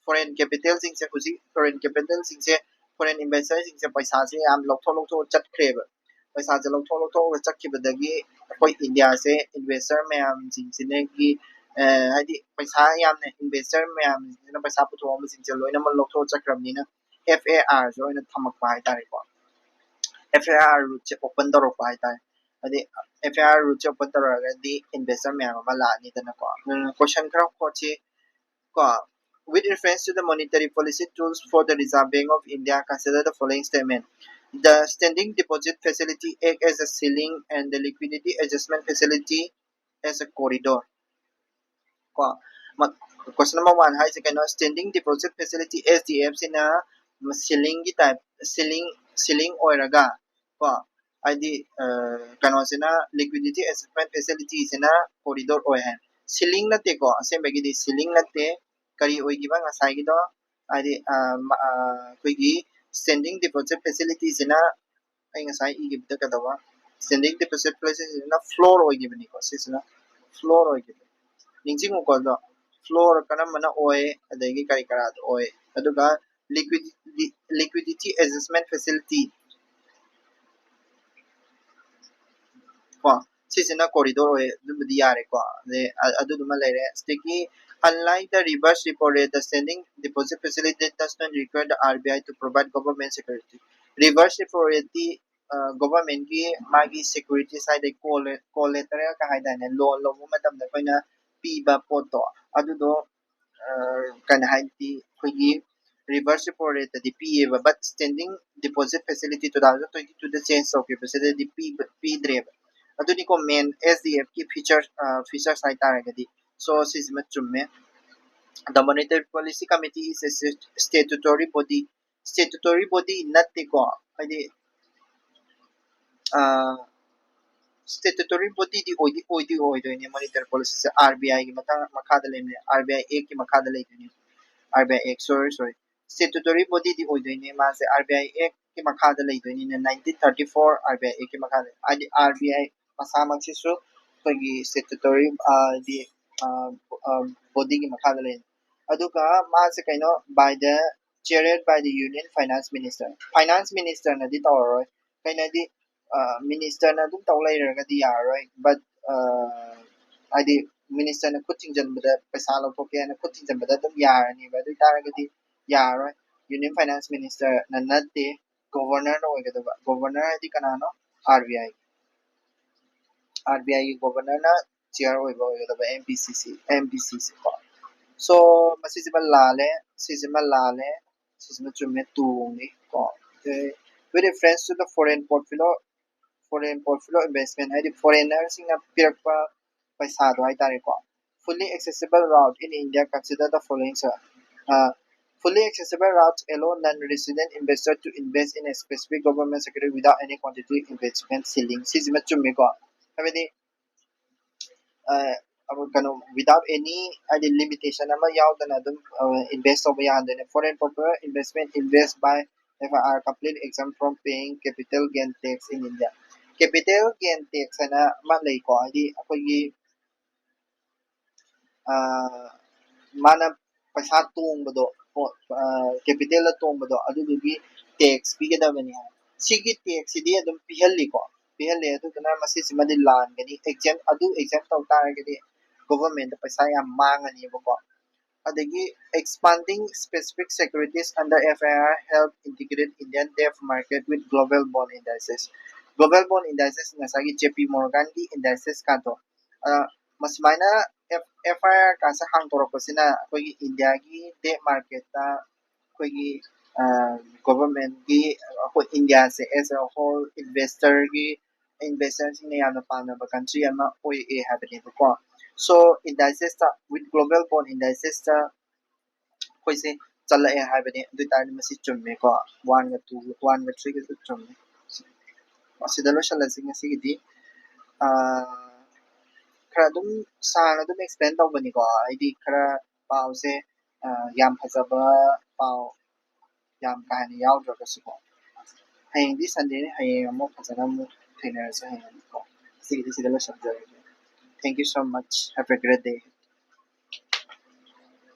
ꯐꯣꯔꯦꯟ ꯀꯦꯄꯤꯇꯦꯜꯁꯤꯡꯁꯦ, ꯍꯧꯖꯤꯛ ꯐꯣꯔꯦꯟ ꯀꯦꯄꯤꯇꯦꯜꯁꯤꯡꯁꯦ, ꯐꯣꯔꯦꯟ ꯏꯟꯚꯦꯁꯇꯔꯁꯤꯡꯁꯦ ꯄꯩꯁꯥꯁꯦ ꯌꯥꯝ ꯂꯧꯊꯣꯛ ꯂꯧꯊꯣꯛꯑ ꯆꯠꯈ꯭ꯔꯦꯕ꯫ ꯄꯩꯁꯥꯁꯦ ꯂꯧꯊꯣꯛ ꯂꯧꯊꯣꯛꯑꯒ ꯆꯠꯈꯤꯕꯗꯒꯤ ꯑꯩꯈꯣꯏ ꯏꯟꯗꯤꯌꯥꯁꯦ ꯏꯟꯚꯦꯁꯇꯔ ꯃꯌꯥꯝꯁꯤꯡꯁꯤꯅꯒꯤ ꯑ, ꯍꯥꯏꯗꯤ ꯄꯩꯁꯥ ꯌꯥꯝꯅ ꯏꯟꯚꯦꯁꯇꯔ ꯃꯌꯥꯝꯁꯤꯡꯁꯤꯅ ꯄꯩꯁꯥ ꯄꯨꯊꯣꯛꯑꯝꯕꯁꯤꯡꯁꯦ ꯂꯣꯏꯅꯃꯛ ꯂꯧꯊꯣꯛꯑ ꯆꯠꯈ꯭ꯔꯕꯅꯤꯅ F A R ꯁꯦ ꯑꯣꯏꯅ ꯊꯝꯃꯛꯄ ꯍꯥꯏꯇꯥꯔꯦꯀꯣ꯫ F A R route say open ꯇꯧꯔꯛꯄ ꯍꯥꯏꯇꯥꯔꯦ꯫ ꯍꯥꯏꯗꯤ F A R route say open ꯇꯧꯔꯛꯑꯒꯗꯤ investor ꯃꯌꯥꯝ ꯑꯃ ꯂꯥꯛꯑꯅꯤꯗꯅꯀꯣ꯫ ꯑꯗꯨꯅ question ꯈꯔ ꯈꯣꯠꯁꯤ ꯀꯣ꯫ With reference to the monetary policy tools for the Reserve Bank of India, consider the following statement. The standing deposit facility act as a ceiling and the liquidity adjustment facility as a corridor. ꯀꯣ, question number one ꯍꯥꯏꯁꯦ ꯀꯩꯅꯣ? Standing deposit facility, S D F ꯁꯤꯅ ceiling ꯒꯤ type, ceiling, ceiling ꯑꯣꯏꯔꯒ ꯀꯣ, ꯍꯥꯏꯗꯤ ꯀꯩꯅꯣꯁꯤꯅ, liquidity adjustment facility ꯁꯤꯅ corridor ꯑꯣꯏ ꯍꯥꯏ꯫ Ceiling ꯅꯠꯇꯦꯀꯣ, ꯑꯁꯦꯡꯕꯒꯤꯗꯤ ceiling ꯅꯠꯇꯦ꯫ ꯀꯔꯤ ꯑꯣꯏꯈꯤꯕ ꯉꯁꯥꯏꯒꯤꯗꯣ? ꯍꯥꯏꯗꯤ ꯑꯩꯈꯣꯏꯒꯤ standing deposit facility ꯁꯤꯅ, ꯑꯩ ꯉꯁꯥꯏ ꯏꯈꯤꯕꯗ ꯀꯩꯗꯧꯕ? Standing deposit facility ꯁꯤꯅ floor ꯑꯣꯏꯈꯤꯕꯅꯤꯀꯣ, ꯁꯤꯁꯤꯅ floor ꯑꯣꯏꯈꯤꯕꯅꯤ꯫ ꯅꯤꯡꯁꯤꯡꯉꯨꯀꯣ ꯑꯗꯣ, floor ꯀꯔꯝꯕꯅ ꯑꯣꯏ, ꯑꯗꯒꯤ ꯀꯔꯤ ꯀꯔꯥꯗ ꯑꯣꯏ, ꯑꯗꯨꯒ liquidity, liquidity adjustment facility ꯀꯣ, ꯁꯤꯁꯤꯅ corridor ꯑꯣꯏ, ꯑꯗꯨꯝꯕꯗꯤ ꯌꯥꯔꯦꯀꯣ꯫ ꯑꯗꯩ ꯑꯗꯨꯗꯨꯃ ꯂꯩꯔꯦ꯫ ꯁꯤꯗꯒꯤ, unlike the reverse repo rate, the standing deposit facility does not require the R B I to provide government security. Reverse repo rate T government ꯀꯤ ꯃꯥꯒꯤ security side, collateral ꯀ ꯍꯥꯏꯗꯥꯏꯅꯦ, loan ꯂꯧꯕ ꯃꯇꯝꯗ ꯑꯩꯈꯣꯏꯅ ꯄꯤꯕ ꯄꯣꯠꯇꯣ, ꯑꯗꯨꯗꯣ ꯀꯩꯅꯣ ꯍꯥꯏꯗꯤ ꯑꯩꯈꯣꯏꯒꯤ reverse repo rate ꯇꯗꯤ ꯄꯤꯌꯦꯕ, but standing deposit facility two thousand twenty two the change ꯇꯧꯈꯤꯕꯁꯤꯗꯗꯤ ꯄꯤꯕ, ꯄꯤꯗ꯭ꯔꯦꯕ꯫ ꯑꯗꯨꯅꯤꯀꯣ main S D F ꯀꯤ features, features ꯍꯥꯏꯇꯥꯔꯒꯗꯤ꯫ So ꯁꯤꯁꯤꯃ ꯆꯨꯝꯃꯦ꯫ The Monetary Policy Committee is a statutory body. Statutory body ꯅꯠꯇꯦꯀꯣ, ꯍꯥꯏꯗꯤ statutory body ꯗꯤ ꯑꯣꯏꯗꯤ, ꯑꯣꯏꯗꯤ ꯑꯣꯏꯗꯣꯏꯅꯦ꯫ Monetary policy say R B I ꯒꯤ ꯃꯇꯥꯡ, ꯃꯈꯥꯗ ꯂꯩꯕꯅꯦ, R B I Act ꯀꯤ ꯃꯈꯥꯗ ꯂꯩꯗꯣꯏꯅꯦ꯫ R B I Act, sorry, sorry, statutory body ꯗꯤ ꯑꯣꯏꯗꯣꯏꯅꯦ꯫ ꯃꯥꯁꯦ R B I Act ꯀꯤ ꯃꯈꯥꯗ ꯂꯩꯗꯣꯏꯅꯤꯅ, nineteen thirty four R B I Act ꯀꯤ ꯃꯈꯥꯗ, ꯍꯥꯏꯗꯤ R B I ꯃꯁꯥꯃꯛꯁꯤꯁꯨ ꯑꯩꯈꯣꯏꯒꯤ statutory, ꯍꯥꯏꯗꯤ body ꯒꯤ ꯃꯈꯥꯗ ꯂꯩ꯫ ꯑꯗꯨꯒ ꯃꯥꯁꯦ ꯀꯩꯅꯣ, by the, chaired by the Union Finance Minister. Finance Minister ꯅꯗꯤ ꯇꯧꯔꯔꯣꯏ꯫ ꯀꯩꯅꯣꯗꯤ, minister ꯅ ꯑꯗꯨꯝ ꯇꯧ ꯂꯩꯔꯒꯗꯤ ꯌꯥꯔꯔꯣꯏ꯫ But ꯍꯥꯏꯗꯤ minister ꯅ ꯈꯨꯠ ꯊꯤꯡꯖꯤꯟꯕꯗ, ꯄꯩꯁꯥ ꯂꯧꯊꯣꯛꯀꯦ ꯍꯥꯏꯅ ꯈꯨꯠ ꯊꯤꯡꯖꯤꯟꯕꯗ ꯑꯗꯨꯝ ꯌꯥꯔꯅꯦꯕ꯫ ꯑꯗꯨ ꯑꯣꯏꯇꯥꯔꯒꯗꯤ ꯌꯥꯔꯔꯣꯏ꯫ Union Finance Minister ꯅ ꯅꯠꯇꯦ, Governor ꯅ ꯑꯣꯏꯒꯗꯕ꯫ Governor ꯍꯥꯏꯗꯤ ꯀꯅꯥꯅꯣ? RBI, RBI ꯒꯤ Governor ꯅ chair ꯑꯣꯏꯕ ꯑꯣꯏꯒꯗꯕ MPCC, MPCC ꯀꯣ꯫ So ꯃꯁꯤꯁꯤꯃ ꯂꯥꯜꯂꯦ, ꯁꯤꯁꯤꯃ ꯂꯥꯜꯂꯦ, ꯁꯤꯁꯤꯃ ꯆꯨꯝꯃꯦ, two ꯅꯤ ꯀꯣ꯫ Okay, with reference to the foreign portfolio, foreign portfolio investment ꯍꯥꯏꯗꯤ foreigner ꯁꯤꯡꯅ ꯄꯤꯔꯛꯄ ꯄꯩꯁꯥꯗꯣ ꯍꯥꯏꯇꯥꯔꯦꯀꯣ꯫ Fully accessible route in India consider the following, sir. Uh, fully accessible routes allow non-resident investor to invest in a specific government security without any quantitative investment ceiling. ꯁꯤꯁꯤꯃ ꯆꯨꯝꯃꯤꯀꯣ, ꯍꯥꯏꯕꯗꯤ ꯑ, ꯑꯃ ꯀꯩꯅꯣ, without any ꯍꯥꯏꯗꯤ limitation ꯑꯃ ꯌꯥꯎꯗꯅ ꯑꯗꯨꯝ invest ꯇꯧꯕ ꯌꯥꯍꯟꯗꯣꯏꯅꯦ꯫ Foreign portfolio investment invest by FIR complete exempt from paying capital gain tax in India. Capital gain tax ꯍꯥꯏꯅ ꯑꯃ ꯂꯩꯀꯣ, ꯍꯥꯏꯗꯤ ꯑꯩꯈꯣꯏꯒꯤ ꯑ, ꯃꯥꯅ ꯄꯩꯁꯥ ꯇꯣꯡꯕꯗꯣ, capital ꯇꯣꯡꯕꯗꯣ, ꯑꯗꯨꯗꯨꯒꯤ tax ꯄꯤꯒꯗꯕꯅꯤ ꯍꯥꯏ꯫ ꯁꯤꯒꯤ tax ꯁꯤꯗꯤ ꯑꯗꯨꯝ ꯄꯤꯍꯜꯂꯤꯀꯣ, ꯄꯤꯍꯜꯂꯦ꯫ ꯑꯗꯨꯗꯨꯅ ꯃꯁꯤꯁꯤꯃꯗꯤ ꯂꯥꯟꯒꯅꯤ꯫ Exempt, ꯑꯗꯨ exempt ꯇꯧ ꯇꯥꯔꯒꯗꯤ government ꯇ ꯄꯩꯁꯥ ꯌꯥꯝ ꯃꯥꯡꯉꯅꯦꯕꯀꯣ꯫ ꯑꯗꯒꯤ expanding specific securities under FIR help integrate Indian debt market with global bond indices. Global bond indices, ꯉꯁꯥꯏꯒꯤ JP Morgan ꯒꯤ indices ꯀꯥꯗꯣ, ꯑ, ꯃꯁꯨꯃꯥꯏꯅ F-, FIR ꯀꯥꯁꯦ ꯍꯥꯡꯗꯣꯔꯛꯄꯁꯤꯅ ꯑꯩꯈꯣꯏꯒꯤ India ꯒꯤ debt market ꯇ ꯑꯩꯈꯣꯏꯒꯤ, ꯑ, government ꯀꯤ, ꯑꯩꯈꯣꯏ India say as a whole investor ꯒꯤ, investor ꯁꯤꯡꯅ ꯌꯥꯝꯅ ꯄꯥꯝꯅꯕ country ꯑꯃ ꯑꯣꯏꯌꯦ ꯍꯥꯏꯕꯅꯦꯕꯀꯣ꯫ So indices ꯇ, with global bond indices ꯇ ꯑꯩꯈꯣꯏꯁꯦ ꯆꯠꯂꯛꯑꯦ ꯍꯥꯏꯕꯅꯤ꯫ ꯑꯗꯨ ꯑꯣꯏꯇꯥꯔꯗꯤ ꯃꯁꯤ ꯆꯨꯝꯃꯦꯀꯣ, one ꯒ two, one ꯒ three ꯒꯁꯨ ꯆꯨꯝꯃꯦ꯫ ꯑꯁꯤꯗ ꯂꯣꯏꯁꯤꯜꯂꯁꯤ ꯉꯁꯤꯒꯤꯗꯤ꯫ ꯑ, ꯈꯔ ꯑꯗꯨꯝ ꯁꯥꯡꯅ ꯑꯗꯨꯝ explain ꯇꯧꯕꯅꯤꯀꯣ, ꯍꯥꯏꯗꯤ ꯈꯔ ꯄꯥꯎꯁꯦ, ꯑ, ꯌꯥꯝ ꯐꯖꯕ ꯄꯥꯎ ꯌꯥꯝ ꯀꯥ ꯍꯦꯟꯅ ꯌꯥꯎꯗ꯭ꯔꯒꯁꯨꯀꯣ꯫ ꯍꯌꯦꯡꯗꯤ Sunday ꯅꯤ, ꯍꯌꯦꯡ ꯑꯃꯨꯛ ꯐꯖꯅ ꯑꯃꯨꯛ ꯊꯦꯡꯅꯔꯁꯦ ꯍꯌꯦꯡ ꯑꯃꯨꯛꯀꯣ꯫ ꯉꯁꯤꯒꯤꯗꯤ ꯁꯤꯗ ꯂꯣꯏꯁꯤꯟꯖꯔꯒꯦ꯫ Thank you so much. Have a great day.